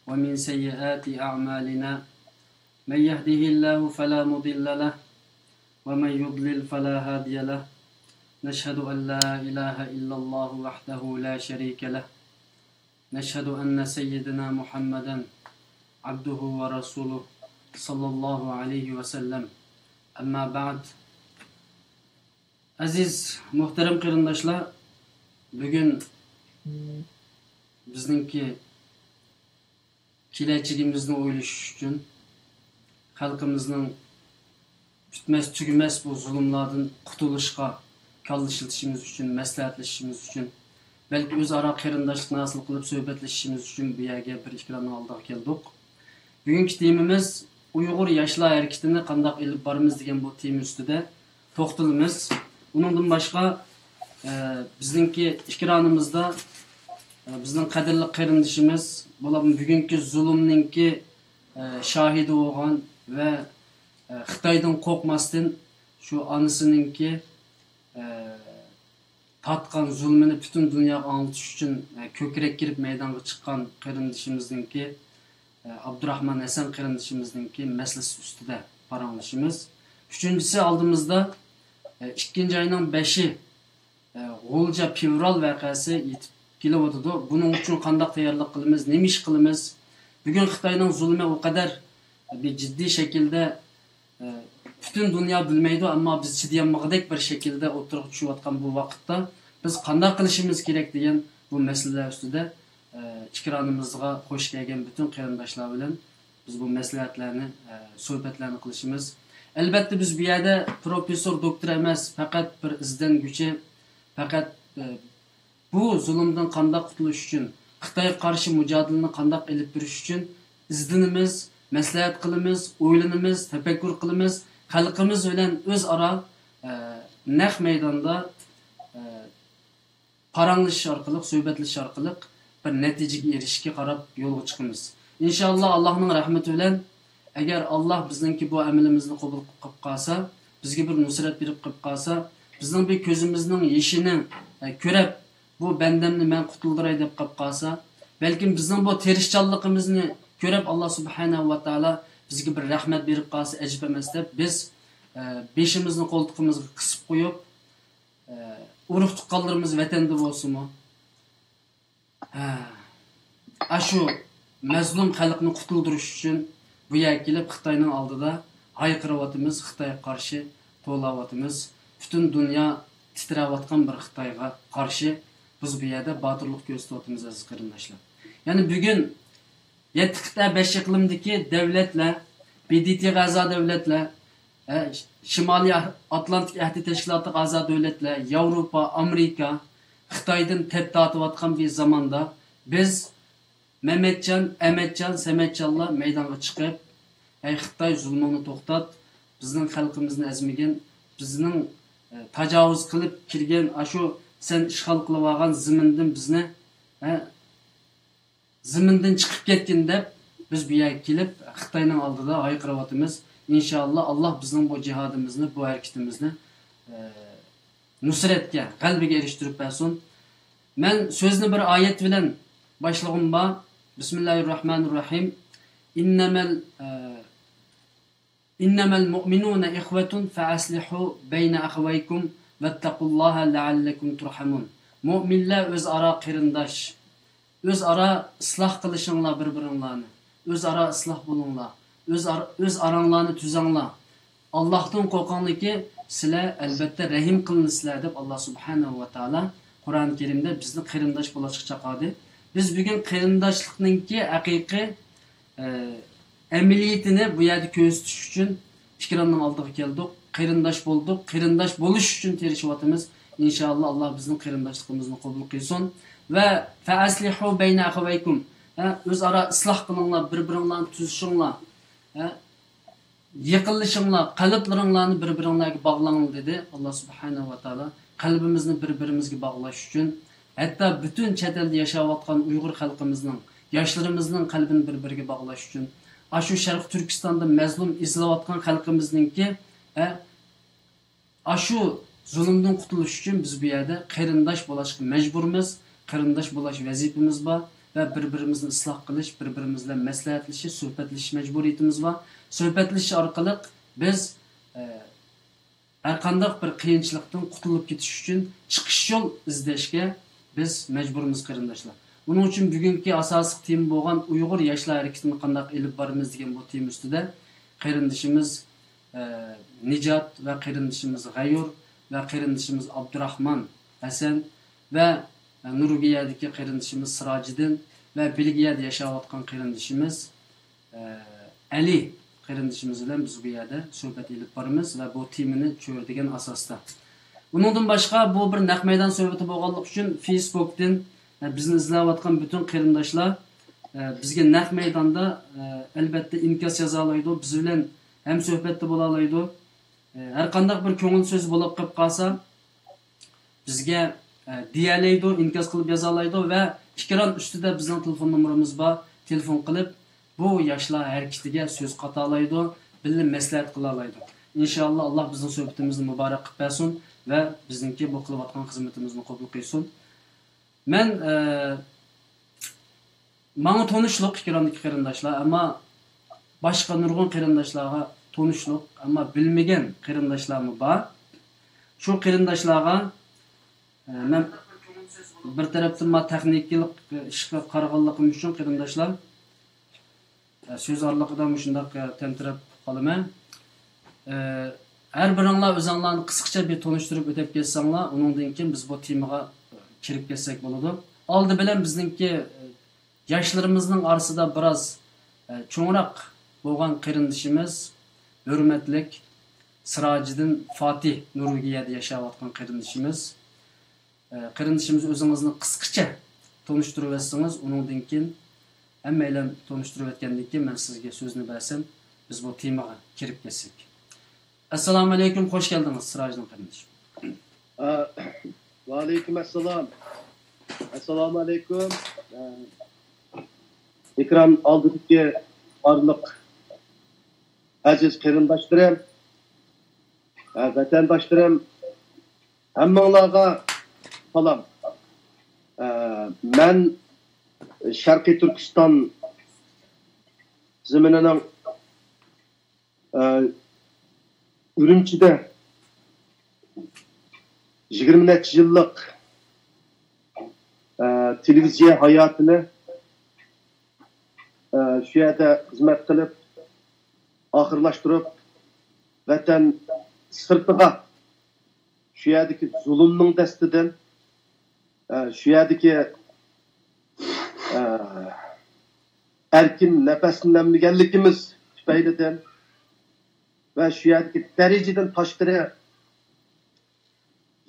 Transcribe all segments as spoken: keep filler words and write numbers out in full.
ومن سيئات أعمالنا. من يهده الله فلا مضل له، ومن يضلل فلا هادي له. نشهد أن لا إله إلا الله وحده لا شريك له. نشهد أن سيدنا محمدا عبده ورسوله، صلى الله عليه وسلم. أما بعد. ئەزىز، مۇھتەرەم قېرىنداشلار، بۈگۈن بىزنىڭكى كېلەچىكىمىزنى ئويلىشىش ئۈچۈن، خەلقىمىزنىڭ پۈتمەس تۈگىمەس بۇ زۇلۇملاردىن قۇتۇلۇشقا كاللا ئىشلىتىشىمىز ئۈچۈن، مەسلىھەتلىشىشىمىز ئۈچۈن، بەلكى ئۆزئارا قېرىنداشلىقنى ھاسىل قىلىپ سۆھبەتلىشىشىمىز ئۈچۈن بۇ يەرگە بىر ئېكراننىڭ ئالدىغا كەلدۇق. بۈگۈنكى تېمىمىز ئۇيغۇر ياشلار ھەرىكىتىنى قانداق ئېلىپ بارىمىز دېگەن بۇ تېما ئۈستىدە توختىلىمىز. ئۇنىڭدىن باشقا، ئە، بىزنىڭكى ئېكرانىمىزدا، ئە، بىزنىڭ قەدىرلىك قېرىندىشىمىز، بولۇپمۇ بۈگۈنكى زۇلۇمنىڭكى، ئە، شاھىدى بولغان ۋە، ئە، خىتايدىن قورقماستىن شۇ ئانىسىنىڭكى، ئە، تارتقان زۇلمىنى پۈتۈن دۇنياغا ئاڭلىتىش ئۈچۈن، ئە، كۆكرەك كېرىپ مەيدانغا چىققان قېرىندىشىمىزنىڭكى، ئە، ئابدۇراخمان ھەسەن قېرىندىشىمىزنىڭكى مەسىلىسى ئۈستىدە پاراڭلىشىمىز. ئۈچىنچىسى، ئالدىمىزدا، ئە، ئىككىنچى ئاينىڭ بەشى، ئە، غۇلجا پېۋرال ۋەقەسى يېتىپ كېلىۋاتىدۇ. بۇنىڭ ئۈچۈن قانداق تەييارلىق قىلىمىز، نېمە ئىش قىلىمىز؟ بۈگۈن خىتاينىڭ زۇلمى ئۇ قەدەر بىر جىددىي شەكىلدە، ئە، پۈتۈن دۇنيا بىلمەيدۇ، ئەمما بىز چىدىيالمىغۇدەك بىر شەكىلدە ئوتتۇرىغا چۈشۈۋاتقان بۇ ۋاقىتتا بىز قانداق قىلىشىمىز كېرەك دېگەن بۇ مەسىلىلەر ئۈستىدە، ئە، ئېكرانىمىزغا خوش كەلگەن پۈتۈن قېرىنداشلار بىلەن بىز بۇ مەسلىھەتلەرنى، ئە، سۆھبەتلەرنى قىلىشىمىز. ئەلۋەتتە، بىز بۇ يەردە پروفېسسور، دوكتور ئەمەس، پەقەت بىر ئىزدەنگۈچى، پەقەت، ئە، بۇ زۇلۇمدىن قانداق قۇتۇلۇش ئۈچۈن، خىتايغا قارشى مۇجادىلىنى قانداق ئېلىپ بېرىش ئۈچۈن ئىزدىنىمىز، مەسلىھەت قىلىمىز، ئويلىنىمىز، تەپەككۇر قىلىمىز، خەلقىمىز بىلەن ئۆزئارا، ئە، نەق مەيداندا، ئە، پاراڭلىشىش ئارقىلىق، سۆھبەتلىشىش ئارقىلىق بىر نەتىجىگە ئېرىشىشكە قاراپ يولغا چىقىمىز. ئىنشائاللا، ئاللاھنىڭ رەھمىتى بىلەن، ئەگەر ئاللاھ بىزنىڭكى بۇ ئەمىلىمىزنى قوبۇل قىلىپ قالسا، بىزگە بىر نۇسرەت بېرىپ قىلىپ قالسا، بىزنىڭ بىر كۆزىمىزنىڭ يېشىنى، ئە، كۆرۈپ، بۇ بەندەمنى مەن قۇتۇلدۇراي دەپ قاپ قالسا، بەلكىم بىزنىڭ بۇ تىرىشچانلىقىمىزنى كۆرۈپ، ئاللا سۇبھانەھۇ ۋە تائالا بىزگە بىر رەھمەت بېرىپ قالسا ئەجەب ئەمەس دەپ، بىز، ئە، بېشىمىزنى قولتۇقىمىزغا قىسىپ قويۇپ، ئە، ئۇرۇق تۇغقانلىرىمىز ۋەتەندە بولسىمۇ، ھە، ئاشۇ مەزلۇم خەلقنى قۇتۇلدۇرۇش ئۈچۈن بۇ يەرگە كېلىپ خىتاينىڭ ئالدىدا ھايقىرىۋاتىمىز، خىتايغا قارشى توۋلاۋاتىمىز. پۈتۈن دۇنيا تىترەۋاتقان بىر خىتايغا قارشى بىز بۇ يەردە باتۇرلۇق كۆرسىتىۋاتىمىز، ئەزىز قېرىنداشلار. يەنى بۈگۈن يەتتە قىتئە، بەش ئىقلىمدىكى دۆلەتلەر، ب د ت غا ئەزا دۆلەتلەر، ھە، شىمالىي ئاتلانتىك ئەھدى تەشكىلاتىغا ئەزا دۆلەتلەر، ياۋروپا، ئامېرىكا، خىتايدىن تەپ تارتىۋاتقان بىر زاماندا بىز مەمەتجان، ئەمەتجان، سەمەتجانلار مەيدانغا چىقىپ، ئەي خىتاي، زۇلمۇڭنى توختات، بىزنىڭ خەلقىمىزنى ئەزمىگىن، بىزنىڭ، ئە، تاجاۋۇز قىلىپ كىرگەن ئاشۇ سەن ئىشغال قىلىۋالغان زېمىندىن بىزنى، ھە، زېمىندىن چىقىپ كەتكىن دەپ، بىز بۇ يەرگە كېلىپ، خىتاينىڭ ئالدىدا ھايقىرىۋاتىمىز. ئىنشائاللا، ئاللا بىزنىڭ بۇ جىھادىمىزنى، بۇ ھەرىكىتىمىزنى، ئە، نۇسرەتكە، غەلىبىگە ئېرىشتۈرۈپ بەرسۇن. مەن سۆزنى بىر ئايەت بىلەن باشلىغۇم بار. بىسمىللاھىررەھمانىررەھىم. ئىننەمەل، ئە، إنما المؤمنون إخوة فأصلحوا بين أخويكم واتقوا الله لعلكم ترحمون. مۆمىنلەر ئۆزئارا قېرىنداش. ئۆزئارا ئىسلاھ قىلىشىڭلار بىر-بىرىڭلارنى. ئۆزئارا ئىسلاھ بولۇڭلار. ئۆزئارا، ئۆز ئاراڭلارنى تۈزەڭلار. ئاللاھتىن قورقۇڭلاركى، سىلەر ئەلبەتتە رەھىم قىلىنىسىلەر دەپ ئاللا سۇبھانەھۇ ۋە تائالا قۇرئان كەرىمدە بىزنى قېرىنداش بولۇشقا چاقىردى. بىز بۈگۈن قېرىنداشلىقنىڭكى ھەقىقىي ئە، ئەمەلىيىتىنى بۇ يەردە كۆرسىتىش ئۈچۈن ئېكراننىڭ ئالدىغا كەلدۇق، قېرىنداش بولدۇق، قېرىنداش بولۇش ئۈچۈن تىرىشىۋاتىمىز. ئىنشائاللا، ئاللا بىزنىڭ قېرىنداشلىقىمىزنى قوبۇل قىلسۇن. ۋە فەئەسلىھۇ بەينە ئەخەۋەيكۇم. ھە، ئۆزئارا ئىسلاھ قىلىڭلار، بىر-بىرىڭلارنى تۈزىشىڭلار. ھە، يېقىنلىشىڭلار، قەلبلىرىڭلارنى بىر-بىرىڭلارگە باغلاڭلار، دېدى ئاللا سۇبھانەھۇ ۋە تائالا. قەلبىمىزنى بىر-بىرىمىزگە باغلاش ئۈچۈن، ھەتتا پۈتۈن چەت ئەلدە ياشاۋاتقان ئۇيغۇر خەلقىمىزنىڭ، ياشلىرىمىزنىڭ قەلبىنى بىر-بىرىگە باغلاش ئۈچۈن، ئاشۇ شەرقىي تۈركىستاندا مەزلۇم ئېزىلىۋاتقان خەلقىمىزنىڭكى، ھە، ئاشۇ زۇلۇمدىن قۇتۇلۇش ئۈچۈن بىز بۇ يەردە قېرىنداش بولۇشقا مەجبۇرمىز، قېرىنداش بولۇش ۋەزىپىمىز بار. ۋە بىر-بىرىمىزنى ئىسلاھ قىلىش، بىر-بىرىمىز بىلەن مەسلىھەتلىشىش، سۆھبەتلىشىش مەجبۇرىيىتىمىز بار. سۆھبەتلىشىش ئارقىلىق بىز، ئە، ھەرقانداق بىر قىيىنچىلىقتىن قۇتۇلۇپ كېتىش ئۈچۈن چىقىش يول ئىزدەشكە بىز مەجبۇرمىز، قېرىنداشلار. ئۇنىڭ ئۈچۈن بۈگۈنكى ئاساسلىق تېما بولغان ئۇيغۇر ياشلار ھەرىكىتىنى قانداق ئېلىپ بارىمىز دېگەن بۇ تېما ئۈستىدە قېرىندىشىمىز، ئە، نىجات ۋە قېرىندىشىمىز غەيۇر ۋە قېرىندىشىمىز ئابدۇراخمان ھەسەن ۋە، ئە، نورۋېگىيەدىكى قېرىندىشىمىز سىراجىدىن ۋە بېلگىيەدە ياشاۋاتقان قېرىندىشىمىز ئەلى قېرىندىشىمىز بىلەن بىز بۇ يەردە سۆھبەت ئېلىپ بارىمىز ۋە بۇ تېمىنى چۆرىدىگەن ئاساستا. ئۇنىڭدىن باشقا، بۇ بىر نەق مەيدان سۆھبىتى بولغانلىقى ئۈچۈن، فېيسبوكتىن، ئە، بىزنى ئىزلەۋاتقان پۈتۈن قېرىنداشلار، ئە، بىزگە نەق مەيداندا، ئە، ئەلۋەتتە، ئىنكاس يازالايدۇ، بىز بىلەن ھەمسۆھبەتتە بولالايدۇ. ئە، ھەرقانداق بىر كۆڭۈل سۆزى بولۇپ قېلىپ قالسا، بىزگە، ئە، دېيەلەيدۇ، ئىنكاس قىلىپ يازالايدۇ ۋە ئېكران ئۈستىدە بىزنىڭ تېلېفون نومۇرىمىز بار، تېلېفون قىلىپ، بۇ ياشلار ھەرىكىتىگە سۆز قاتالايدۇ، بىللە مەسلىھەت قىلالايدۇ. ئىنشائاللا، ئاللا بىزنىڭ سۆھبىتىمىزنى مۇبارەك قىلىپ بەرسۇن ۋە بىزنىڭكى بۇ قىلىۋاتقان خىزمىتىمىزنى قوبۇل قىلسۇن. مەن، ئە، ماڭا تونۇشلۇق ئېكراندىكى قېرىنداشلار، ئەمما باشقا نۇرغۇن قېرىنداشلارغا تونۇشلۇق، ئەمما بىلمىگەن قېرىنداشلارمۇ بار. شۇ قېرىنداشلارغا، ئە، مەن بىر تەرەپتىن ما تېخنىكىلىق ئىشقا قارىغانلىقىم ئۈچۈن قېرىنداشلار، ئە، سۆز ئارىلىقىدا مۇشۇنداق، ئە، تەمتىرەپ قالىمەن. ئە، ھەر بىرىڭلار ئۆزۈڭلارنى قىسقىچە بىر تونۇشتۇرۇپ ئۆتۈپ كەتسەڭلار، ئۇنىڭدىن كېيىن بىز بۇ تېمىغا كىرىپ كەتسەك بولىدۇ. ئالدى بىلەن بىزنىڭكى، ئە، ياشلىرىمىزنىڭ ئارىسىدا بىراز، ئە، چوڭراق بولغان قېرىندىشىمىز، ھۆرمەتلىك سىراجىدىن فاتىھ، نورۋېگىيەدە ياشاۋاتقان قېرىندىشىمىز. ئە، قېرىندىشىمىز، ئۆزىڭىزنى قىسقىچە تونۇشتۇرۇۋەتسىڭىز، ئۇنىڭدىن كېيىن ھەممەيلەن تونۇشتۇرۇۋەتكەندىن كېيىن مەن سىزگە سۆزنى بەرسەم، بىز بۇ تېمىغا كىرىپ كەتسەك. ئەسسالامۇئەلەيكۇم، خوش كەلدىڭىز، سىراجىدىن قېرىندىشىم. ئە، ۋەئەلەيكۇم ئەسسالام. ئەسسالامۇئەلەيكۇم. ئە، ئېكران ئالدىدىكى بارلىق ئەزىز قېرىنداشلىرىم، ئە، ۋەتەنداشلىرىم، ھەممىڭلارغا سالام. ئە، مەن شەرقىي تۈركىستان زېمىنىنىڭ، ئە، ئۈرۈمچىدە يىگىرمە نەچچە يىللىق، ئە، تېلېۋىزىيە ھاياتىنى، ئە، شۇ يەردە خىزمەت قىلىپ ئاخىرلاشتۇرۇپ، ۋەتەن سىرتىغا شۇ يەردىكى زۇلۇمنىڭ دەستىدىن، ئە، شۇ يەردىكى، ئە، ئەركىن نەپەسلىنەلمىگەنلىكىمىز تۈپەيلىدىن ۋە شۇ يەردىكى دەرىجىدىن تاشقىرى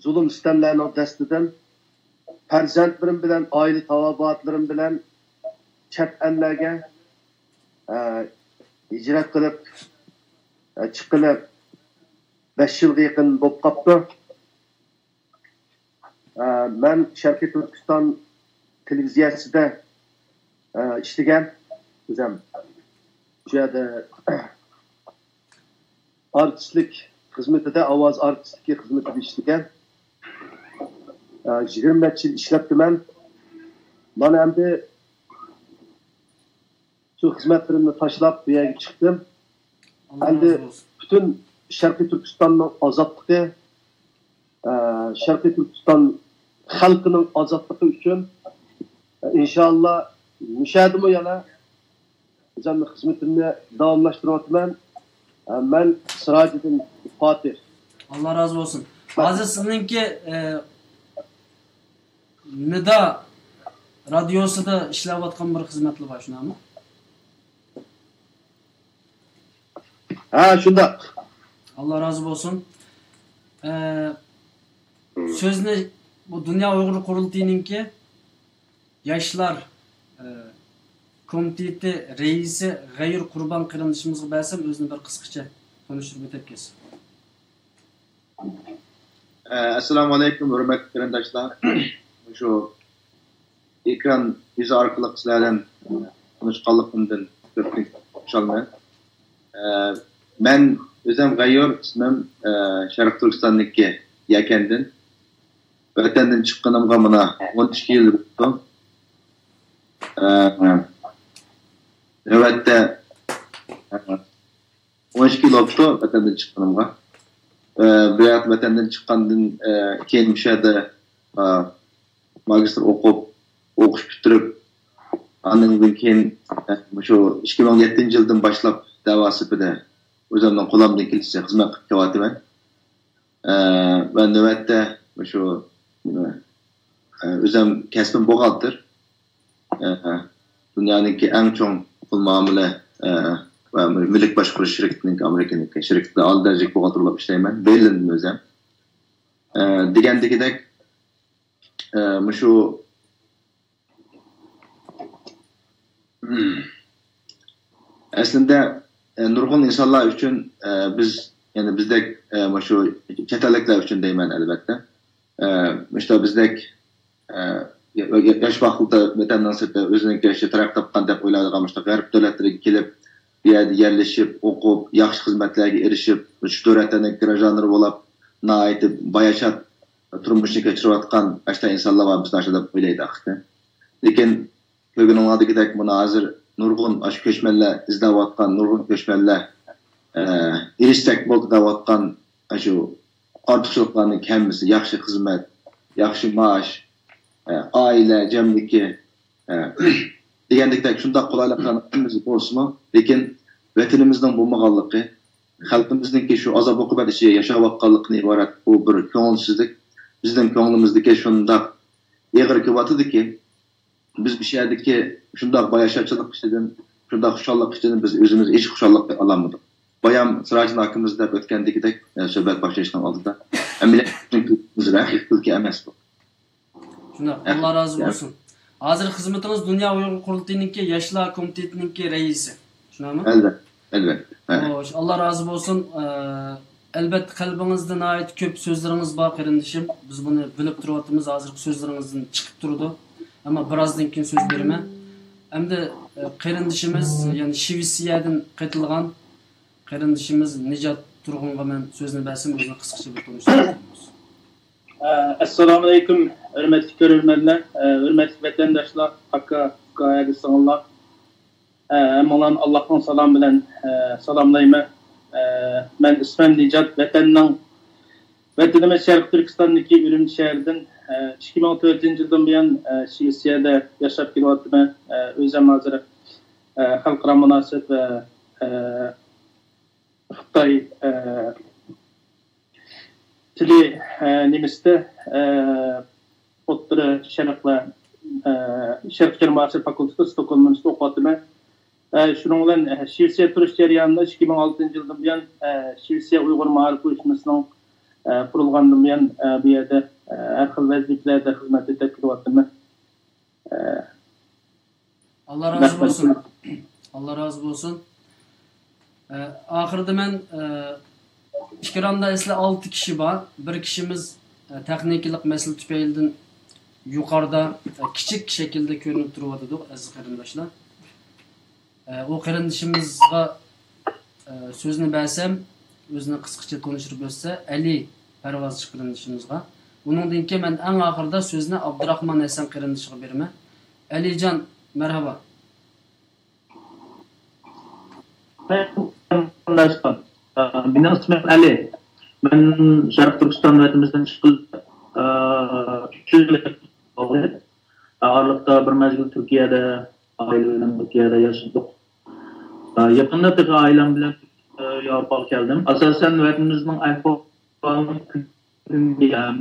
زۇلۇم-سىتەملەرنىڭ دەستىدىن پەرزەنتلىرىم بىلەن، ئائىلە تاۋابىئاتلىرىم بىلەن چەت ئەللەرگە، ئە، ھىجرەت قىلىپ، ئە، چىققىلى بەش يىلغا يېقىن بولۇپ قاپتۇ. ئە، مەن شەرقىي تۈركىستان تېلېۋىزىيەسىدە، ئە، ئىشلىگەن. ئۆزۈم شۇ يەردە ئارتىسلىك خىزمىتىدە، ئاۋاز ئارتىسلىكى خىزمىتىدە ئىشلىگەن. ئە، يىگىرمە نەچچە يىل ئىشلەپتىمەن. مانا ئەمدى شۇ خىزمەتلىرىمنى تاشلاپ بۇ يەرگە چىقتىم. ئاللا ئەمدى رازى بولسۇن. پۈتۈن شەرقىي تۈركىستاننىڭ ئازادلىقى، ئە، شەرقىي تۈركىستان خەلقىنىڭ ئازادلىقى ئۈچۈن، ئە، ئىنشائاللا، مۇشۇ يەردىمۇ يەنە ئۆزۈمنىڭ خىزمىتىمنى داۋاملاشتۇرۇۋاتىمەن. ئە، مەن سىراجىدىن فاتىھ. ئاللا رازى بولسۇن. ھازىر سىزنىڭكى، ئە، نىدا رادىيوسىدا ئىشلەۋاتقان بىر خىزمەتلى بار، شۇنداقمۇ؟ ھە، شۇنداق. ئاللا رازى بولسۇن. ئە، سۆزنى بۇ دۇنيا ئۇيغۇر قۇرۇلتىيىنىڭكى ياشلار، ئە، كومىتېتى رەئىسى غەيۇر قۇربان قېرىندىشىمىزغا بەرسەم، ئۆزىنى بىر قىسقىچە تونۇشتۇرۇپ ئۆتۈپ كەتسۇن. ئە، ئەسسالامۇ ئەلەيكۇم، ھۆرمەتلىك قېرىنداشلار. مۇشۇ ئېكران يۈزى ئارقىلىق سىلەر بىلەن تونۇشقانلىقىمدىن كۆپتىن خۇشالمەن. ئە، مەن ئۆزۈم غەيۇر، ئىسمىم، ئە، شەرقىي تۈركىستاندىكى يەكەندىن. ۋەتەندىن چىققىنىمغا مانا ئون ئىككى يىل بولدى. ئە، نۆۋەتتە، ئە، ئون ئىككى يىل بوپتۇ ۋەتەندىن چىققىنىمغا. ئە، بۇ يەردە ۋەتەندىن چىققاندىن، ئە، كېيىن مۇشۇ يەردە، ئە، ماگىستىر ئوقۇپ، ئوقۇش پۈتتۈرۈپ، ئاندىن كېيىن، ئە، مۇشۇ ئىككى مىڭ يەتتىنچى يىلدىن باشلاپ دەۋا سېپىدە ئۆزۈمنىڭ قولۇمدىن كېلىشىچە خىزمەت قىلىپ كېلىۋاتىمەن. ئە، ۋە نۆۋەتتە مۇشۇ، ئە، ئۆزۈم كەسپىم بوغالتىر. ئە، دۇنيانىڭكى ئەڭ چوڭ پۇل مۇئامىلە، ئە، ۋە مۈلۈك باشقۇرۇش شىركىتىنىڭكى، ئامېرىكىنىڭكى شىركىتىدە ئالىي دەرىجىلىك بوغالتىر بولۇپ ئىشلەيمەن. بېرلىندىن ئۆزۈم. ئە، دېگەندىكىدەك، ئە، مۇشۇ، ئەسلىندە، ئە، نۇرغۇن ئىنسانلار ئۈچۈن، ئە، بىز، يەنى بىزدەك، ئە، مۇشۇ چەت ئەللىكلەر ئۈچۈن دەيمەن، ئەلۋەتتە. ئە، مۇشۇنداق بىزدەك، ئە، يا-، يا-، ياش ۋاقتىدا ۋەتەننىڭ سىرتىدا ئۆزىنىڭكى ياشى تەرەققىي تاپقان دەپ ئويلايدىغان مۇشۇنداق غەرب دۆلەتلىرىگە كېلىپ، بۇ يەردە يەرلىشىپ، ئوقۇپ، ياخشى خىزمەتلەرگە ئېرىشىپ، شۇ دۆلەتلەرنىڭ گراژدانلىرى بولاپ، ناھايىتى باياشات تۇرمۇشنى كەچۈرۈۋاتقان ئاشۇنداق ئىنسانلار بار، بىزنى ئاشۇنداق دەپ ئويلايدۇ ئاخىرى. لېكىن كۆرگىنىڭلاردىكىدەك، مانا ھازىر نۇرغۇن ئاشۇ كۆچمەنلەر ئىزدەۋاتقان، نۇرغۇن كۆچمەنلەر، ئە، ئېرىشسەك بولدى دەۋاتقان ئاشۇ ئارتۇقچىلىقلارنىڭ ھەممىسى، ياخشى خىزمەت، ياخشى مائاش، ئە، ئائىلە جەملىكى، ئە، دېگەندەك شۇنداق قولايلىقلارنىڭ ھەممىسى بولسىمۇ، لېكىن ۋەتىنىمىزنىڭ بولمىغانلىقى، خەلقىمىزنىڭكى شۇ ئازاب-ئوقۇبەت ئىچىدە ياشاۋاتقانلىقىدىن ئىبارەت بۇ بىر كۆڭۈلسىزلىك بىزنىڭ كۆڭلىمىزدىكى شۇنداق ئېغىر كېلىۋاتىدۇكى، بىز بۇ يەردىكى شۇنداق باياشاتچىلىق ئىچىدىن، شۇنداق خۇشاللىق ئىچىدىن بىز ئۆزىمىز ھېچ خۇشاللىق ئالالمىدۇق. بايام سىراجىدىن ئاكىمىز دەپ ئۆتكەندىكىدەك، ئە، سۆھبەت باشلىشنىڭ ئالدىدا، ئەمەلىيەتتە بىزنىڭ كۈلكىمىز رەھىم كۈلكە ئەمەس بۇ. شۇنداق، ئاللا رازى بولسۇن. ھازىر خىزمىتىڭىز دۇنيا ئۇيغۇر قۇرۇلتىيىنىڭكى ياشلار كومىتېتىنىڭكى رەئىسى. شۇنداقمۇ؟ ئەلۋەتتە، ئەلۋەتتە. ھە. خوش، ئاللا رازى بولسۇن. ئە، ئەلبەتتە، قەلبىڭىزدە ناھايىتى كۆپ سۆزلىرىڭىز بار، قېرىندىشىم. بىز بۇنى بىلىپ تۇرۇۋاتىمىز، ھازىرقى سۆزلىرىڭىزدىن چىقىپ تۇرىدۇ. ئەمما بىرازدىن كېيىن سۆز بېرىمەن. ئەمدى، ئە، قېرىندىشىمىز، يەنى شىۋېتسىيەدىن قېتىلغان قېرىندىشىمىز نىجات تۇرغۇنغا مەن سۆزنى بەرسەم، ئۆزىنى قىسقىچە بىر تونۇشتۇرۇپ ئۆتسە. ئەسسالامۇئەلەيكۇم، ھۆرمەتلىك كۆرۈرمەنلەر، ھۆرمەتلىك ۋەتەنداشلار، ئاكا، ئۇكا، ھەدە سىڭىللار. ھەممىڭلارنى ئاللاھنىڭ سالامى بىلەن سالاملايمەن. مەن ئىسمىم نىجات، ۋەتەننىڭ، ۋەتىنىمىز شەرقىي تۈركىستاندىكى ئۈرۈمچى شەھىرىدىن، ئىككى مىڭ تۆتىنچى يىلدىن بۇيان شىۋېتسىيەدە ياشاپ كېلىۋاتىمەن. ئۆزۈم ھازىر خەلقئارا مۇناسىۋەت ۋە خىتاي، ئە، تىلى، ئە، نېمىسىدە، ئە، ئوتتۇرا شەرق ۋە، ئە، شەرقىي مائارىپ فاكۇلتېتى ستوكھولم ئۇنىۋېرسىتېتىدا ئوقۇۋاتىمەن. ئە، شۇنىڭ بىلەن، ئە، شىۋېتسىيە تۇرۇش جەريانىدا ئىككى مىڭ ئالتىنچى يىلدىن بۇيان، ئە، شىۋېتسىيە ئۇيغۇر مائارىپ ئۇيۇشمىسىنىڭ، ئە، قۇرۇلغاندىن بۇيان، ئە، بۇ يەردە، ئە، ھەر خىل ۋەزىپىلەردە خىزمەت ئېتىپ كېلىۋاتىمەن. ئە، ئاللا رازى بولسۇن. ئاللا رازى بولسۇن. ئە، ئاخىرىدا مەن، ئە، ئېكراندا ئەسلى ئالتە كىشى بار. بىر كىشىمىز، ئە، تېخنىكىلىق مەسىلە تۈپەيلىدىن يۇقىرىدا، ئە، كىچىك شەكىلدە كۆرۈنۈپ تۇرۇۋاتىدۇ، ئەزىز قېرىنداشلار. ئە، ئۇ قېرىندىشىمىزغا، ئە، سۆزنى بەرسەم، ئۆزىنى قىسقىچە تونۇشتۇرۇپ ئۆتسە، ئەلى پەرۋازچى قېرىندىشىمىزغا. ئۇنىڭدىن كېيىن مەن ئەڭ ئاخىرىدا سۆزنى ئابدۇراخمان ھەسەن قېرىندىشىغا بېرىمەن. ئەلىجان، مەرھابا. مېنىڭ ئىسمىم ئەلى. مەن شەرقىي تۈركىستان ۋەتىنىمىزدىن چىققىلى، ئە، ئۈچ يىل بولدى. ئارىلىقتا بىر مەزگىل تۈركىيەدە، ئائىلە بىلەن تۈركىيەدە ياشىدۇق. ئە، يېقىندا تېخى ئائىلەم بىلەن، ئە، ياۋروپاغا كەلدىم. ئاساسەن، ۋەتىنىمىزنىڭ ئەھۋالىنى،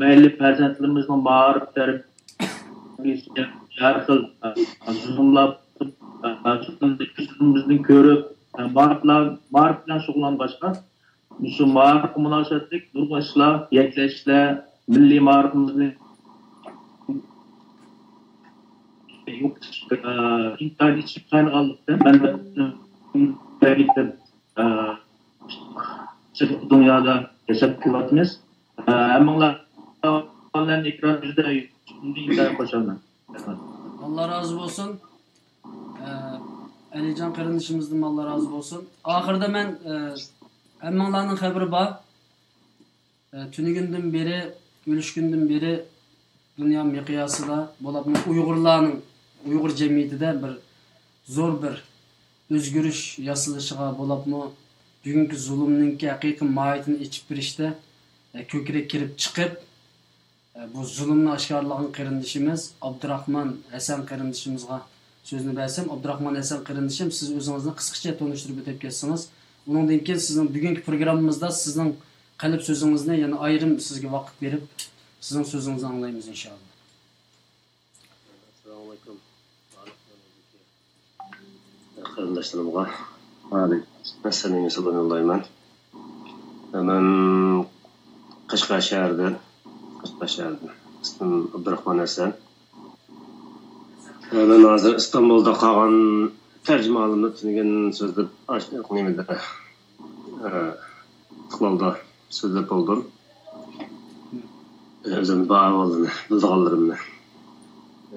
مەيلى پەرزەنتلىرىمىزنىڭ مائارىپ تەربىيەسى، ھەر خىل، ئە، زۇلۇملار، ئە، زۇلۇمنى كۆزىمىزدىن كۆرۈپ، ئە، مائارىپلار، مائارىپ بىلەن شۇغۇللانغاچقا، مۇشۇ مائارىپقا مۇناسىۋەتلىك نۇرغۇن ئىشلار، يەكلەشلەر، مىللىي مائارىپىمىزنى يوقىتىش، ئىنتايىن ئىچىم قاينىغانلىقتىن، مەن، ئە، دۇنيادا ياشاپ كېلىۋاتىمىز. ئە، ھەممىڭلار بىلەن ئېكران يۈزىدە ئىنتايىن خۇشالمەن. ئاللا رازى بولسۇن. ئە، ئەلىجان قېرىندىشىمىزدىن ئاللا رازى بولسۇن. ئاخىرىدا مەن، ئە، ھەممىڭلارنىڭ خەۋىرى بار. ئە، تۈنۈگۈندىن بېرى، ئۆلۈشكۈندىن بېرى دۇنيا مىقياسىدا، بولۇپمۇ ئۇيغۇرلارنىڭ ئۇيغۇر جەمئىيىتىدە بىر زور بىر ئۆزگىرىش ياسىلىشىغا، بولۇپمۇ بۈگۈنكى زۇلۇمنىڭكى ھەقىقىي ماھىيىتىنى ئېچىپ بېرىشتە، ئە، كۆكرەك كېرىپ چىقىپ، ئە، بۇ زۇلۇمنى ئاشكارىلىغان قېرىندىشىمىز ئابدۇراخمان ھەسەن قېرىندىشىمىزغا سۆزنى بەرسەم، ئابدۇراخمان ھەسەن قېرىندىشىم، سىز ئۆزىڭىزنى قىسقىچە تونۇشتۇرۇپ ئۆتۈپ كەتسىڭىز، ئۇنىڭدىن كېيىن سىزنىڭ بۈگۈنكى پروگراممىمىزدا سىزنىڭ قەلب سۆزىڭىزنى، يەنە ئايرىم سىزگە ۋاقىت بېرىپ، سىزنىڭ سۆزىڭىزنى ئاڭلايمىز، ئىنشائاللا. ئەسسالامۇئەلەيكۇم. قېرىنداشلىرىمغا ۋەئەلەيكۇم ئەسسالام، سالام يوللايمەن. مەن قەشقەر شەھىرىدىن، قەشقەر شەھىرىدىن. ئىسمىم ئابدۇراخمان ھەسەن. مەن ھازىر ئىستانبۇلدا قالغان تەرجىمە ئالىمنى تۈنۈگۈن سۆزلەپ، ئاش-، نېمىدە، ئە، ئىستىقلالدا سۆزلەپ بولدۇم. ئۆزۈمنى بار ئەھۋالىنى، بىلىدىغانلىرىمنى.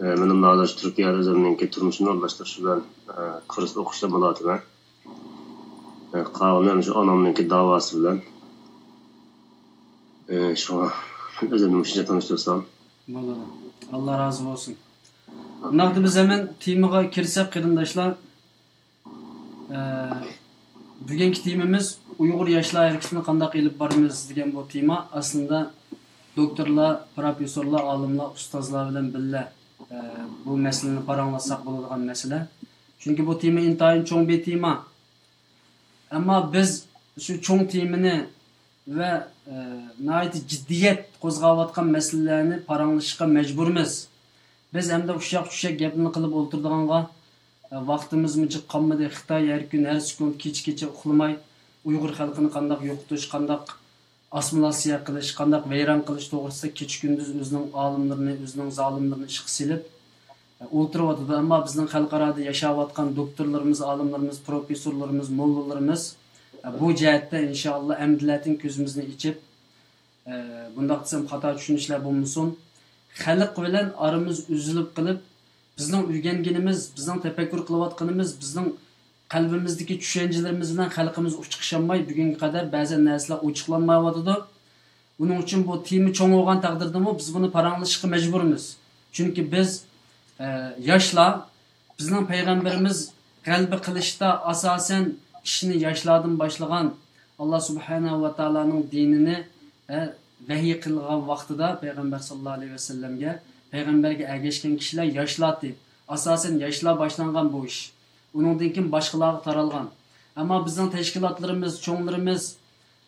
ئە، مېنىڭ ھازىر تۈركىيەدە ئۆزۈمنىڭكى تۇرمۇشۇمنى ئورۇنلاشتۇرۇش بىلەن، ئە، كۇرستا ئوقۇشتا بولاتىمەن. ئە، قالغىنى شۇ ئانامنىڭكى داۋاسى بىلەن. ئە، شۇڭا ئۆزۈمنى مۇشۇنچە تونۇشتۇرسام. بولىدۇ. ئاللا رازى بولسۇن. ئۇنداقتا بىز ھەمەن تېمىغا كىرسەك، قېرىنداشلار. ئە، بۈگۈنكى تېمىمىز «ئۇيغۇر ياشلار ھەرىكىتىنى قانداق ئېلىپ بارىمىز؟» دېگەن بۇ تېما. ئاسلىندا دوكتورلار، پروفېسسورلار، ئالىملار، ئۇستازلار بىلەن بىللە، ئە، بۇ مەسىلىنى پاراڭلاتساق بولىدىغان مەسىلە. چۈنكى بۇ تېما ئىنتايىن چوڭ بىر تېما. ئەمما بىز شۇ چوڭ تېمىنى ۋە، ئە، ناھايىتى جىددىيەت قوزغاۋاتقان مەسىلىلەرنى پاراڭلىشىشقا مەجبۇرمىز. بىز ئەمدى ئۇششاق-چۈششەك گەپنى قىلىپ ئولتۇرىدىغانغا، ئە، ۋاقتىمىزمۇ جىق قالمىدى. خىتاي ھەر كۈن، ھەر سېكۇنت، كېچە-كېچە ئۇخلىماي ئۇيغۇر خەلقىنى قانداق يوقىتىش، قانداق ئاسسىمىلياتسىيە قىلىش، قانداق ۋەيران قىلىش توغرىسىدا كېچە-كۈندۈز ئۆزىنىڭ ئالىملىرىنى، ئۆزىنىڭ زالىملىرىنى ئىشقا سېلىپ، ئولتۇرۇۋاتىدۇ. ئەمما بىزنىڭ خەلقئارادا ياشاۋاتقان دوكتورلىرىمىز، ئالىملىرىمىز، پروفېسسورلىرىمىز، موللىلىرىمىز بۇ جەھەتتە ئىنشائاللا ئەمدىلەتىن كۆزىمىزنى ئېچىپ، بۇنداق دېسەم خاتا چۈشىنىشلەر بولمىسۇن، خەلق بىلەن ئارىمىز ئۈزۈلۈپ قېلىپ، بىزنىڭ ئۆگەنگىنىمىز، بىزنىڭ تەپەككۇر قىلىۋاتقىنىمىز، بىزنىڭ قەلبىمىزدىكى چۈشەنچىلىرىمىز بىلەن خەلقىمىز ئۇچۇقۇشالماي، بۈگۈنگە قەدەر بەزەن نەرسىلەر ئوچۇقلانمايۋاتىدۇ. ئۇنىڭ ئۈچۈن بۇ تېما چوڭ بولغان تەقدىردىمۇ بىز بۇنى پاراڭلىشىشقا مەجبۇرمىز. چۈنكى بىز، ئە، ياشلار، بىزنىڭ پەيغەمبىرىمىز غەلىبە قىلىشتا ئاساسەن ئىشنى ياشلاردىن باشلىغان، ئاللا سۇبھانەھۇ ۋە تائالانىڭ دىنىنى، ئە، ۋەھىي قىلغان ۋاقتىدا پەيغەمبەر ساللاللاھۇ ئەلەيھى ۋەسەللەمگە، پەيغەمبەرگە ئەگەشكەن كىشىلەر ياشلاردى. ئاساسەن ياشلار باشلانغان بۇ ئىش. ئۇنىڭدىن كېيىن باشقىلارغا تارالغان. ئەمما بىزنىڭ تەشكىلاتلىرىمىز، چوڭلىرىمىز،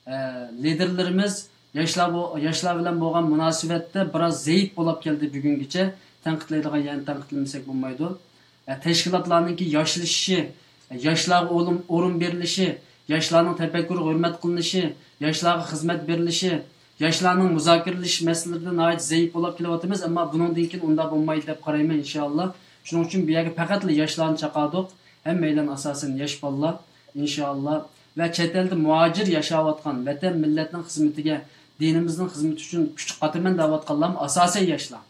ئە، لىدېرلىرىمىز ياشلار بو-، ياشلار بىلەن بولغان مۇناسىۋەتتە بىراز زەئىپ بولاپ كەلدى بۈگۈنگىچە. تەنقىدلەيدىغان يەرنى تەنقىدلىمىسەك بولمايدۇ. ئە، تەشكىلاتلارنىڭكى ياشلىشىشى، ياشلارغا ئورۇن، ئورۇن بېرىلىشى، ياشلارنىڭ تەپەككۇرىغا ھۆرمەت قىلىنىشى، ياشلارغا خىزمەت بېرىلىشى، ياشلارنىڭ مۇزاكىرىلىشىش مەسىلىلىرىدە ناھايىتى زەئىپ بولاپ كېلىۋاتىمىز. ئەمما بۇنىڭدىن كېيىن ئۇنداق بولمايدۇ دەپ قارايمەن، ئىنشائاللا. شۇنىڭ ئۈچۈن بۇ يەرگە پەقەتلا ياشلارنى چاقىردۇق. ھەممەيلەن ئاساسەن ياش بالىلار، ئىنشائاللا. ۋە چەت ئەلدە مۇھاجىر ياشاۋاتقان، ۋەتەن مىللەتنىڭ خىزمىتىگە، دىنىمىزنىڭ خىزمىتى ئۈچۈن كۈچ قاتىمەن دەۋاتقانلارمۇ ئاساسەن ياشلار.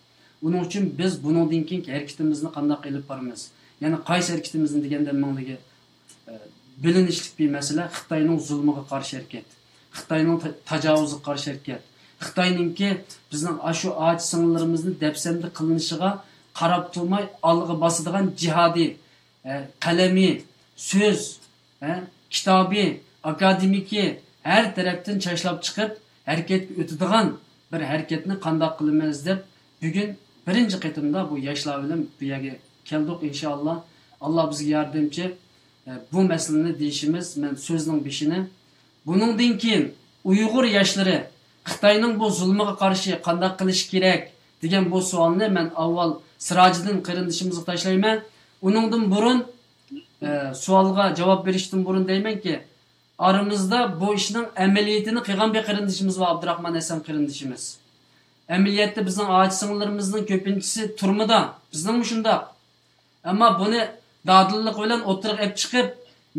ئۇنىڭ ئۈچۈن بىز بۇنىڭدىن كېيىنكى ھەرىكىتىمىزنى قانداق ئېلىپ بارىمىز؟ يەنى قايسى ھەرىكىتىمىزنى دېگەندە مېڭىلىگە، ئە، بىلىنىشلىك بىر مەسىلە خىتاينىڭ زۇلمىغا قارشى ھەرىكەت، خىتاينىڭ تا-، تاجاۋۇزىغا قارشى ھەرىكەت، خىتاينىڭكى بىزنىڭ ئاشۇ ئاچا سىڭىللىرىمىزنى دەپسەندە قىلىنىشىغا قاراپ تۇرماي ئالغا باسىدىغان جىھادىي، ئە، قەلىمى، سۆز، ئە، كىتابى، ئاكادېمىكى ھەر تەرەپتىن چاچلاپ چىقىپ، ھەرىكەتكە ئۆتىدىغان بىر ھەرىكەتنى قانداق قىلىمىز دەپ، بۈگۈن بىرىنچى قېتىمدا بۇ ياشلار بىلەن بۇ يەرگە كەلدۇق، ئىنشائاللا. ئاللا بىزگە ياردەمچى. ئە، بۇ مەسىلىنى دېيىشىمىز، مەن سۆزنىڭ بېشىنى بۇنىڭدىن كېيىن ئۇيغۇر ياشلىرى خىتاينىڭ بۇ زۇلمىغا قارشى قانداق قىلىشى كېرەك دېگەن بۇ سوئالنى مەن ئاۋۋال سىراجىدىن قېرىندىشىمىزغا تاشلايمەن. ئۇنىڭدىن بۇرۇن، ئە، سوئالغا جاۋاب بېرىشتىن بۇرۇن دەيمەنكى، ئارىمىزدا بۇ ئىشنىڭ ئەمەلىيىتىنى قىلغان بىر قېرىندىشىمىز بار، ئابدۇراخمان ھەسەن قېرىندىشىمىز. ئەمەلىيەتتە بىزنىڭ ئاچا سىڭىللىرىمىزنىڭ كۆپىنچىسى تۈرمىدە، بىزنىڭمۇ شۇنداق. ئەمما بۇنى دادىللىق بىلەن ئوتتۇرىغا ئېلىپ چىقىپ،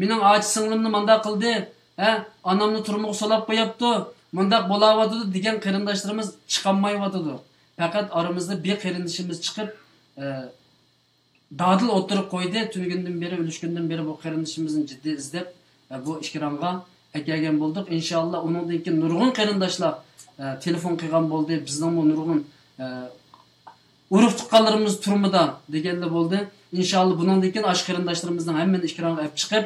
مېنىڭ ئاچا سىڭلىمنى مانداق قىلدى، ھە، ئانامنى تۈرمىگە سولاپ قويۇپتۇ، مۇنداق بولاۋاتىدۇ دېگەن قېرىنداشلىرىمىز چىقالمايۋاتىدۇ. پەقەت ئارىمىزدا بىر قېرىندىشىمىز چىقىپ، ئە، دادىل ئوتتۇرىغا قويدى. تۈنۈگۈندىن بېرى، ئۈلۈشكۈندىن بېرى بۇ قېرىندىشىمىزنى جىددىي ئىزدەپ، ئە، بۇ ئېكرانغا ئەكەلگەن بولدۇق. ئىنشائاللا، ئۇنىڭدىن كېيىن نۇرغۇن قېرىنداشلار، ئە، تېلېفون قىلغان بولدى. بىزنىڭمۇ نۇرغۇن، ئە، ئۇرۇق تۇغقانلىرىمىز تۈرمىدە دېگەنلەر بولدى. ئىنشاللا بۇنىڭدىن كېيىن ئاشۇ قېرىنداشلىرىمىزنىڭ ھەممىنى ئېكرانغا ئېلىپ چىقىپ،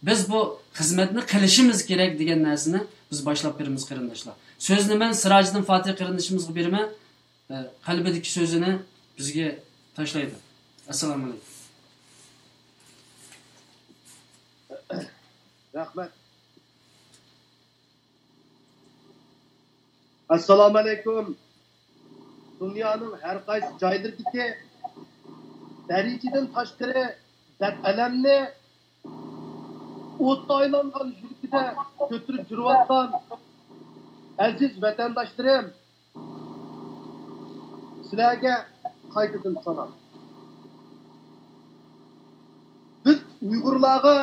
بىز بۇ خىزمەتنى قىلىشىمىز كېرەك دېگەن نەرسىنى بىز باشلاپ بېرىمىز، قېرىنداشلار. سۆزنى مەن سىراجىدىن فاتىھ قېرىندىشىمىزغا بېرىمەن. ئە، قەلبىدىكى سۆزىنى بىزگە تاشلايدۇ. ئەسسالامۇ ئەلەيكۇم. رەھمەت. ئەسسالامۇ ئەلەيكۇم. دۇنيانىڭ ھەر قايسى جايلىرىدىكى دەرىجىدىن تاشقىرى دەرد-ئەلەمنى ئوتقا ئايلانغان يۈرىكىدە كۆتۈرۈپ يۈرۈۋاتقان ئەزىز ۋەتەنداشلىرىم، سىلەرگە قايتىدىن سالام. بىز ئۇيغۇرلارغا،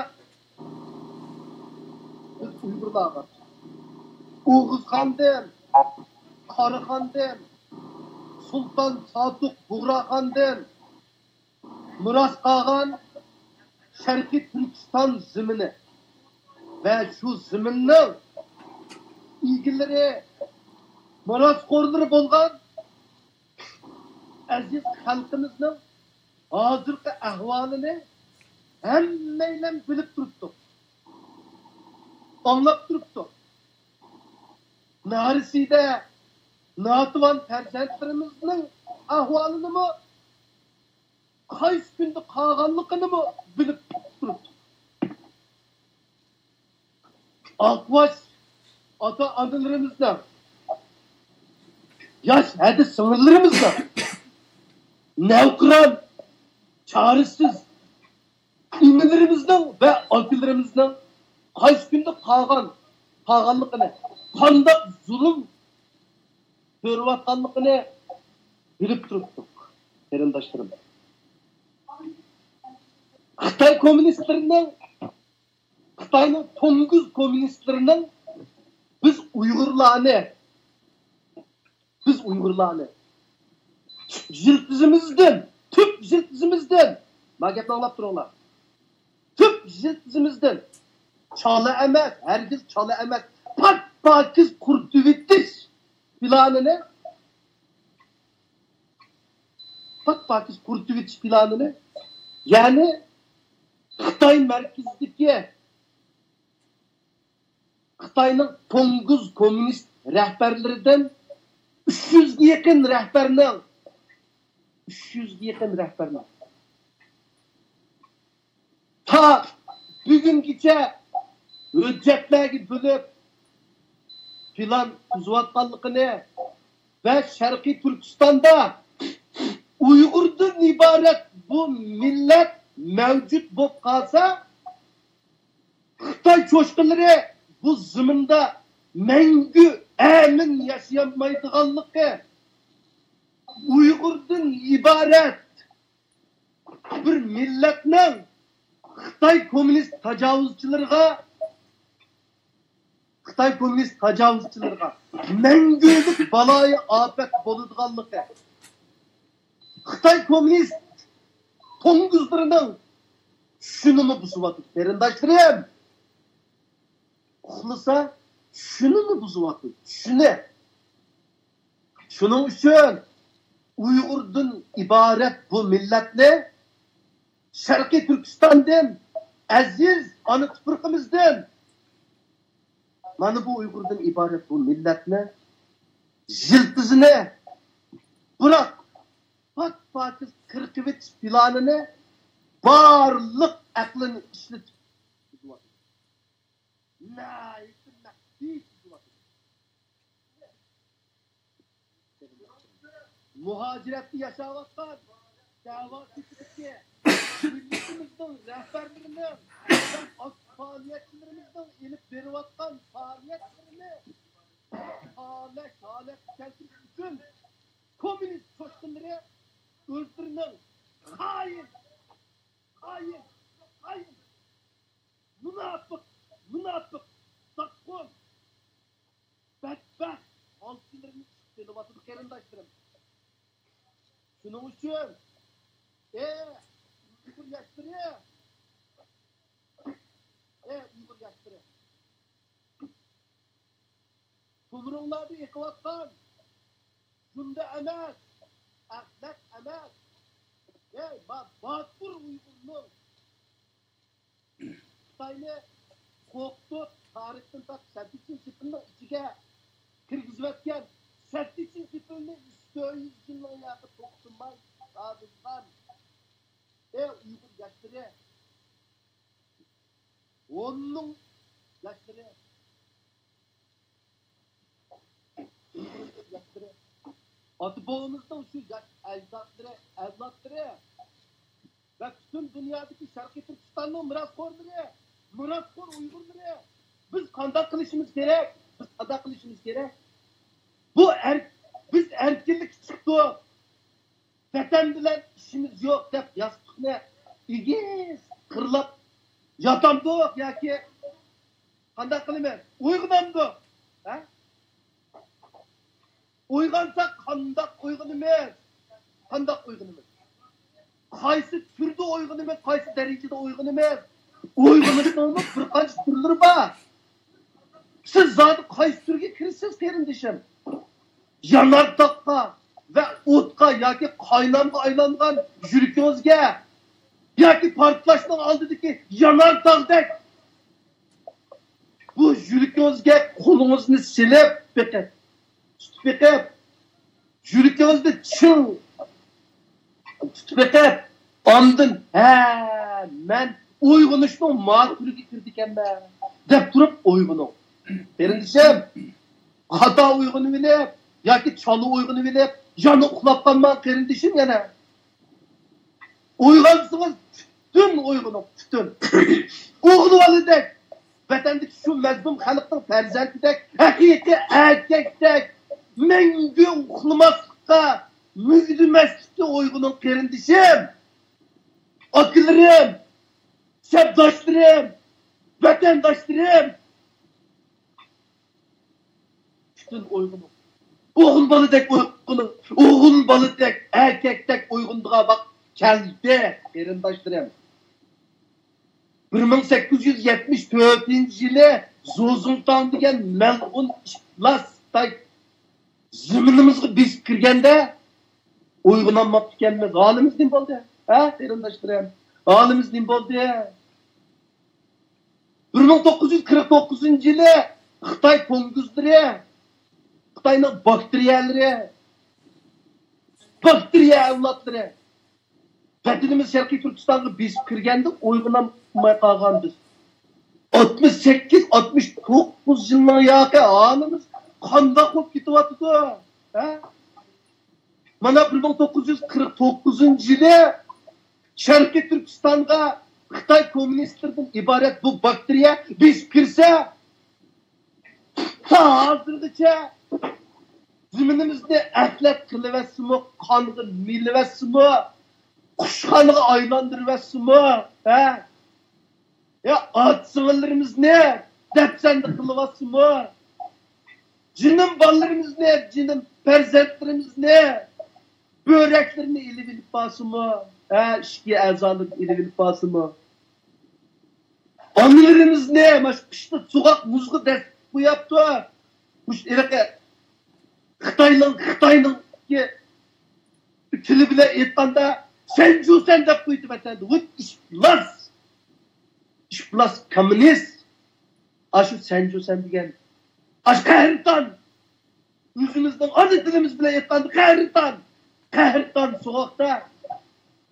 بىز ئۇيغۇرلارغا ئوغۇزخاندىن، قاراخاندىن، سۇلتان سادۇق بۇغراخاندىن مىراس قالغان شەرقىي تۈركىستان زېمىنى ۋە شۇ زېمىننىڭ ئىگىلىرى، مىراسخورلىرى بولغان ئەزىز خەلقىمىزنىڭ ھازىرقى ئەھۋالىنى ھەممەيلەن بىلىپ تۇرۇپتۇق، ئاڭلاپ تۇرۇپتۇق. نارەسىدە، ناتىۋان پەرزەنتلىرىمىزنىڭ ئەھۋالىنىمۇ، قايسى كۈندە قالغانلىقىنىمۇ بىلىپ تۇرۇپتۇق. ئاقباش ئاتا-ئانىلىرىمىزنىڭ، ياش ھەدە سىڭىللىرىمىزنىڭ، نەۋقىران، چارىسىز ئىنىلىرىمىزنىڭ ۋە ئاكىلىرىمىزنىڭ قايسى كۈندە قالغان، قالغانلىقىنى، قانداق زۇلۇم كۆرۈۋاتقانلىقىنى بىلىپ تۇرۇپتۇق، قېرىنداشلىرىم. خىتاي كوممۇنىستلىرىنىڭ، خىتاينىڭ توڭگۇز كوممۇنىستلىرىنىڭ بىز ئۇيغۇرلارنى، بىز ئۇيغۇرلارنى تۈپ يىلتىزىمىزدىن، تۈپ يىلتىزىمىزدىن، ما گەپنى ئاڭلاپ تۇرۇڭلار، تۈپ يىلتىزىمىزدىن چالا ئەمەس، ھەرگىز چالا ئەمەس، پاك-پاكىز قۇرۇتۇۋېتىش پىلانىنى، پاك-پاكىز قۇرۇتۇۋېتىش پىلانىنى، يەنى خىتاي مەركىزىدىكى، خىتاينىڭ توڭگۇز كوممۇنىست رەھبەرلىرىدىن ئۈچ يۈزگە يېقىن رەھبەرنىڭ، ئۈچ يۈزگە يېقىن رەھبەرنىڭ تا بۈگۈنگىچە ھۆججەتلەرگە بۆلۈپ پىلان تۈزۈۋاتقانلىقىنى ۋە شەرقىي تۈركىستاندا ئۇيغۇردىن ئىبارەت بۇ مىللەت مەۋجۇت بولۇپ قالسا، خىتاي چوشقىلىرى بۇ زېمىندا مەڭگۈ ئەمىن ياشىيالمايدىغانلىقى، ئۇيغۇردىن ئىبارەت بىر مىللەتنىڭ خىتاي كوممۇنىست تاجاۋۇزچىلىرىغا، خىتاي كوممۇنىست تاجاۋۇزچىلىرىغا مەڭگۈلۈك بالايىئاپەت بولىدىغانلىقى، خىتاي كوممۇنىست توڭگۇزلىرىنىڭ چۈشىنىمۇ بۇزۇۋاتىدۇ، قېرىنداشلىرىم. ئۇخلىسا، چۈشىنىمۇ بۇزۇۋاتىدۇ، چۈشىنى. شۇنىڭ ئۈچۈن ئۇيغۇردىن ئىبارەت بۇ مىللەتنى شەرقىي تۈركىستاندىن، ئەزىز ئانا تۇپرىقىمىزدىن، مانا بۇ ئۇيغۇردىن ئىبارەت بۇ مىللەتنى يىلتىزىنى بىراق پاك-پاكىز قىرقىۋېتىش پىلانىنى بارلىق ئەقلىنى ئىشلىتىپ تۈزۈۋاتىدۇ. ناھايىتى مەخپىي تۈزۈۋاتىدۇ. مۇھاجىرەتتە ياشاۋاتقان دەۋا كېچىدىكى مىللىتىمىزنىڭ رەھبەرلىرىنىڭ ۋە ئاكتىپ پائالىيەتچىلىرىمىزنىڭ ئېلىپ بېرىۋاتقان پائالىيەتلىرىنى پالەك ھالەتكە كەلتۈرۈش ئۈچۈن كوممۇنىست چوشقىلىرى ئۆزلىرىنىڭ خائىن، خائىن، خائىن، مۇناپىق، مۇناپىق، ساتقۇن، بەتبەخت ھالچىلىرىنى ئىشلىتىۋاتىدۇ، قېرىنداشلىرىم. شۇنىڭ ئۈچۈن، ئەي ئۇيغۇر ياشلىرى، ئەي ئۇيغۇر ياشلىرى، تومۇرۇڭلاردا ئېقىۋاتقان جۇندا ئەمەس، ئەخلەت ئەمەس، ئەي، با-، باتۇر ئۇيغۇرنىڭ خىتاينى قورقۇتۇپ، تارىختىن تارتىپ سەتتىنچى سېپىلنىڭ ئىچىگە كىرگۈزۈۋەتكەن، سەتتىنچى سېپىلنى ئۈچ تۆت يۈز يىلنىڭ ياقى توختىماي قاغىزغان. ئەي، ئۇيغۇر ياشلىرى، ھوننىڭ ياشلىرى، ئۇيغۇر ياشلىرى، ئاتا-بوۋىمىزنىڭ شۇ ياش ئەجدادلىرى، ئەۋلادلىرى ۋە پۈتۈن دۇنيادىكى شەرقىي تۈركىستاننىڭ مىراسخورلىرى، مىراسخور ئۇيغۇرلىرى، بىز قانداق قىلىشىمىز كېرەك؟ بىز قانداق قىلىشىمىز كېرەك؟ بۇ ئەر-، بىز ئەركىنلىككە چىقتۇق. ۋەتەن بىلەن ئىشىمىز يوق دەپ ياستۇقنى ئېگىز قىرلاپ ياتامدۇق ياكى قانداق قىلىمىز؟ ئويغىنامدۇق؟ ھە؟ ئويغانساق قانداق ئويغىنىمىز؟ قانداق ئويغىنىمىز؟ قايسى تۈردە ئويغىنىمىز؟ قايسى دەرىجىدە ئويغىنىمىز؟ ئويغىنىشنىڭمۇ بىر قانچە تۈرلىرى بار. سىز زادى قايسى تۈرگە كىرىسىز، قېرىندىشىم؟ يانارتاغقا ۋە ئوتقا ياكى قاينامغا ئايلانغان يۈرىكىڭىزگە ياكى پارتلاشنىڭ ئالدىدىكى يانارتاغدەك بۇ يۈرىكىڭىزگە قولىڭىزنى سېلىپ بېقىپ، تۇتۇپ بېقىپ، يۈرىكىڭىزنى چىڭ تۇتۇپ بېقىپ، ئاندىن، ھە، مەن ئويغىنىشنىڭ ما تۈرىگە كىرىدىكەنمەن دەپ تۇرۇپ ئويغىنىڭ. قېرىندىشىم، خاتا ئويغىنىۋېلىپ ياكى چالا ئويغىنىۋېلىپ يەنە ئۇخلاپ قالماڭ، قېرىندىشىم، يەنە. ئويغانسىڭىز، پۈتۈن ئويغىنىڭ، پۈتۈن. ئوغۇل بالىدەك، ۋەتەندىكى شۇ مەزلۇم خەلقنىڭ پەرزەنتىدەك، ھەقىقىي ئەركەكتەك، مەڭگۈ ئۇخلىماسلىققا، مۈگدىمەسلىككە ئويغىنىڭ، قېرىندىشىم، ئاكىلىرىم، سەپداشلىرىم، ۋەتەنداشلىرىم. پۈتۈن ئويغىنىڭ. ئوغۇل بالىدەك ئويغىنىڭ. ئوغۇل بالىدەك، ئەركەكتەك ئويغىنىدىغان ۋاقىت كەلدى، قېرىنداشلىرىم. بىر مىڭ سەككىز يۈز يەتمىش تۆتىنچى يىلى زوزۇڭتاڭ دېگەن مەلئۇن ئىپلاس خىتاي زېمىنىمىزغا بېسىپ كىرگەندە ئويغىنالماپتىكەنمىز. ھالىمىز نېمە بولدى؟ ھە، قېرىنداشلىرىم؟ ھالىمىز نېمە بولدى؟ بىر مىڭ توققۇز يۈز قىرىق توققۇزىنچى يىلى خىتاي توڭگۇزلىرى، خىتاينىڭ باكتېرىيەلىرى، باكتېرىيە ئەۋلادلىرى ۋەتىنىمىز شەرقىي تۈركىستانغا بېسىپ كىرگەندە ئويغىنالماي قالغان بىز. ئاتمىش سەككىز، ئاتمىش توققۇز يىلنىڭ ياقى ھالىمىز قانداق بولۇپ كېتىۋاتىدۇ؟ ھە؟ مانا بىر مىڭ توققۇز يۈز قىرىق توققۇزىنچى يىلى شەرقىي تۈركىستانغا خىتاي كوممۇنىستلىرىدىن ئىبارەت بۇ باكتېرىيە بېسىپ كىرسە، تا ھازىرغىچە زېمىنىمىزنى ئەخلەت قىلىۋەتسىمۇ، قانغا مىلىۋەتسىمۇ، قۇشخانىغا ئايلاندۇرۇۋەتسىمۇ، ھە؟ يا ئاچا-سىڭىللىرىمىزنى دەپسەندە قىلىۋاتسىمۇ، جېنىم بالىلىرىمىزنى، جېنىم پەرزەنتلىرىمىزنى، بۆرەكلىرىنى ئېلىۋېلىپ بارسىمۇ، ھە، ئىچكى ئەزالىرىنى ئېلىۋېلىپ بارسىمۇ، ئانىلىرىمىزنى مانا شۇ قىشتا سوغۇق مۇزغا دەسسىتىپ قويۇپتۇ. مۇشۇ ھېلىقى خىتاينىڭ، خىتاينىڭ تىلى بىلەن ئېيتقاندا، سەنجۇسەن دەپ قويدى ۋەتەندە. ۋۇ ئىپلاس! ئىپلاس كوممۇنىست! ئاشۇ سەنجۇسەن دېگەن، ئاشۇ قەھرىتان! ئۆزىمىزنىڭ ئانا تىلىمىز بىلەن ئېيتقاندا، قەھرىتان! قەھرىتان سوغۇقتا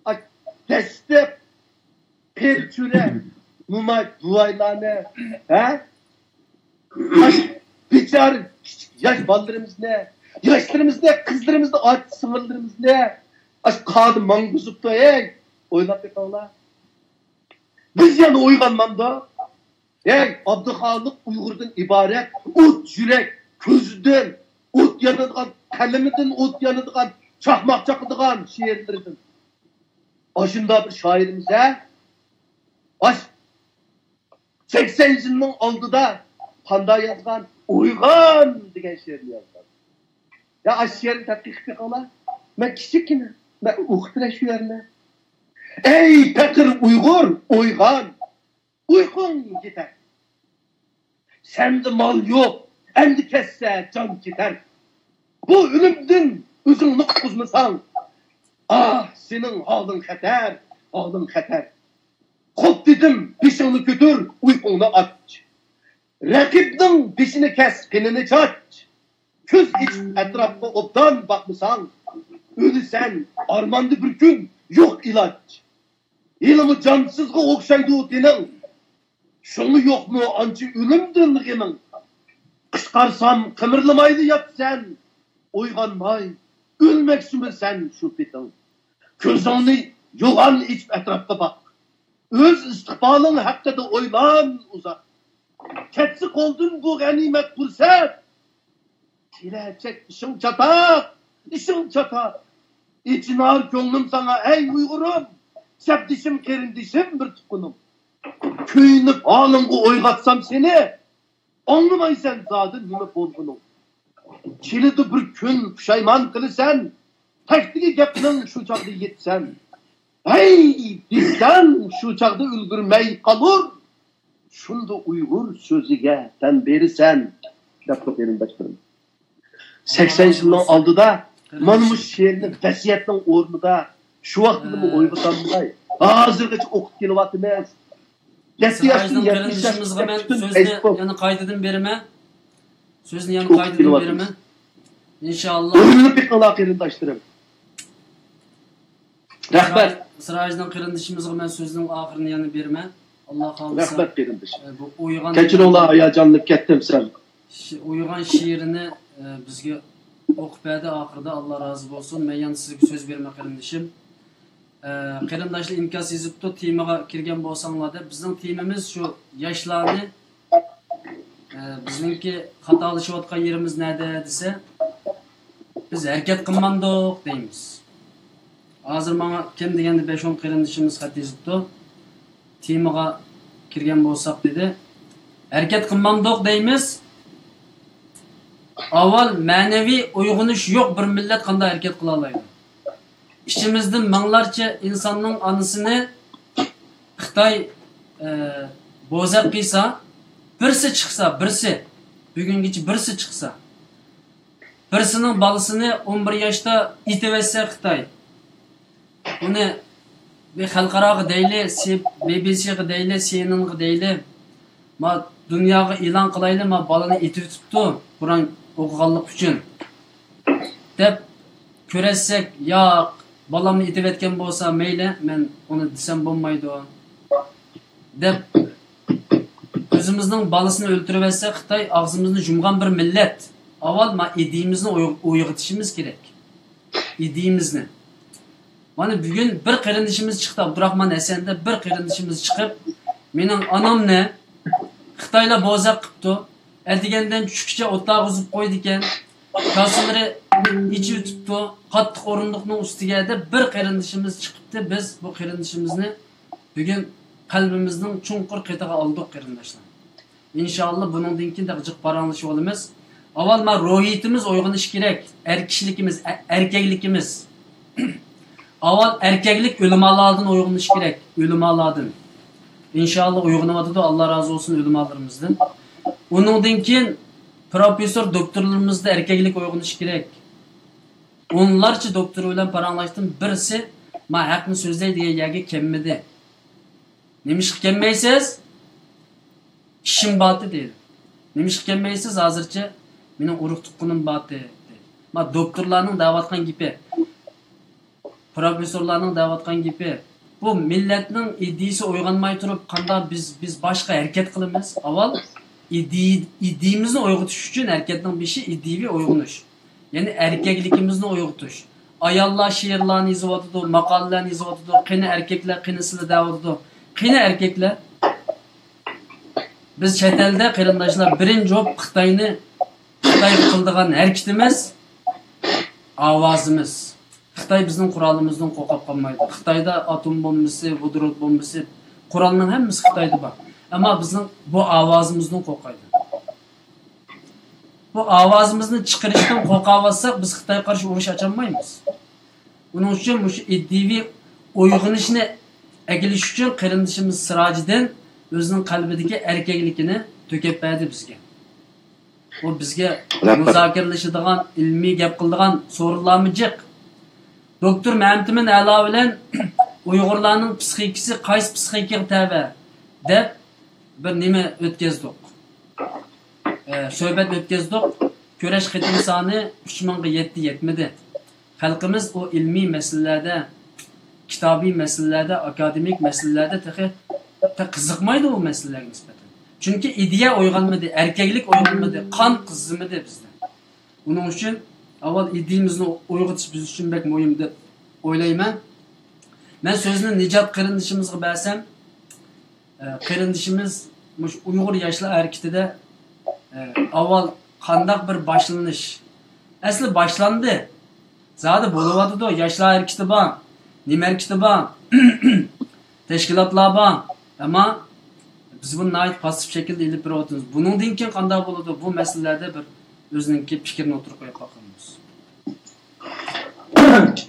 ئاچ دەسسىتىپ، قېرى چۈرە، موماي، بوۋايلارنى، ھە؟ ئاشۇ بىچارە كىچىك ياش بالىلىرىمىزنى، ياشلىرىمىزنى، قىزلىرىمىزنى، ئاچا-سىڭىللىرىمىزنى ئاشۇ قاردا ماڭغۇزۇپتۇ، ھەي! ئويلاپ بېقىڭلار. بىز يەنە ئويغانمامدۇق؟ ھەي، ئابدۇخالىق ئۇيغۇردىن ئىبارەت ئوت يۈرەك، كۆزىدىن ئوت يانىدىغان، قەلىمىدىن ئوت يانىدىغان، چاقماق چاقىدىغان شېئىرلىرىدىن. ئاشۇنداق بىر شائىرىمىز، ھە؟ ئاش سەكسەن يىلنىڭ ئالدىدا پاندا يازغان «ئويغان» دېگەن شېئىرنى يازغان. يا ئاشۇ شېئىرنى تەتقىق قىلىپ بېقىڭلار. مەن كىچىككىنە، مەن ئوقۇپ بېرەي شۇ يەرنى. ئەي پەقىر ئۇيغۇر، ئويغان! ئۇيقۇڭ يېتەر. سەندە مال يوق، ئەمدى كەتسە جان كېتەر. بۇ ئۆلۈمدىن ئۆزۈڭنى قۇتقۇزمىساڭ، ئاھ، سېنىڭ ھالىڭ خەتەر، ھالىڭ خەتەر. قوپ دېدىم، بېشىڭنى كۆتۈر، ئۇيقۇڭنى ئاچ. رەقىبنىڭ بېشىنى كەس، قېنىنى چاچ. كۆز ئېچىپ ئەتراپقا ئوبدان باقمىساڭ، ئۆلىسەن، ئارماندا بىر كۈن يوق ئىلاج. ھېلىمۇ جانسىزغا ئوخشايدۇ تېنىڭ. شۇڭا يوقمۇ ئانچە ئۆلۈمدىن غېمىڭ؟ قىچقارسام قىمىرلىمايلا ياتىسەن. ئويغانماي ئۆلمەكچىمۇ سەن شۇ پېتىڭ؟ كۆزۈڭنى يوغان ئېچىپ ئەتراپقا باق. ئۆز ئىستىقبالىڭ ھەققىدە ئويلان ئۇزاق. كەتسە قولدىن بۇ غەنىيمەت پۇرسەت. چىلە چەك، ئىشىڭ چاتاق، ئىشىڭ چاتاق. ئېچىنار كۆڭلۈم ساڭا، ئەي ئۇيغۇرۇم، سەپدىشىم، قېرىندىشىم، بىر تۇغقىنىم. كۆيۈنۈپ ھالىڭغا ئويغاتسام سېنى، ئاڭلىمايسەن زادى نېمە بولغىنىڭ. كېلىدۇ بىر كۈن، پۇشايمان قىلىسەن، تەكتىگە گەپنىڭ شۇ چاغدا يېتىسەن. ھەي دېسەڭ، شۇ چاغدا ئۈلگۈرمەي قالۇر، شۇندا ئۇيغۇر سۆزىگە تەن بېرىسەن، دەپتۇ قېرىنداشلىرىم. سەكسەن يىلنىڭ ئالدىدا مانا مۇشۇ شېئىرنى ۋەسىيەتنىڭ ئورنىدا شۇ ۋاقتىدىمۇ ئويغىتالماي، ھازىرغىچە ئوقۇپ كېلىۋاتىمىز. يەتتە ياشتىن يەتمىش ياشقىچە پۈتۈن فېيسبۇك. يەنە قايتىدىن بېرىمەن. سۆزنى يەنە قايتىدىن بېرىمەن. ئىنشاللا. ئويلىنىپ بېقىڭلار، قېرىنداشلىرىم. رەھمەت. سىراجدىن قېرىندىشىمىزغا مەن سۆزنىڭ ئاخىرىنى يەنە بېرىمەن. ئاللا خالىسا. رەھمەت، قېرىندىشىم. ئە، بۇ ئويغان كەچۈرۈڭلار، ھاياجانلىنىپ كەتتىم سەل. شى-، ئويغان شېئىرىنى، ئە، بىزگە ئوقۇپ بەردى ئاخىرىدا. ئاللا رازى بولسۇن. مەن يەنە سىزگە سۆز بېرىمەن، قېرىندىشىم. ئە، قېرىنداشلار ئىنكاس يېزىپتۇ، تېمىغا كىرگەن بولساڭلار دەپ. بىزنىڭ تېمىمىز شۇ ياشلارنى، ئە، بىزنىڭكى خاتالىشىۋاتقان يېرىمىز نەدە دېسە، بىز ھەرىكەت قىلمامدۇق دەيمىز. ھازىر ماڭا كەم دېگەندە بەش-ئون قېرىندىشىمىز خەت يېزىپتۇ. تېمىغا كىرگەن بولساق دېدى. ھەرىكەت قىلمامدۇق دەيمىز. ئاۋۋال مەنىۋى ئويغىنىش يوق بىر مىللەت قانداق ھەرىكەت قىلالايدۇ؟ ئىچىمىزدىن مىڭلارچە ئىنساننىڭ ئانىسىنى خىتاي، ئە، بوزەك قىلسا، بىرسى چىقسا، بىرسى، بۈگۈنگىچە بىرسى چىقسا، بىرسىنىڭ بالىسىنى ئون بىر ياشتا ئېتىۋەتسە خىتاي، ئۇنى بىر خەلقئاراغا دەيلى، سى-، بى بى سىغا دەيلى، سى ئېن ئېنغا دەيلى، ما دۇنياغا ئېلان قىلايلى، ما بالىنى ئېتىۋېتىپتۇ، قۇرئان ئوقۇغانلىقى ئۈچۈن، دەپ كۆرسەتسەك، ياق، بالامنى ئېتىۋەتكەن بولسا مەيلى، مەن ئۇنى دېسەم بولمايدۇ، دەپ ئۆزىمىزنىڭ بالىسىنى ئۆلتۈرۈۋەتسە خىتاي، ئاغزىمىزنى يۇمغان بىر مىللەت. ئاۋۋال ما ئىدىيىمىزنى ئوي-، ئويغىتىشىمىز كېرەك. ئىدىيىمىزنى. مانا بۈگۈن بىر قېرىندىشىمىز چىقتى، ئابدۇراخمان ھەسەن دەپ بىر قېرىندىشىمىز چىقىپ، مېنىڭ ئانامنى خىتايلار بوزەك قىپتۇ، ئەتىگەندىن چۈشكىچە ئوتتاغا ئۈزۈپ قويىدىكەن، كاسىلىرى ئېچىۋېتىپتۇ، قاتتىق ئورۇندۇقنىڭ ئۈستىگە دەپ بىر قېرىندىشىمىز چىقىپتۇ. بىز بۇ قېرىندىشىمىزنى بۈگۈن قەلبىمىزنىڭ چوڭقۇر قېتىغا ئالدۇق، قېرىنداشلار. ئىنشاللا بۇنىڭدىن كېيىن تېخى جىق پاراڭلىشىۋالىمىز. ئاۋۋال ما روھىيىتىمىز ئويغىنىشى كېرەك. ئەر كىشىلىكىمىز، ئە-، ئەركەكلىكىمىز. ئاۋۋال ئەركەكلىك ئۆلىمالاردىن ئويغىنىشى كېرەك. ئۆلىمالاردىن. ئىنشاللا ئويغىنىۋاتىدۇ. ئاللا رازى بولسۇن ئۆلىمالىرىمىزدىن. ئۇنىڭدىن كېيىن پروفېسسور، دوكتورلىرىمىزدا ئەركەكلىك ئويغىنىشى كېرەك. ئونلارچە دوكتور بىلەن پاراڭلاشتىم. بىرسى، ما ھەقنى سۆزلەي دېگەن يەرگە كەلمىدى. نېمىشقا كەلمەيسىز؟ ئىشىم بارتى دېدى. نېمىشقا كەلمەيسىز ھازىرچە؟ مېنىڭ ئۇرۇق تۇغقىنىم بارتى دېدى. ما دوكتورلارنىڭ دەۋاتقان گېپى، پروفېسسورلارنىڭ دەۋاتقان گېپى، بۇ مىللەتنىڭ ئىدىيىسى ئويغانماي تۇرۇپ قانداق بىز، بىز باشقا ھەرىكەت قىلىمىز؟ ئاۋۋال ئىدىي-، ئىدىيىمىزنى ئويغىتىش ئۈچۈن ھەرىكەتنىڭ بېشى ئىدىيىۋى ئويغىنىش. يەنى ئەركەكلىكىمىزنى ئويغىتىش. ئاياللار شېئىرلارنى يېزىۋاتىدۇ، ماقالىلەرنى يېزىۋاتىدۇ. قېنى ئەركەكلەر، قېنى سىلەر دەۋاتىدۇ. قېنى ئەركەكلەر؟ بىز چەت ئەلدە، قېرىنداشلار، بىرىنچى بولۇپ خىتاينى، خىتايغا قىلىدىغان ھەرىكىتىمىز، ئاۋازىمىز. خىتاي بىزنىڭ قورالىمىزدىن قورقۇپ قالمايدۇ. خىتايدا ئاتوم بومبىسى، ۋودورود بومبىسى، قورالنىڭ ھەممىسى خىتايدا بار. ئەمما بىزنىڭ بۇ ئاۋازىمىزدىن قورقايدۇ. بۇ ئاۋازىمىزنى چىقىرىشتىن قورقۇۋاتساق، بىز خىتايغا قارشى ئۇرۇش ئاچالمايمىز. ئۇنىڭ ئۈچۈن مۇشۇ ئىدىيىۋى ئويغىنىشنى ئەكېلىش ئۈچۈن قېرىندىشىمىز سىراجىدىن ئۆزىنىڭ قەلبىدىكى ئەركەكلىكىنى تۆكۈپ بەردى بىزگە. ئۇ بىزگە مۇزاكىرىلىشىدىغان، ئىلمىي گەپ قىلىدىغان سورۇنلارمۇ جىق. دوكتور مەمتىمىن ئەلا بىلەن ئۇيغۇرلارنىڭ پسىخىكىسى قايسى پسىخىكىغا تەۋە دەپ بىر نېمە ئۆتكەزدۇق. ئە، سۆھبەت ئۆتكەزدۇق. كۆرۈش قېتىم سانى ئۈچ مىڭغا يەتتى، يەتمىدى. خەلقىمىز ئۇ ئىلمىي مەسىلىلەردە، كىتابىي مەسىلىلەردە، ئاكادېمىك مەسىلىلەردە تېخى، تېخى قىزىقمايدۇ ئۇ مەسىلىلەرگە نىسبەتەن. چۈنكى ئىدىيە ئويغانمىدى، ئەركەكلىك ئويغانمىدى، قان قىزىمىدى بىزدە. ئۇنىڭ ئۈچۈن ئاۋۋال ئىدىيىمىزنى ئويغىتىش بىز ئۈچۈن بەك مۇھىم دەپ ئويلايمەن. مەن سۆزنى نىجات قېرىندىشىمىزغا بەرسەم، ئە، قېرىندىشىمىز مۇشۇ ئۇيغۇر ياشلار ھەرىكىتىدە، ئە، ئاۋۋال قانداق بىر باشلىنىش؟ ئەسلى باشلاندى. زادى بولۇۋاتىدۇ. ياشلار ھەرىكىتى بار، نېمە ھەرىكىتى بار، تەشكىلاتلار بار. ئەمما بىز بۇنى ناھايىتى پاسسىپ شەكىلدە ئېلىپ بېرىۋاتىمىز. بۇنىڭدىن كېيىن قانداق بولىدۇ؟ بۇ مەسىلىلەردە بىر ئۆزىنىڭكى پىكرىنى ئوتتۇرىغا قويۇپ باققىنىمىز.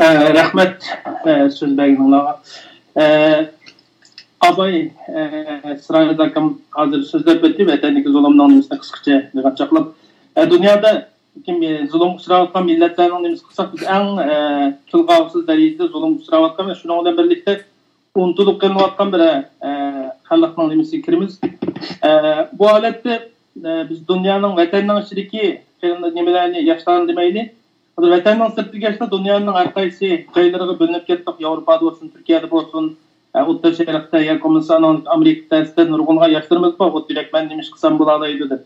ئە، رەھمەت، ئە، سۆز بەرگىنىڭلارغا. ئە، ئاباي، ئە، سىرايىز ئاكام ھازىر سۆزلەپ ئۆتتى، ۋەتەندىكى زۇلۇمنىڭ نېمىسىنى قىسقىچە قىلغانچاقلاپ. ئە، دۇنيادا كىم، ئە، زۇلۇمغا ئۇچراۋاتقان مىللەتلەرنىڭ نېمىسى قىلساق، بىز ئەڭ، ئە، تىلغا ئالغۇسىز دەرىجىدە زۇلۇمغا ئۇچراۋاتقان ۋە شۇنىڭ بىلەن بىرلىكتە ئۇنتۇلۇپ قېلىنىۋاتقان بىر، ئە، خەلقنىڭ نېمىسىگە كىرىمىز. ئە، بۇ ھالەتتە، ئە، بىز دۇنيانىڭ، ۋەتەننىڭ ئىچىدىكى قېرىنداش نېمىلەرنى، ياشلارنى دېمەيلى، ھازىر ۋەتەننىڭ سىرتىدىكى ياشلار دۇنيانىڭ ھەر قايسى جايلىرىغا بۆلۈنۈپ كەتتۇق. ياۋروپادا بولسۇن، تۈركىيەدە بولسۇن، ئە، ئوتتۇرا شەرقتە ياكى بولمىسا ئانىڭ ئامېرىكا تەسىدە نۇرغۇنلىغان ياشلىرىمىز بار، خۇددى بەك مەن نېمە ئىش قىلسام بولالايدۇ دەپ.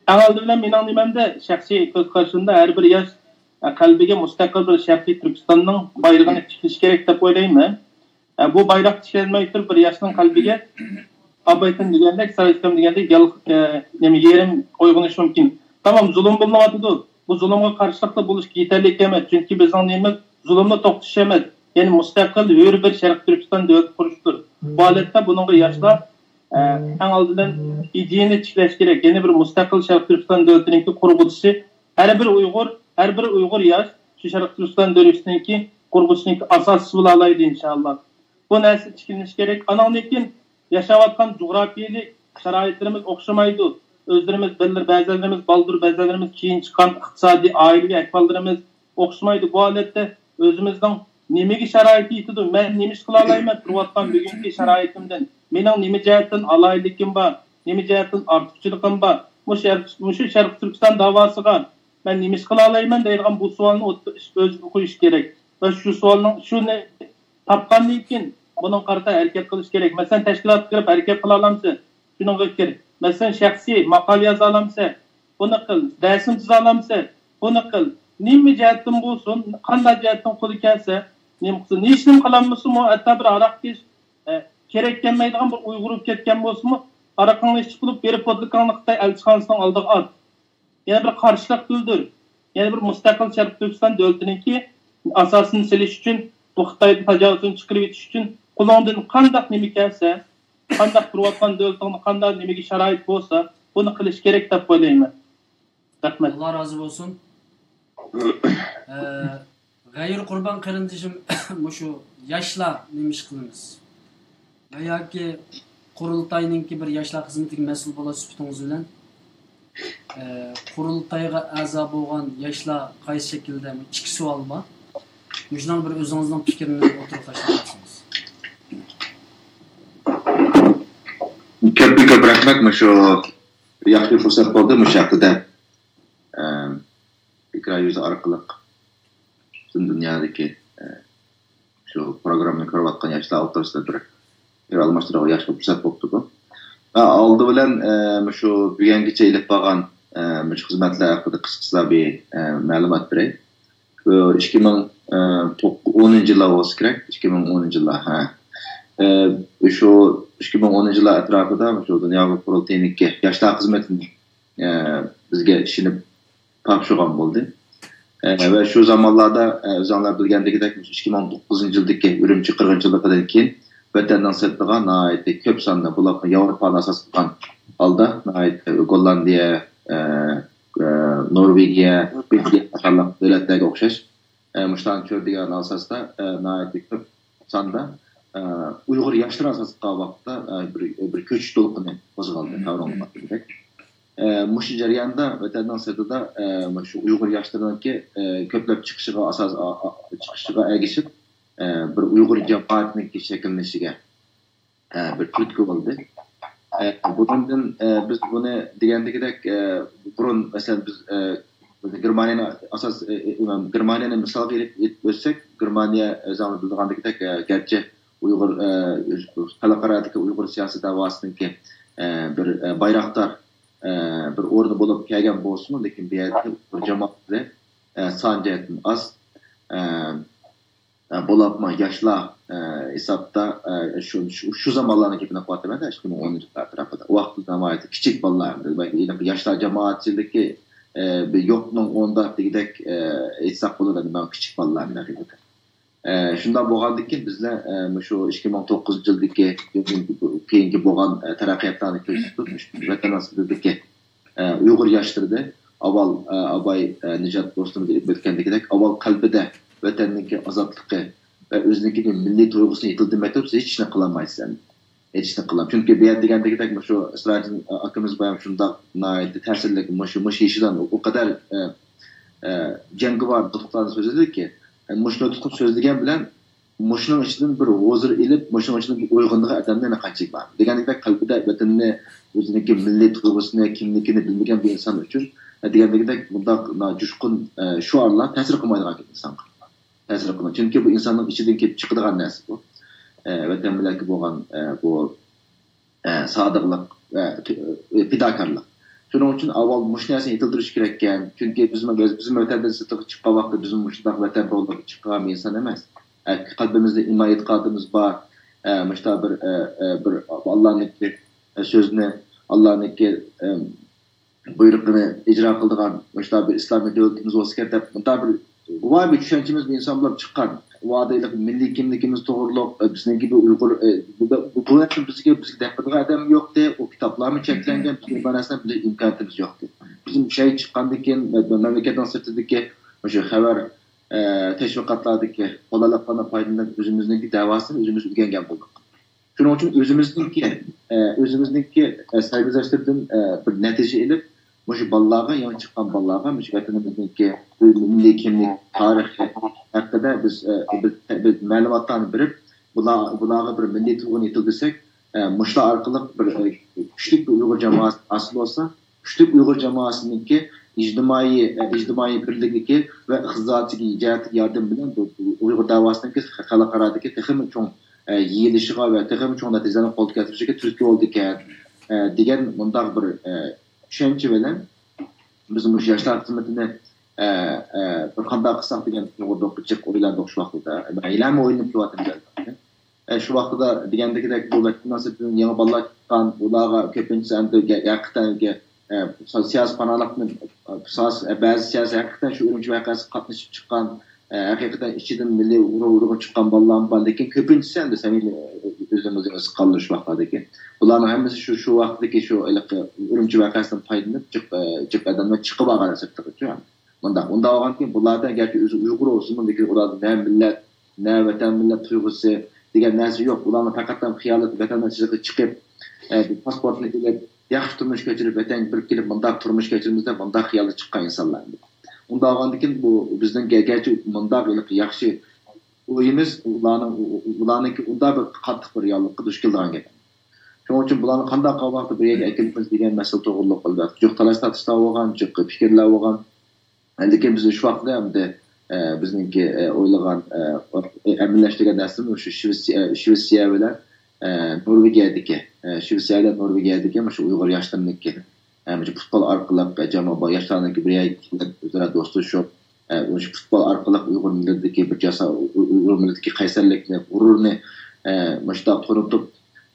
ئەڭ ئالدى بىلەن مېنىڭ نېمەمدە، شەخسىي كۆز قارىشىمدا ھەر بىر ياش، ئە، قەلبىگە مۇستەقىل بىر شەرقىي تۈركىستاننىڭ بايرىقىنى تىكلىشى كېرەك دەپ ئويلايمەن. ئە، بۇ بايراق تىكلەنمەي تۇرۇپ بىر ياشنىڭ قەلبىگە ئابايتىن دېگەندەك، سايىسكام دېگەندەك يال-، ئە، نېمە، يېرىم ئويغىنىشى مۇمكىن. تامام، زۇلۇم بولۇنۇۋاتىدۇ. بۇ زۇلۇمغا قارشىلىقلا بولۇش يېتەرلىك ئەمەس. چۈنكى بىزنىڭ نېمىمىز زۇلۇمنى توختىتىش ئەمەس. يەنى مۇستەقىل، ھۆر بىر شەرقىي تۈركىستان دۆلىتى قۇرۇشتۇر. بۇ ھالەتتە بۇنىڭغا ياشلار، ئە، ئەڭ ئالدى بىلەن ئىدىيەنى تىكلەش كېرەك. يەنى بىر مۇستەقىل شەرقىي تۈركىستان دۆلىتىنىڭكى قۇرغۇچىسى ھەر بىر ئۇيغۇر، ھەر بىر ئۇيغۇر ياش شۇ شەرقىي تۈركىستان دۆلىتىنىڭكى قۇرغۇچىسىنىڭكى ئاساسچىسى بولالايدۇ، ئىنشائاللا. بۇ نەرسە تىكلىنىشى كېرەك. ئانىڭدىن كېيىن ياشاۋاتقان جۇغراپىيەلىك شارائىتلىرىمىز ئوخشىمايدۇ. ئۆزلىرىمىز بىرلىرى، بەزىلىرىمىز بالدۇر، بەزىلىرىمىز كېيىن چىققان ئىقتىسادىي، ئائىلىۋى ئەھۋاللىرىمىز ئوخشىمايدۇ. بۇ ھالەتتە ئۆزىمىزنىڭ نېمىگە شارائىتى يېتىدۇ؟ مەن نېمە ئىش قىلالايمەن تۇرۇۋاتقان بۈگۈنكى شارائىتىمدىن؟ مېنىڭ نېمە جەھەتتىن ئالاھىدىلىكىم بار؟ نېمە جەھەتتىن ئارتۇقچىلىقىم بار؟ مۇشۇ شەرق-، مۇشۇ شەرقىي تۈركىستان داۋاسىغا مەن نېمە ئىش قىلالايمەن دەيدىغان بۇ سوئالنى ئوت-، ئۆزىگە قويۇش كېرەك. ۋە شۇ سوئالنىڭ، شۇنى تاپقاندىن كېيىن بۇنىڭغا قارىتا ھەرىكەت قىلىش كېرەك. مەسىلەن، تەشكىلاتقا كىرىپ ھەرىكەت قىلالامسەن؟ شۇنىڭغا كىر. مەسىلەن، شەخسىي ماقالە يازالامسەن؟ بۇنى قىل. رەسىم تىزالامسەن؟ بۇنى قىل. نېمە جەھەتتىن بولسۇن، قانداق جەھەتتىن قولى كەلسە، نېمە قىلسۇن. ھېچنېمە قىلالمىسىمۇ، ھەتتا بىر ھاراق ئىچىش، ئە، كېرەك كەلمەيدىغان بىر ئۇيغۇر بولۇپ كەتكەن بولسىمۇ، ھاراقىڭنى ئىچىپ بولۇپ بېرىپ پوتلىكاڭنى خىتاي ئەلچىخانىسىنىڭ ئالدىغا ئات. يەنە بىر قارشىلىق بىلدۈر. يەنە بىر مۇستەقىل شەرقىي تۈركىستان دۆلىتىنىڭكى ئاساسىنى سېلىش ئۈچۈن، بۇ خىتايدىن تاجاۋۇزنى چىقىرىۋېتىش ئۈچۈن قولۇڭدىن قانداق نېمە كەلسە، قانداق تۇرۇۋاتقان دۆلىتىڭدە قانداق نېمىگە شارائىت بولسا، بۇنى قىلىش كېرەك دەپ ئويلايمەن. رەھمەت. ئاللا رازى بولسۇن. ئە، غەيرىي قۇربان قېرىندىشىم، مۇشۇ ياشلار نېمە ئىش قىلىمىز؟ ۋە ياكى قۇرۇلتاينىڭكى بىر ياشلار خىزمىتىگە مەسئۇل بولۇش سۈپىتىڭىز بىلەن، ئە، قۇرۇلتايغا ئەزا بولغان ياشلار قايسى شەكىلدە؟ ئىككى سوئال بار. مۇشۇنىڭ بىر ئۆزىڭىزنىڭ پىكرىنى ئوتتۇرىغا تاشلاپ بەرسىڭىز. كۆپتىن كۆپ رەھمەت، مۇشۇ ياخشى پۇرسەت بولدى، مۇشۇ ھەقتە، ئە، ئېكران يۈزى ئارقىلىق پۈتۈن دۇنيادىكى، ئە، شۇ پروگراممىنى كۆرۈۋاتقان ياشلار ئوتتۇرىسىدا بىر پىكىر ئالماشتۇرىدىغان ياخشى پۇرسەت بوپتۇ بۇ. ۋە ئالدى بىلەن، ئە، مۇشۇ بۈگۈنگىچە ئېلىپ بارغان، ئە، مۇشۇ خىزمەتلەر ھەققىدە قىسقىچە بىر، ئە، مەلۇمات بېرەي. بۇ ئىككى مىڭ، ئە، توق-، ئونىنچى يىللار بولسا كېرەك، ئىككى مىڭ ئونىنچى يىللار، ھە. ئە، شۇ ئىككى مىڭ ئونىنچى يىللار ئەتراپىدا مۇشۇ دۇنيا ئۇيغۇر قۇرۇلتىيىنىڭكى ياشلار خىزمىتىنى، ئە، بىزگە ئىشىنىپ تاپشۇرغان بولدى. ئە، ۋە شۇ زامانلاردا، ئە، ئۆزۈڭلار بىلگەندىكىدەك، مۇشۇ ئىككى مىڭ توققۇزىنچى يىلدىكى ئۈرۈمچى قىرغىنچىلىقىدىن كېيىن ۋەتەننىڭ سىرتىغا ناھايىتى كۆپ ساندا، بولۇپمۇ ياۋروپانى ئاساس قىلغان ھالدا ناھايىتى گوللاندىيە، ئە، ئە، نورۋېگىيە، بېلگىيە قاتارلىق دۆلەتلەرگە ئوخشاش، ئە، مۇشۇلارنى كۆرىدىغان ئاساستا، ئە، ناھايىتى كۆپ ساندا، ئە، ئۇيغۇر ياشلىرى ئاساس قىلغان ۋاقىتتا، ئە، بىر، بىر كۆچۈش دولقۇنى قوزغالدى، تەۋرىنىپ كەتتى. ئە، مۇشۇ جەرياندا ۋەتەننىڭ سىرتىدا، ئە، مۇشۇ ئۇيغۇر ياشلىرىنىڭكى، ئە، كۆپلەپ چىقىشىغا ئاساس، ئا-، ئا-، چىقىشىغا ئەگىشىپ، ئە، بىر ئۇيغۇر جامائەتنىڭكى شەكىللىنىشىگە، ئە، بىر تۈرتكە بولدى. ئە، بۇنىڭدىن، ئە، بىز بۇنى دېگەندىكىدەك، ئە، بۇرۇن، مەسىلەن، بىز، ئە، گېرمانىيەنى ئاساس، ئە، ئە، گېرمانىيەنى مىسالغا ئېلىپ، ئېلىپ ئۆتسەك، گېرمانىيە، ئۆزىڭىز بىلىدىغاندىكىدەك، ئە، گەرچە ئۇيغۇر، ئە، خەلقئارادىكى ئۇيغۇر سىياسىي دەۋاسىنىڭكى، ئە، بىر، ئە، بايراقدار، ئە، بىر ئورنى بولۇپ كەلگەن بولسىمۇ، لېكىن بۇ يەردىكى ئۇيغۇر جامائەتلىرى، ئە، سان جەھەتتىن ئاز. ئە، ئە، بولۇپمۇ ياشلار، ئە، ھېسابتا، ئە، شۇ، شۇ، شۇ زامانلارنى گېپىنى قىلىۋاتىمەن، ئىككى مىڭ ئونىنچى يىللار ئەتراپىدا. ئۇ ۋاقىتتا ناھايىتى كىچىك بالىلار، ياشلار جامائەتچىلىكى، ئە، بىر يوقنىڭ ئوندا دېگۈدەك، ئە، ئېيتساق بولىدۇ، مانا كىچىك بالىلار ھەقىقەتەن. ئە، شۇنداق بولغاندىن كېيىن بىزلەر، ئە، مۇشۇ ئىككى مىڭ توققۇزىنچى يىلدىكى كېيىنكى بولغان، ئە، تەرەققىياتلارنى كۆزدە تۇتۇپ، مۇشۇ ۋەتەن ئاستىدىكى، ئە، ئۇيغۇر ياشلىرىدا ئاۋۋال، ئە، ئاباي، ئە، نىجات دوستىمىز ئېلىپ ئۆتكەندىكىدەك، ئاۋۋال قەلبىدە ۋەتەننىڭكى ئازادلىقى ۋە ئۆزىنىڭكى مىللىي تۇيغۇسىنى يېتىلدۈرمەي تۇرۇپ، سىز ھېچ ئىشنى قىلالمايسىز ئەمدى. ھېچ ئىشنى قىلالمايسىز. چۈنكى بۇ يەردە دېگەندىكىدەك، مۇشۇ سىراجدىن ئاكىمىز بايام شۇنداق ناھايىتى تەسىرلىك، مۇشۇ، مۇشۇ يېشىدا ئۇ قەدەر، ئە، ئە، جەڭگىۋار نۇتۇقلارنى سۆزلىدىكى، ئە، مۇشۇ نۇتۇقنى سۆزلىگەن بىلەن مۇشۇنىڭ ئىچىدىن بىر ھۇزۇر ئېلىپ، مۇشۇنىڭ ئىچىدىن بىر ئويغىنىدىغان ئادەملەر يەنە قانچىلىك بار؟ دېگەندەك، قەلبىدە ۋەتىنىنى، ئۆزىنىڭكى مىللىي تۇيغۇسىنى، كىملىكىنى بىلمىگەن بىر ئىنسان ئۈچۈن، دېگەندەك، بۇنداق جۇشقۇن، ئە، شوئارلار تەسىر قىلمايدىغان ئىنسانغا. تەسىر قىلمايدۇ. چۈنكى بۇ ئىنساننىڭ ئىچىدىن كېلىپ چىقىدىغان نەرسە بۇ. ئە، ۋەتەن مىللەتكە بولغان، ئە، بۇ، ئە، سادىقلىق ۋە، ئە، پىداكارلىق. شۇنىڭ ئۈچۈن ئاۋۋال مۇشۇ نەرسىنى يېتىلدۈرۈش كېرەككەن. چۈنكى بىزمۇ، بىز، بىزمۇ ۋەتەندىن سىرتقا چىققان ۋاقىتتا بىزمۇ مۇشۇنداق ۋەتەن باۋلىرىغا چىققان بىر ئىنسان ئەمەس. ھەقىقەت قەلبىمىزدە ئىمان ئېتىقادىمىز بار. ئە، مۇشۇنداق بىر، ئە، ئە، بىر ئاللانىڭكى، ئە، سۆزىنى، ئاللانىڭكى، ئە، بۇيرۇقىنى ئىجرا قىلىدىغان مۇشۇنداق بىر ئىسلامىي دۆلىتىمىز بولسىكەن دەپ، مۇنداق بىر غۇۋا بىر چۈشەنچىمىز بىر ئىنسان بولۇپ چىققان. ئۇ ئادەيلىك مىللىي كىملىكىمىز توغرۇلۇق، ئە، بىزنىڭكى بىر ئۇيغۇر، ئە، بۇ، بۇ، بۇ نەرسىنى بىزگە، بىزگە دەپ بېرىدىغان ئادەم يوقتى، ئۇ كىتابلارمۇ چەكلەنگەن، بىزگە بۇ نەرسىنى بىلىش ئىمكانىيىتىمىز يوقتى. بىز شەھەر چىققاندىن كېيىن، مە-، مەملىكەتنىڭ سىرتىدىكى مۇشۇ خەۋەر، ئە، تەشۋىقاتلاردىكى قولايلىقلاردىن پايدىلىنىپ، ئۆزىمىزنىڭكى دەۋاسىنى ئۆزىمىز ئۆگەنگەن بولدۇق. شۇنىڭ ئۈچۈن ئۆزىمىزنىڭكى، ئە، ئۆزىمىزنىڭكى، ئە، سەرگۈزەشتلىرىدىن، ئە، بىر نەتىجە ئېلىپ، مۇشۇ بالىلارغا، يېڭى چىققان بالىلارغا مۇشۇ ۋەتىنىمىزنىڭكى مىللىي كىملىك، تارىخى ھەققىدە بىز، ئە، بىز، بىز مەلۇماتلارنى بېرىپ، بۇلار، بۇلارغا بىر مىللىي تۇيغۇنى يېتىلدۈرسەك، ئە، مۇشۇلار ئارقىلىق بىر، ئە، كۈچلۈك بىر ئۇيغۇر جامائەت ھاسىل بولسا، كۈچلۈك ئۇيغۇر جامائەتنىڭكى ئىجتىمائىي، ئىجتىمائىي بىرلىكلىكى ۋە ئىقتىسادىي جەھەتتىكى ياردىمى بىلەن بۇ، بۇ ئۇيغۇر دەۋاسىنىڭكى خەلقئارادىكى تېخىمۇ چوڭ، ئە، يېيىلىشىغا ۋە تېخىمۇ چوڭ نەتىجىلەرنى قولغا كەلتۈرۈشىگە تۈرتكە بولىدىكەن، ئە، دېگەن مۇنداق بىر، ئە، چۈشەنچە بىلەن بىز مۇشۇ ياشلار خىزمىتىنى، ئە، ئە، بىر قانداق قىلساق دېگەن توغرىلىق جىق ئويلاندۇق شۇ ۋاقىتتا. ھېلىمۇ ئويلىنىپ كېلىۋاتىمىز. ئە، شۇ ۋاقتىدا دېگەندىكىدەك، بۇ ۋەتەندىن سىرتىدىن يېڭى بالىلار چىققان، ئۇلارغا كۆپىنچىسى ئەمدى ھەقىقەتەن، ئە، سىياسىي پاناھلىقتىن، ئە، بەزى سىياسىي ھەقىقەتەن شۇ ئۈرۈمچى ۋەقەسىگە قاتنىشىپ چىققان، ئە، ھەقىقەتەن ئىچىدىن مىللىي غۇرۇرغا چىققان بالىلارمۇ بار، لېكىن كۆپىنچىسى ئەمدى سەمىمىي، ئۆزىمىزنىڭ ئۆزىگە قالدى شۇ ۋاقىتلاردىكى. بۇلارنىڭ ھەممىسى شۇ، شۇ ۋاقىتتىكى شۇ ھېلىقى ئۈرۈمچى ۋەقەسىدىن پايدىلىنىپ جىق، ئە، جىق ئادەملەر چىقىپ بارغان سىرتقىچە. مۇنداق، ئۇنداق بولغاندىكىن بۇلاردا گەرچە ئۆزى ئۇيغۇر بولسىمۇ، لېكىن ئۇلاردا نە مىللەت، نە ۋەتەن مىللەت تۇيغۇسى دېگەن نەرسە يوق. ئۇلارنىڭ پەقەت خىيالىدا ۋەتەندىن سىرتقا چىقىپ، ئە، بىر پاسپورتنى ئېلىپ، ياخشى تۇرمۇش كەچۈرۈپ، ۋەتەنگە بىر كېلىپ مۇنداق تۇرمۇش كەچۈرىمىز دەپ مۇنداق خىيالدا چىققان ئىنسانلار. ئۇنداق بولغاندىكىن بۇ بىزنىڭ گە-، گەرچە مۇنداق ھېلىقى ياخشى ئويىمىز، ئۇلارنىڭ، ئۇلارنىڭكى ئۇنداق بىر قاتتىق بىر رېئاللىققا دۇچ كېلىدىغان گەپ. شۇنىڭ ئۈچۈن بۇلارنى قانداق قىلغان ۋاقىتتا بۇ يەرگە ئەكېلىمىز دېگەن مەسىلە توغرۇلۇق ئەلۋەتتە جىق تالاش-تارتىشلار بولغان، جىق پىكىرلەر بولغان. لېكىن بىز شۇ ۋاقىتتا ئەمدى، ئە، بىزنىڭكى، ئە، ئويلىغان، ئە، ئەمەلىيلەشتۈرگەن نەرسىمىز مۇشۇ شىۋېتسىيە، شىۋېتسىيە بىلەن، ئە، نورۋېگىيەدىكى، ئە، شىۋېتسىيە بىلەن نورۋېگىيەدىكى مۇشۇ ئۇيغۇر ياشلىرىنىڭكى، ئە، مۇشۇ پۇتبول ئارقىلىق، ئە، جامائەت ياشلارنىڭكى بىر يەرگە كېلىپ، ئۆزئارا دوستلىشىپ، ئە، مۇشۇ پۇتبول ئارقىلىق ئۇيغۇر مىللىتىدىكى بىر جاسا-، ئۇ-، ئۇ-، ئۇيغۇر مىللىتىدىكى قەيسەرلىكنى، غۇرۇرنى، ئە، مۇشۇنداق تونۇتۇپ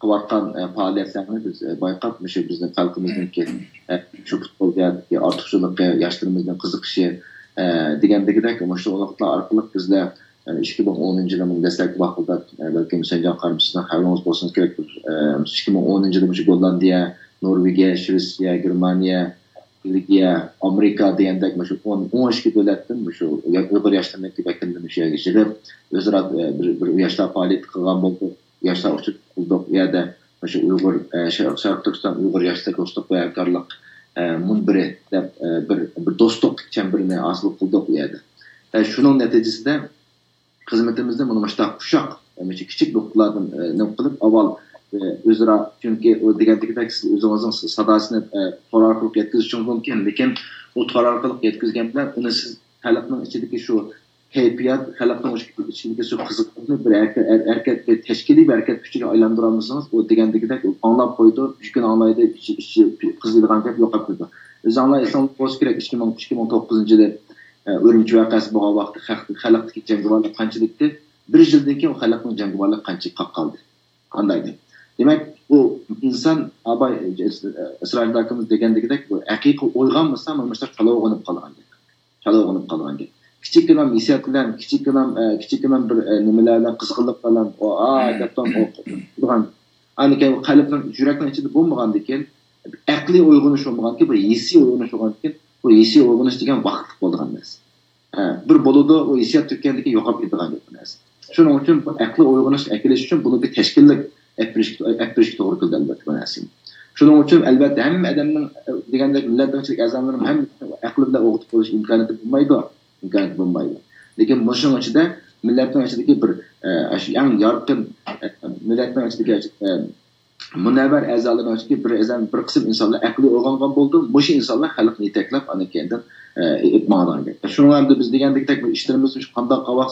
قىلىۋاتقان، ئە، پائالىيەتلەرنى بىز، ئە، بايقاپ، مۇشۇ بىزنىڭ خەلقىمىزنىڭكى، ئە، شۇ پۇتبول جەھەتتىكى ئارتۇقچىلىقى، ياشلىرىمىزنىڭ قىزىقىشى، ئە، دېگەندىكىدەك، مۇشۇ نۇقتىلار ئارقىلىق بىزلەر، ئە، ئىككى مىڭ ئونىنچى يىلى دەسلەپكى ۋاقىتتا، ئە، بەلكىم ھۈسەنجان قارىمىز سىزنىڭ خەۋىرىڭىز بولسىڭىز كېرەك، بىر، ئە، ئىككى مىڭ ئونىنچى يىلى مۇشۇ گوللاندىيە، نورۋېگىيە، شىۋېتسىيە، گېرمانىيە، بېلگىيە، ئامېرىكا دېگەندەك مۇشۇ ئون، ئون ئىككى دۆلەتتىن مۇشۇ ئۇيغۇر ياشلىرىنىڭكى ۋەكىللىرىنى شۇ يەرگە يىغىپ، ئۆزئارا، ئە، بىر، بىر ياشلار پائالىيىتى قىلغان بولدۇق. ياشلار ئۇچرىشىپ قىلدۇق. ئۇ يەردە مۇشۇ ئۇيغۇر، ئە، شەرق، شەرقىي تۈركىستان ئۇيغۇر ياشلىرى دوستلۇق ۋە ھەمكارلىق، ئە، مۇنبىرى دەپ، ئە، بىر، بىر دوستلۇق چەمبىرىنى ھاسىل قىلدۇق ئۇ يەردە. ۋە شۇنىڭ نەتىجىسىدە خىزمىتىمىزنى مانا مۇشۇنداق ئۇششاق، مۇشۇ كىچىك نۇقتىلاردىن، ئە، نېمە قىلىپ، ئاۋۋال، ئە، ئۆزئارا، چۈنكى ئۇ دېگەندىكىدەك سىز ئۆزىڭىزنىڭ س-، ساداسىنى، ئە، تور ئارقىلىق يەتكۈزۈشىڭىز مۇمكىن، لېكىن ئۇ تور ئارقىلىق يەتكۈزگەن بىلەن ئۇنى سىز خەلقنىڭ ئىچىدىكى شۇ كەيپىيات، خەلقنىڭ ئىچىدىكى شۇ قىزىقلىقنى بىر ھەرىكەت، ھەرىكەت، بىر تەشكىلىي بىر ھەرىكەت كۈچىگە ئايلاندۇرالمىسىڭىز، ئۇ دېگەندىكىدەك ئاڭلاپ قويىدۇ، ئۈچ كۈن ئاڭلايدۇ، ئىچى، ئىچى قىزىيدىغان گەپ يوقاپ كېتىدۇ. ئۆزۈڭلار ئېسىڭىزدە بولسا كېرەك، ئىككى مىڭ، ئىككى مىڭ توققۇزىنچى يىلى، ئە، ئۈرۈمچى ۋەقەسى بولغان ۋاقىتتا خەق-، خەلقتىكى جەڭگىۋارلىق قانچىلىكتى؟ بىر يىلدىن كېيىن ئۇ خەلقنىڭ جەڭگىۋارلىقى قانچىلىك قالدى؟ قانداق ئىدى؟ دېمەك، ئۇ ئىنسان، ئاباي، ئىسراجىل ئاكىمىز دېگەندىكىدەك، بۇ ھەقىقىي ئويغانمىسا، مانا مۇشۇنداق چالا ئويغىنىپ قالغان گەپ. چالا ئويغىنىپ قالغان گەپ. كىچىككىنە ھېسسىيات بىلەن، كىچىككىنە، ئە، كىچىككىنە بىر، ئە، نېمىلەر بىلەن، قىزغىنلىق بىلەن، ئۇ، ئا، دەپ تۇرغان. ئاندىن كېيىن ئۇ قەلبنىڭ، يۈرەكنىڭ ئىچىدە بولمىغاندىن كېيىن، ئەقلىي ئويغىنىش بولمىغاندىن كېيىن، بىر ھېسسىي ئويغىنىش بولغاندىن كېيىن، بۇ ھېسسىي ئويغىنىش دېگەن ۋاقىتلىق بولىدىغان نەرسە. ھە، بىر بولىدۇ، ئۇ ھېسسىيات تۈگىگەندىن كېيىن يوقاپ كېتىدىغان گەپ بۇ نەرسە. شۇنىڭ ئۈچۈن بۇ ئەقلىي ئويغىنىشنى ئەكېلىش ئۈچۈن بۇنى بىر تەشكىللىك ئەپ بېرىشكە، ئەپ بېرىشكە توغرا كېلىدۇ، ئەلۋەتتە، بۇ نەرسىنى. شۇنىڭ ئۈچۈن، ئەلۋەتتە، ھەممە ئادەمنىڭ، دېگەندەك، مىللەتنىڭ ئىچىدىكى ئەزالىرىنىڭ ھەممىسىنىڭ ئەقلى بىلەن ئوغۇت بولۇش ئىمكانىيىتى بولمايدۇ، ئىمكانىيىتى بولمايدۇ. لېكىن مۇشۇنىڭ ئىچىدە مىللەتنىڭ ئىچىدىكى بىر، ئە، شۇ ئەڭ يارقىن، ئە، مىللەتنىڭ ئىچىدىكى، ئە، مۇنەۋۋەر ئەزالىرىنىڭ ئىچىدىكى بىر ئەزا، بىر قىسىم ئىنسانلار ئەقلىي ئويغانغان بولىدۇ. مۇشۇ ئىنسانلار خەلقنى يېتەكلەپ، ئاندىن كېيىندىن، ئە، ئېلىپ ماڭىدىغان گەپ. شۇنىڭ ھەمدە بىز دېگەندەك، بۇ ئىشلىرىمىز شۇ قانداق قاۋاق،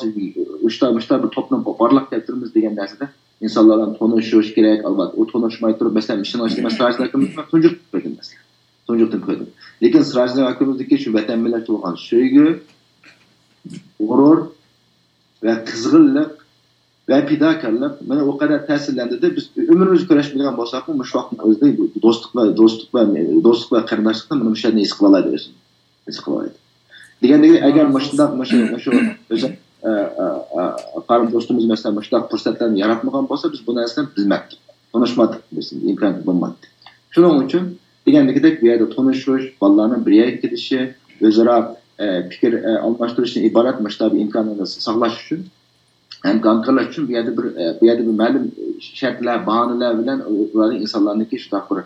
مۇشتا، مۇشتا بىر توپنى بارلىققا كەلتۈرىمىز دېگەن نەرسىدە ئىنسانلار بىلەن تونۇشۇش كېرەك، ئالۋاستى. ئۇ تونۇشماي تۇرۇپ، مەسىلەن، مۇشۇنىڭ ئىچىدە مەن سىراجىدىن ئاكىمىزنى تۇنجۇقتىن كۆردۈم، مەسىلەن. تۇنجۇقتىن كۆردۈم. لېكىن سىراجىدىن ئاكىمىزدىكى شۇ ۋەتەن مىللەتكە بولغان سۆيگۈ، غۇرۇر ۋە قىزغىنلىق ۋە پىداكارلىق مېنى ئۇ قەدەر تەسىرلەندۈردى. بىز ئۆمرىمىزدە كۆرۈشمىگەن بولساقمۇ، مۇشۇ ۋاقىتنىڭ ئۆزىدە بۇ دوستلۇق ۋە، دوستلۇق ۋە، دوستلۇق ۋە قېرىنداشلىقتا مانا مۇشۇ يەردىن ھېس قىلالايدۇ ئۆزىنى. ھېس قىلالايدۇ. دېگەندەك، ئەگەر مۇشۇنداق، مۇشۇ، مۇشۇ ئۆزى، ئە، ئە، ئە، قارىم دوستىمىز، مەسىلەن، مۇشۇنداق پۇرسەتلەرنى ياراتمىغان بولسا، بىز بۇ نەرسىلەرنى بىلمەتتۇق. تونۇشماتتۇق، بىز ئىمكانىيەت بولمايتتى. شۇنىڭ ئۈچۈن، دېگەندىكىدەك، بۇ يەردە تونۇشۇش، بالىلارنىڭ بىر يەرگە كېلىشى، ئۆزئارا، ئە، پىكىر، ئە، ئالماشتۇرۇشتىن ئىبارەت مۇشۇنداق بىر ئىمكاننى ساقلاش ئۈچۈن، ھەم ھەمكارلىق ئۈچۈن بۇ يەردە بىر، ئە، بۇ يەردە بىر مەلۇم شەرتلەر، باھانىلەر بىلەن ئۇلارنىڭ ئىنسانلارنىڭكى شۇنداق بىر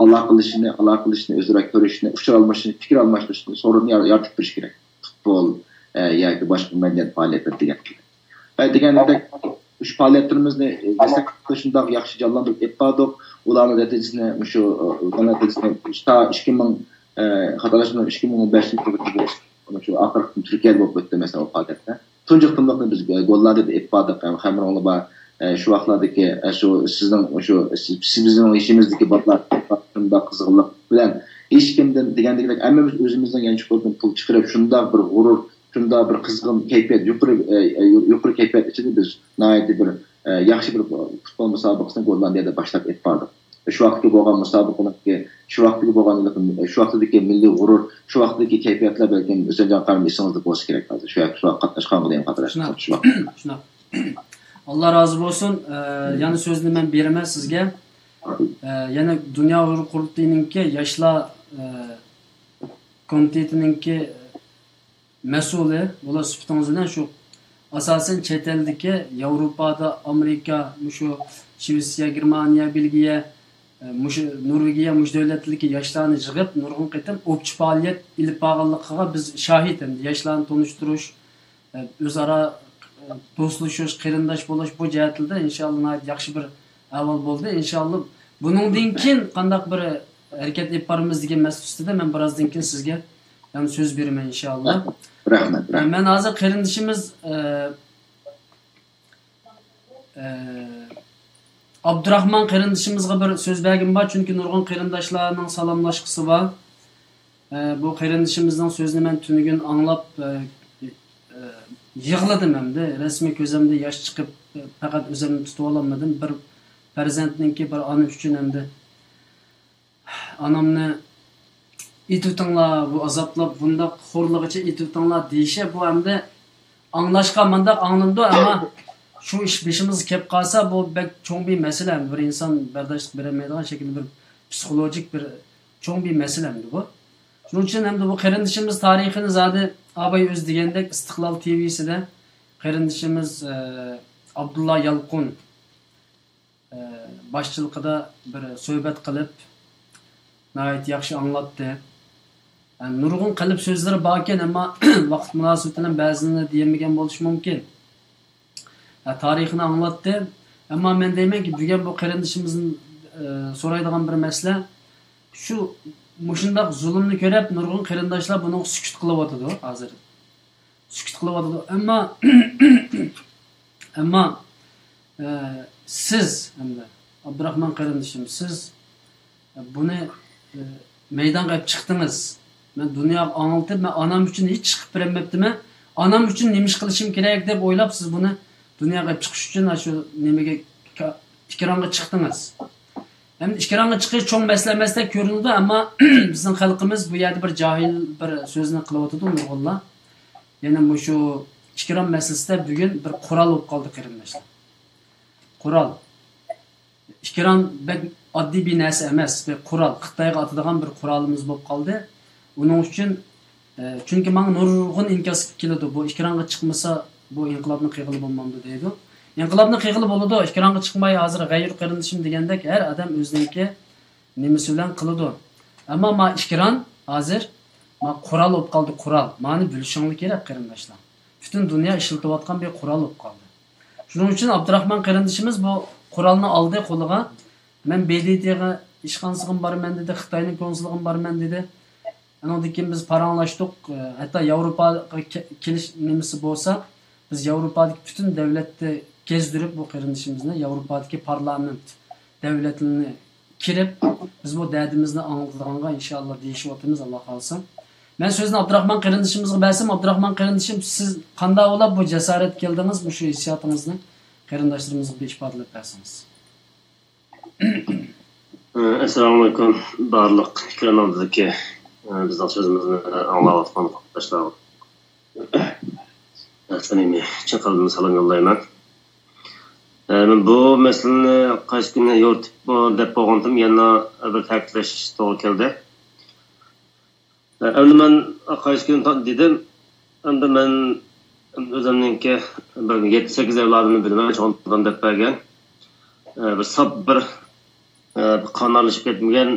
ئالاقىلىشىشىنى، ئالاقىلىشىشىنى، ئۆزئارا كۆرۈشۈشىنى، ئۇچۇر ئالماشتۇرۇشىنى، سورۇننى يار-، يارىتىپ بېرىش كېرەك. پۇتبول، ئە، ياكى باشقا مەدەنىيەت پائالىيەتلىرى دېگەن. ۋە دېگەندەك، مۇشۇ پائالىيەتلىرىمىزنى، ئە، دەسلەپتە شۇنداق ياخشى جانلاندۇرۇپ ئېلىپ باردۇق. ئۇلارنىڭ نەتىجىسىنى، مۇشۇ، ئە، ئۇلارنىڭ نەتىجىسىنى تا ئىككى مىڭ، ئە، خاتالاشمىسام، ئىككى مىڭ ئون بەشىنچى يىلى مۇشۇ ئاخىرقى تۈركىيەدە بولۇپ ئۆتتى، مەسىلەن، ئۇ پائالىيەتتە. تۇنجى قېتىملىقنى بىز، ئە، گوللاندىيەدە ئېلىپ باردۇق. ھەم خەمرۇڭلار بار، ئە، شۇ ۋاقىتلاردىكى، ئە، شۇ سىزنىڭ، شۇ سىز، بىزنىڭ يېشىمىزدىكى بالىلار شۇنداق قىزغىنلىق بىلەن ھېچكىمدىن دېگەندەك ھەممىمىز ئۆزىمىزنىڭ يانچۇقىدىن پۇل چىقىرىپ، شۇنداق بىر غۇرۇر، شۇنداق بىر قىزغىن كەيپىيات، يۇقىرى، ئە، ئە، يۇقىرى كەيپىيات ئىچىدە بىز ناھايىتى بىر، ئە، ياخشى بىر پۇتبول مۇسابىقىسىنى گوللاندىيەدە باشلاپ ئېلىپ باردۇق. شۇ ۋاقىتتىكى بولغان مۇسابىقىنىڭكى، شۇ ۋاقىتتىكى بولغان، شۇ ۋاقتىدىكى مىللىي غۇرۇر، شۇ ۋاقىتتىكى كەيپىياتلار بەلكىم ھۈسەنجان قارىم ئېسىڭىزدە بولسا كېرەك ھازىر. شۇ يەرگە شۇ ۋاقىت قاتناشقانغا دېگەن خاتىرە شۇنداق، شۇ ۋاقىت. شۇنداق. ئاللا رازى بولسۇن. ئە، يەنە سۆزنى مەن بېرىمەن سىزگە. ئە، يەنە دۇنيا ئۇيغۇر قۇرۇلتىيىنىڭكى ياشلار، ئە، كومىتېتىنىڭكى مەسئۇلى بولۇش سۈپىتىڭىز بىلەن شۇ ئاساسەن چەت ئەلدىكى ياۋروپادا، ئامېرىكا، مۇشۇ شىۋېتسىيە، گېرمانىيە، بېلگىيە، مۇشۇ نورۋېگىيە، مۇشۇ دۆلەتلەردىكى ياشلارنى يىغىپ، نۇرغۇن قېتىم ئوپچە پائالىيەت ئېلىپ بارغانلىقىغا بىز شاھىت. ئەمدى ياشلارنى تونۇشتۇرۇش، ئۆزئارا دوستلىشىش، قېرىنداش بولۇش، بۇ جەھەتلەردە ئىنشاللا ناھايىتى ياخشى بىر ئەھۋال بولدى. ئىنشاللا بۇنىڭدىن كېيىن قانداق بىر ھەرىكەت ئېلىپ بارىمىز دېگەن مەسىلە ئۈستىدە مەن بىرازدىن كېيىن سىزگە يەنە سۆز بېرىمەن، ئىنشاللا. رەھمەت، رەھمەت. مەن ھازىر قېرىندىشىمىز، ئە، ئە، ئابدۇراخمان قېرىندىشىمىزغا بىر سۆز بەرگۈم بار، چۈنكى نۇرغۇن قېرىنداشلارنىڭ سالاملاشقۇسى بار. ئە، بۇ قېرىندىشىمىزنىڭ سۆزىنى مەن تۈنۈگۈن ئاڭلاپ، ئە، ئە، يىغلىدىم ئەمدى. رەسمىي كۆزۈمدىن ياش چىقىپ، ئە، پەقەت ئۆزۈمنى تۇتۇۋالالمىدىم. بىر پەرزەنتنىڭكى، بىر ئانا ئۈچۈن ئەمدى ئانامنى ئېتىۋېتىڭلار، بۇ ئازابلاپ، بۇنداق خورلىغىچە ئېتىۋېتىڭلار دېيىشى، بۇ ئەمدى ئاڭلاشقا مانداق ئاڭلىنىدۇ، ئەمما شۇ ئىش بېشىمىزغا كەپ قالسا، بۇ بەك چوڭ بىر مەسىلە ئەمدى. بىر ئىنسان بەرداشلىق بېرەلمەيدىغان شەكىلدە بىر پسىخولوگىك بىر چوڭ بىر مەسىلە ئەمدى بۇ. شۇنىڭ ئۈچۈن ئەمدى بۇ قېرىندىشىمىز تارىخىنى زادى ئاباي ئۆزى دېگەندەك ئىستىقلال تىۋىسىدە قېرىندىشىمىز، ئە، ئابدۇللا يالقۇن، ئە، باشچىلىقىدا بىر سۆھبەت قىلىپ، ناھايىتى ياخشى ئاڭلاتتى. ئە، نۇرغۇن قەلب سۆزلىرى باركەن، ئەمما ۋاقىت مۇناسىۋىتى بىلەن بەزىلىرىنى دېيەلمىگەن بولۇشى مۇمكىن. ھە، تارىخىنى ئاڭلاتتى. ئەمما مەن دەيمەنكى، بۈگۈن بۇ قېرىندىشىمىزدىن، ئە، سورايدىغان بىر مەسىلە، شۇ مۇشۇنداق زۇلۇمنى كۆرۈپ، نۇرغۇن قېرىنداشلار بۇنىڭغا سۈكۈت قىلىۋاتىدۇ ھازىر. سۈكۈت قىلىۋاتىدۇ. ئەمما، ئەمما، ئە، سىز ھەمدە ئابدۇراخمان قېرىندىشىم، سىز بۇنى، ئە، مەيدانغا ئېلىپ چىقتىڭىز. مەن دۇنياغا ئاڭلىتىپ، مەن ئانام ئۈچۈن ھېچ چىقىپ بېرەلمەپتىمەن. ئانام ئۈچۈن نېمە ئىش قىلىشىم كېرەك دەپ ئويلاپ، سىز بۇنى دۇنياغا ئېلىپ چىقىش ئۈچۈن شۇ نېمىگە، ئېكرانغا چىقتىڭىز. ئەمدى ئېكرانغا چىقىش چوڭ مەسىلە ئەمەستەك كۆرۈنىدۇ، ئەمما بىزنىڭ خەلقىمىز بۇ يەردە بىر جاھىل بىر سۆزنى قىلىۋاتىدۇ نۇرغۇنلار. يەنى مۇشۇ ئېكران مەسىلىسىدە بۈگۈن بىر قورال بولۇپ قالدى، قېرىنداشلار. قورال. ئېكران بەك ئاددىي بىر نەرسە ئەمەس، بىر قورال، خىتايغا ئاتىدىغان بىر قورالىمىز بولۇپ قالدى. ئۇنىڭ ئۈچۈن، ئە، چۈنكى ماڭا نۇرغۇن ئىنكاس كېلىدۇ، بۇ ئېكرانغا چىقمىسا، بۇ ئىنقىلابنى قىلغىلى بولمامدۇ دەيدۇ. ئىنقىلابنى قىلغىلى بولىدۇ، ئېكرانغا چىقماي ھازىر غەيۇر قېرىندىشىم دېگەندەك ھەر ئادەم ئۆزىنىڭكى نېمىسى بىلەن قىلىدۇ. ئەمما ما ئېكران ھازىر ما قورال بولۇپ قالدى، قورال. مانى بىلىشىڭلار كېرەك، قېرىنداشلار. پۈتۈن دۇنيا ئىشلىتىۋاتقان بىر قورال بولۇپ قالدى. شۇنىڭ ئۈچۈن ئابدۇراخمان قېرىندىشىمىز بۇ قورالنى ئالدى قولىغا. مەن ب د ت غا ئىشخانىسىغىمۇ بارىمەن دېدى، خىتاينىڭ كونسۇلىغىمۇ بارىمەن دېدى. ئانىڭدىن كېيىن بىز پاراڭلاشتۇق. ھەتتا ياۋروپاغا كە-، كېلىش نېمىسى بولسا، بىز ياۋروپادىكى پۈتۈن دۆلەتتە گەزدۈرۈپ، بۇ قېرىندىشىمىزنى ياۋروپادىكى پارلامېنت دۆلەتلىرىنى كىرىپ، بىز بۇ دەردىمىزنى ئاڭلىتىدىغانغا ئىنشائاللا دېيىشىۋاتىمىز، ئاللا خالىسا. مەن سۆزنى ئابدۇراخمان قېرىندىشىمىزغا بەرسەم، ئابدۇراخمان قېرىندىشىم، سىز قانداق بولۇپ بۇ جاسارەتكە كەلدىڭىز؟ مۇشۇ ھېسسىياتىڭىزنى قېرىنداشلىرىمىزغا بىر ئىپادىلەپ بەرسىڭىز. ئەسسالامۇئەلەيكۇم بارلىق ئېكران ئالدىدىكى، ئە، بىزنىڭ سۆزىمىزنى ئاڭلاۋاتقان قېرىنداشلارغا سەمىمىي چىن قەلبىمدىن سالام يوللايمەن. ئە، مەن بۇ مەسىلىنى قايسى كۈنى يورۇتۇپ دەپ بولغانتىم، يەنە بىر تەكىتلەش توغرا كەلدى. ئەمدى مەن قايسى كۈنى تا-، دېدىم. ئەمدى مەن ئۆزۈمنىڭكى بىر يەتتە سەككىز ئەۋلادىمنى بىلىمەن، چوڭ دادام دەپ بەرگەن. ئە، بىر ساپ بىر، ئە، قان ئارىلىشىپ كەتمىگەن،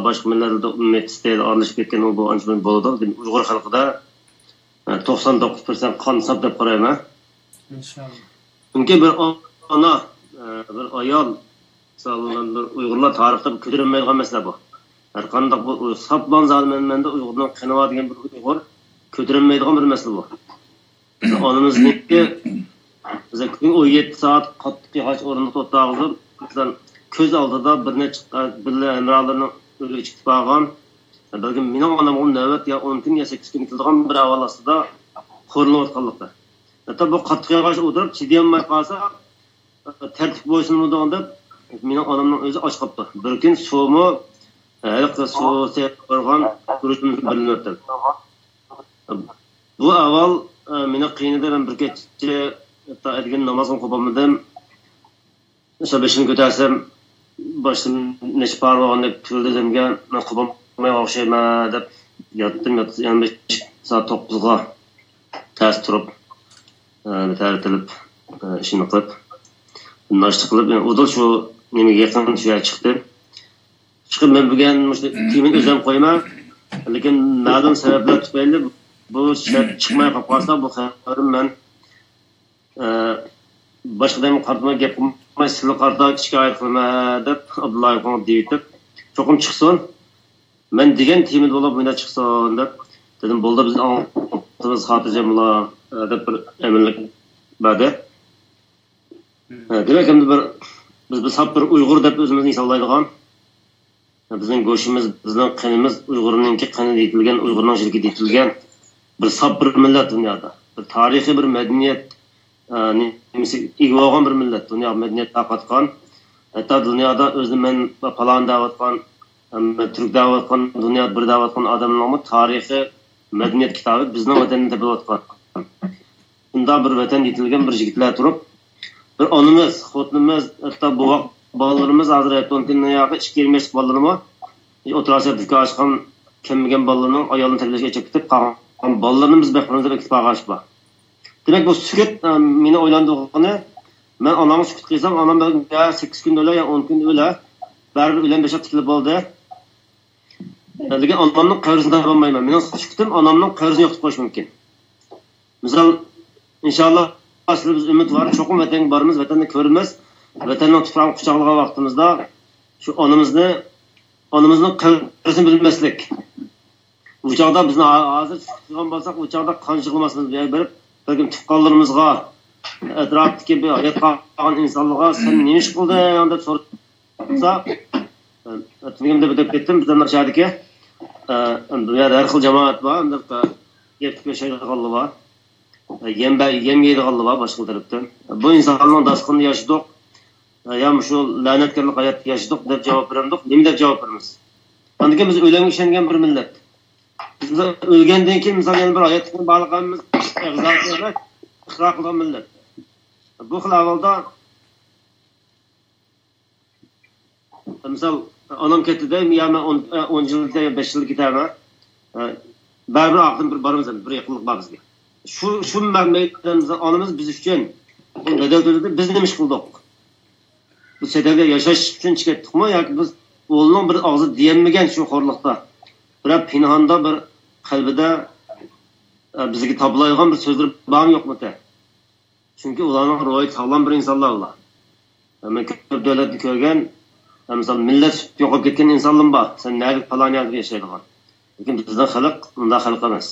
باشقا مىللەتلەردە ئون يەتتە ئارىلىشىپ كەتكەن، بۇ ئانچە بولىدۇ. ئۇيغۇر خەلقىدە، ئە، توقسان توققۇز پىرسەنت قان ساپ دەپ قارايمەن. ئىنشاللا. چۈنكى بىر ئانا، ئە، بىر ئايال، مىسالەن، بىر ئۇيغۇرلار تارىختا بىر كۆتۈرەلمەيدىغان مەسىلە بۇ. ھەرقانداق بىر ئۇي-، ساپلا زادى مەن، مەندە ئۇيغۇرنىڭ قېنى بار دېگەن بىر ئۇيغۇر كۆتۈرەلمەيدىغان بىر مەسىلە بۇ. مىسالەن، ئانىمىزنىڭكى، مىسالەن، كۈنىگە ئون يەتتە سائەت قاتتىق ياغاچ ئورۇندۇقتا ئولتۇرغۇزۇپ، مىسالەن، كۆز ئالدىدا بىر نەچچە، ئە، بىللە ھەمراھلىرىنىڭ ئۆيىگە چىقىپ بارغان، بەلكىم مېنىڭ ئانامغا نۆۋەت يا ئون كۈن يا سەككىز كۈن كېلىدىغان بىر ئەھۋال ئاستىدا خورلىنىۋاتقانلىقى. ھەتتا بۇ قاتتىق ياغاچتا ئولتۇرۇپ چىدىيالماي قالسا، تەرتىپ بويسۇنمىدىڭ دەپ مېنىڭ ئانامنىڭ ئۆزى ئاچ قاپتۇ. بىر كۈن سۇمۇ، ھېلىقى سۇ سېلىپ بارغان گۈرۈچىمىزنى بىلمەپتۇ. بۇ ئەھۋال، ئە، مېنى قىينىدى. مەن بىر كېچە ھەتتا ئەتىگەن نامازغا قوپالمىدىم. مىسال، بېشىمنى كۆتەرسەم، باشىم نەچچە پارە بولغاندەك تۇيۇلدى دېدىمگە، مەن قوپالمايغان ئوخشايمەن دەپ ياتتىم. ياتسام، يەنە بىر سائەت توققۇزغا تەس تۇرۇپ، ئە، تەرەت ئېلىپ، ئە، ئىشىمنى قىلىپ، ناشتا قىلىپ، يەنە ئۇدۇل شۇ نېمىگە يېقىن شۇ يەرگە چىقتىم. چىقىپ مەن بۈگۈن مۇشۇ تېمىنى ئۆزۈم قويىمەن. لېكىن مەلۇم سەۋەبلەر تۈپەيلى بۇ شەرت چىقماي قاپ قالسا، بۇ خەۋىرىم مەن، ئە، باشقا ئادەمگە قارىتماي، گەپ قىلماي، سىلىگە قارىتا شىكايەت قىلىمەن دەپ ئابدۇللا ئاكاڭغا دېيىۋېتىپ، چوقۇم چىقسۇن. مەن دېگەن تېمىدا بولۇپ مۇنداق چىقسۇن دەپ دېدىم. بولدى، بىز ئاڭلىتىمىز خاتىرجەم بولا، ئە، دەپ بىر ئەمىنلىك بەردى. ئە، دېمەك، ئەمدى بىر، بىز بىر ساپ بىر ئۇيغۇر دەپ ئۆزىمىزنى ھېسابلايدىغان، بىزنىڭ گۆشىمىز، بىزنىڭ قېنىمىز ئۇيغۇرنىڭكى قېنىدا يېتىلگەن، ئۇيغۇرنىڭ يۈرىكىدە يېتىلگەن بىر ساپ بىر مىللەت دۇنيادا. بىر تارىخىي بىر مەدەنىيەت، ئە، نېمىسى ئىگە بولغان بىر مىللەت. دۇنياغا مەدەنىيەت تارقاتقان. ھەتتا دۇنيادا ئۆزىنى مەن پالان دەۋاتقان، مەن تۈرك دەۋاتقان، دۇنيا بىر دەۋاتقان ئادەملەرنىڭمۇ تارىخىي مەدەنىيەت كىتابى بىزنىڭ ۋەتەندىن تېپىلىۋاتقان. شۇنداق بىر ۋەتەندە يېتىلگەن بىر يىگىتلەر تۇرۇپ، بىر ئانىمىز، خوتۇنىمىز، ھەتتا بوۋاق بالىلىرىمىز ھازىر ھەپتە ئون كۈندىن ياقى ئىككى يېرىم ياشلىق بالىلىرىمۇ ئوتتۇرا ئاسىيادا بىكار چىققان، كەلمىگەن بالىلىرىنىڭ ئايالىنى تەربىيەلەشكە ئېچىپ كېتىپ قالغان بالىلىرىنى بىز بەخت بىلەن ئەكېتىپ بارغان ئىش بار. دېمەك، بۇ سۈكۈت، ئە، مېنى ئويلاندۇرغىنى، مەن ئانامغا سۈكۈت قىلسام، ئانام بەلكىم يا سەككىز كۈندە ئۆلە، يا ئون كۈندە ئۆلە، بەرىبىر ئۆلەم بېشىغا تىكىلىپ بولدى. لېكىن ئانامنىڭ قەبرىسىنى تاپالمايمەن. مېنىڭ سۈكۈتۈم ئانامنىڭ قەبرىسىنى يوقىتىپ قويۇشى مۇمكىن. مىسال، ئىنشاللا، ئاستىدا بىز ئۈمىدۋار، چوقۇم ۋەتەنگە بارىمىز، ۋەتەننى كۆرىمىز. ۋەتەننىڭ تۇپرىقىنى قۇچاقلىغان ۋاقتىمىزدا شۇ ئانىمىزنى، ئانىمىزنىڭ قەدرىنى بىلمەسلىك. ئۇ چاغدا بىزنى ھا-، ھازىر سۈكۈت قىلغان بولساق، ئۇ چاغدا قان يىغلىماسمىز. بۇ يەرگە بېرىپ، بەلكىم تۇغقانلىرىمىزغا، ئەتراپتىكى بىر ھايات قالغان ئىنسانلارغا، «سەن نېمە ئىش قىلدىڭ؟» دەپ سورىسا، «ئە، تۈنۈگۈن دەپ، دەپ كەتتىم، بىزنىڭ شەھەردىكى، ئە، بۇ يەردە ھەر خىل جامائەت بار، ئەمدى، ئە، يەپ ياشايدىغانلار بار، ئە، يەم بە-، يەم يەيدىغانلار بار باشقا تەرەپتىن. بۇ ئىنساننىڭ داستىخىنىدا ياشىدۇق، ئە، يا مۇشۇ لەنەتكەرلىك ھاياتتا ياشىدۇق» دەپ جاۋاب بېرەمدۇق. نېمە دەپ جاۋاب بېرىمىز؟ ئاندىن كېيىن بىز ئۆلۈمگە ئىشەنگەن بىر مىللەت. بىز ئۆلگەندىن كېيىن، مىسال، يەنە بىر ھاياتلىقنىڭ بارلىقىنى بىز ئىقرار قىلىدىغان مىللەت. بۇ خىل ئەھۋالدا، مىسال، ئانام كەتتى دەي، يا مەن ئون، ئون يىل كېتەي، بەش يىل كېتەمەن. بەرىبىر ئاخىرىدا بىر بارىمىز، بىر يېقىنلىق بار بىزگە. شۇ، شۇ مەيداندا ئانىمىز بىز ئۈچۈن بەدەل تۆلىدى، بىز نېمە ئىش قىلدۇق؟ بىز چەت ئەلدە ياشاش ئۈچۈن چىقىپ كەتتۇقمۇ ياكى بىز ئۇنىڭ بىر ئاغزى دېيەلمىگەن شۇ خورلۇقتا، بىراق پىنھاندا بىر قەلبىدە، ئە، بىزگە تاپىلايدىغان بىر سۆزلىرى بارمۇ يوقمۇ تە؟ چۈنكى ئۇلارنىڭ روھى ساغلام بىر ئىنسانلار ئۇلار. مەن كۆپ دۆلەتنى كۆرگەن، مىسال، مىللەت يوقاپ كەتكەن ئىنسانلىرىمۇ بار. سەن نەدە، پالان يەردە ياشايدىغان. لېكىن بىزنىڭ خەلق ئۇنداق خەلق ئەمەس.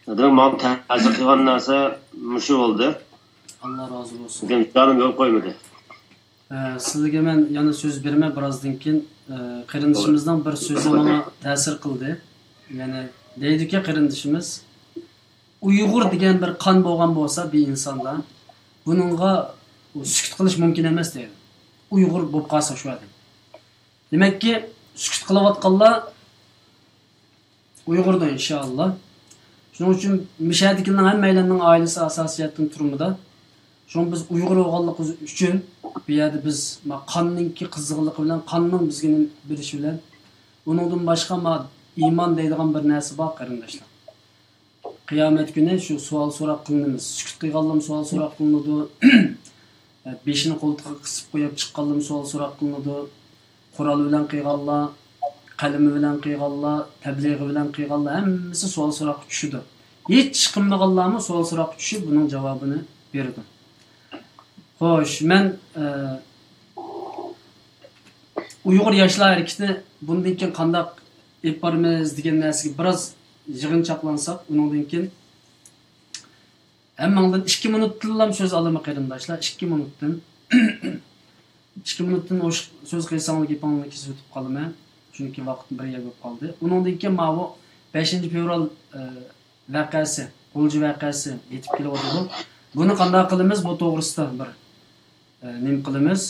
دېمەك، ماڭا تەسىر قىلغان نەرسە مۇشۇ بولدى. ئاللا رازى بولسۇن. لېكىن ۋىجدانىم يول قويمىدى. ئە، سىزگە مەن يەنە سۆز بېرىمەن بىرازدىن كېيىن. ئە، قېرىندىشىمىزنىڭ بىر سۆزى ماڭا تەسىر قىلدى. يەنى دەيدۇكى قېرىندىشىمىز، ئۇيغۇر دېگەن بىر قان بولغان بولسا بىر ئىنساندا، بۇنىڭغا سۈكۈت قىلىش مۇمكىن ئەمەس دەيدۇ. ئۇيغۇر بولۇپ قالسا شۇ ئادەم. دېمەككى، سۈكۈت قىلىۋاتقانلار ئۇيغۇردۇر، ئىنشائاللا. شۇنىڭ ئۈچۈن مۇشۇ يەردىكىلەرنىڭ ھەممەيلەننىڭ ئائىلىسى ئاساسىي جەھەتتىن تۈرمىدە. شۇڭا بىز ئۇيغۇر بولغانلىقىمىز ئۈچۈن بۇ يەردە بىز، ما، قاننىڭكى قىزغىنلىقى بىلەن، قاننىڭ بىزگە نېمە بېرىشى بىلەن، ئۇنىڭدىن باشقا، ما، ئىمان دەيدىغان بىر نەرسە بار، قېرىنداشلار. قىيامەت كۈنى شۇ سوئال سوراق قىلىنىمىز. سۈكۈت قىلغانلىرىمۇ سوئال سوراق قىلىنىدۇ. بېشىنى قولتۇقىغا قىسىپ قويۇپ چىققانلىرىمۇ سوئال سوراق قىلىنىدۇ. قورال بىلەن قىلغانلار، قەلىمى بىلەن قىلغانلار، تەبلىغى بىلەن قىلغانلار ھەممىسى سوئال سوراققا چۈشىدۇ. ھېچ قىلمىغانلارمۇ سوئال سوراققا چۈشۈپ، بۇنىڭ جاۋابىنى بېرىدۇ. خوش، مەن، ئە، ئۇيغۇر ياشلار ھەرىكىتىنى بۇندىن كېيىن قانداق ئېلىپ بارىمىز دېگەن نەرسىگە بىراز يىغىنچاقلانساق، ئۇنىڭدىن كېيىن ھەممىڭدىن ئىككى مىنۇتتىنلا سۆز ئالىمەن، قېرىنداشلار، ئىككى مىنۇتتىن. ئىككى مىنۇتتىن ئوشۇق سۆز قىلساڭلار گېپىڭلارنى كېسىۋېتىپ قالىمەن. چۈنكى ۋاقىت بىر يەر بولۇپ قالدى. ئۇنىڭدىن كېيىن ماۋۇ بەشىنچى فېۋرال، ئە، ۋەقەسى، غۇلجا ۋەقەسى يېتىپ كېلىۋاتىدۇ. بۇنى قانداق قىلىمىز؟ بۇ توغرىسىدا بىر، ئە، نېمە قىلىمىز؟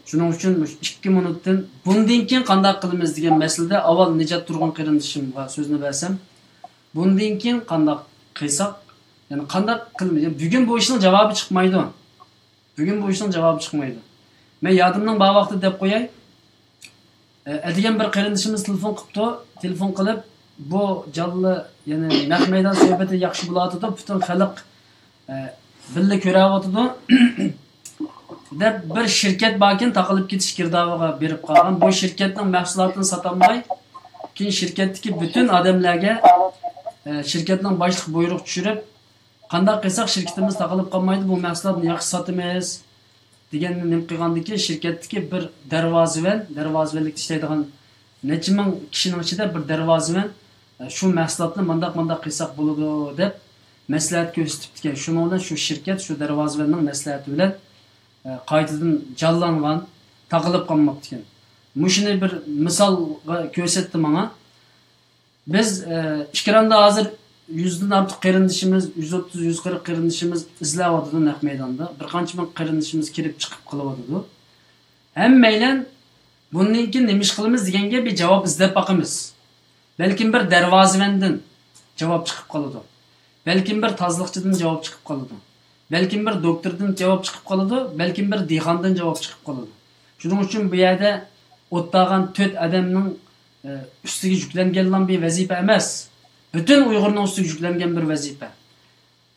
شۇنىڭ ئۈچۈن مۇشۇ ئىككى مىنۇتتىن بۇندىن كېيىن قانداق قىلىمىز دېگەن مەسىلىدە ئاۋۋال نىجات تۇرغۇن قېرىندىشىمغا سۆزنى بەرسەم، بۇندىن كېيىن قانداق قىلساق، يەنى قانداق قىلىمىز؟ يەنى بۈگۈن بۇ ئىشنىڭ جاۋابى چىقمايدۇ. بۈگۈن بۇ ئىشنىڭ جاۋابى چىقمايدۇ. مەن يادىمنىڭ بار ۋاقتىدا دەپ قوياي. ئە، ئەتىگەن بىر قېرىندىشىمىز تېلېفون قىپتۇ. تېلېفون قىلىپ، بۇ جانلى، يەنى نەق مەيدان سۆھبىتى ياخشى بولۇۋاتىدۇ، پۈتۈن خەلق، ئە، بىللە كۆرۈۋاتىدۇ، دەپ بىر شىركەت باركەن، تاقىلىپ كېتىش گىردابىغا بېرىپ قالغان. بۇ شىركەتنىڭ مەھسۇلاتىنى ساتالماي، كېيىن شىركەتتىكى پۈتۈن ئادەملەرگە، ئە، شىركەتنىڭ باشلىقى بۇيرۇق چۈشۈرۈپ، قانداق قىلساق شىركىتىمىز تاقىلىپ قالمايدۇ، بۇ مەھسۇلاتنى ياخشى ساتىمىز دېگەننى نېمە قىلغاندىكىن، شىركەتتىكى بىر دەرۋازىۋەن، دەرۋازىۋەنلىكتە ئىشلەيدىغان نەچچە مىڭ كىشىنىڭ ئىچىدە بىر دەرۋازىۋەن، ئە، شۇ مەھسۇلاتنى مانداق، مانداق قىلساق بولىدۇ دەپ مەسلىھەت كۆرسىتىپتىكەن. شۇنىڭ بىلەن شۇ شىركەت شۇ دەرۋازىۋەننىڭ مەسلىھەتى بىلەن، ئە، قايتىدىن جانلانغان، تاقىلىپ قالماپتىكەن. مۇشۇنى بىر مىسالغا كۆرسەتتى ماڭا. بىز، ئە، ئېكراندا ھازىر يۈزدىن ئارتۇق قېرىندىشىمىز، يۈز ئوتتۇز، يۈز قىرىق قېرىندىشىمىز ئىزلەۋاتىدۇ نەق مەيداندا. بىر قانچە مىڭ قېرىندىشىمىز كىرىپ چىقىپ قىلىۋاتىدۇ. ھەممەيلەن بۇندىن كېيىن نېمە ئىش قىلىمىز دېگەنگە بىر جاۋاب ئىزدەپ باقىمىز. بەلكىم بىر دەرۋازىۋەندىن جاۋاب چىقىپ قالىدۇ. بەلكىم بىر تازىلىقچىدىن جاۋاب چىقىپ قالىدۇ. بەلكىم بىر دوكتوردىن جاۋاب چىقىپ قالىدۇ، بەلكىم بىر دېھقاندىن جاۋاب چىقىپ قالىدۇ. شۇنىڭ ئۈچۈن بۇ يەردە ئوتتاغان تۆت ئادەمنىڭ، ئە، ئۈستىگە يۈكلەنگەنلا بىر ۋەزىپە ئەمەس. پۈتۈن ئۇيغۇرنىڭ ئۈستىگە يۈكلەنگەن بىر ۋەزىپە.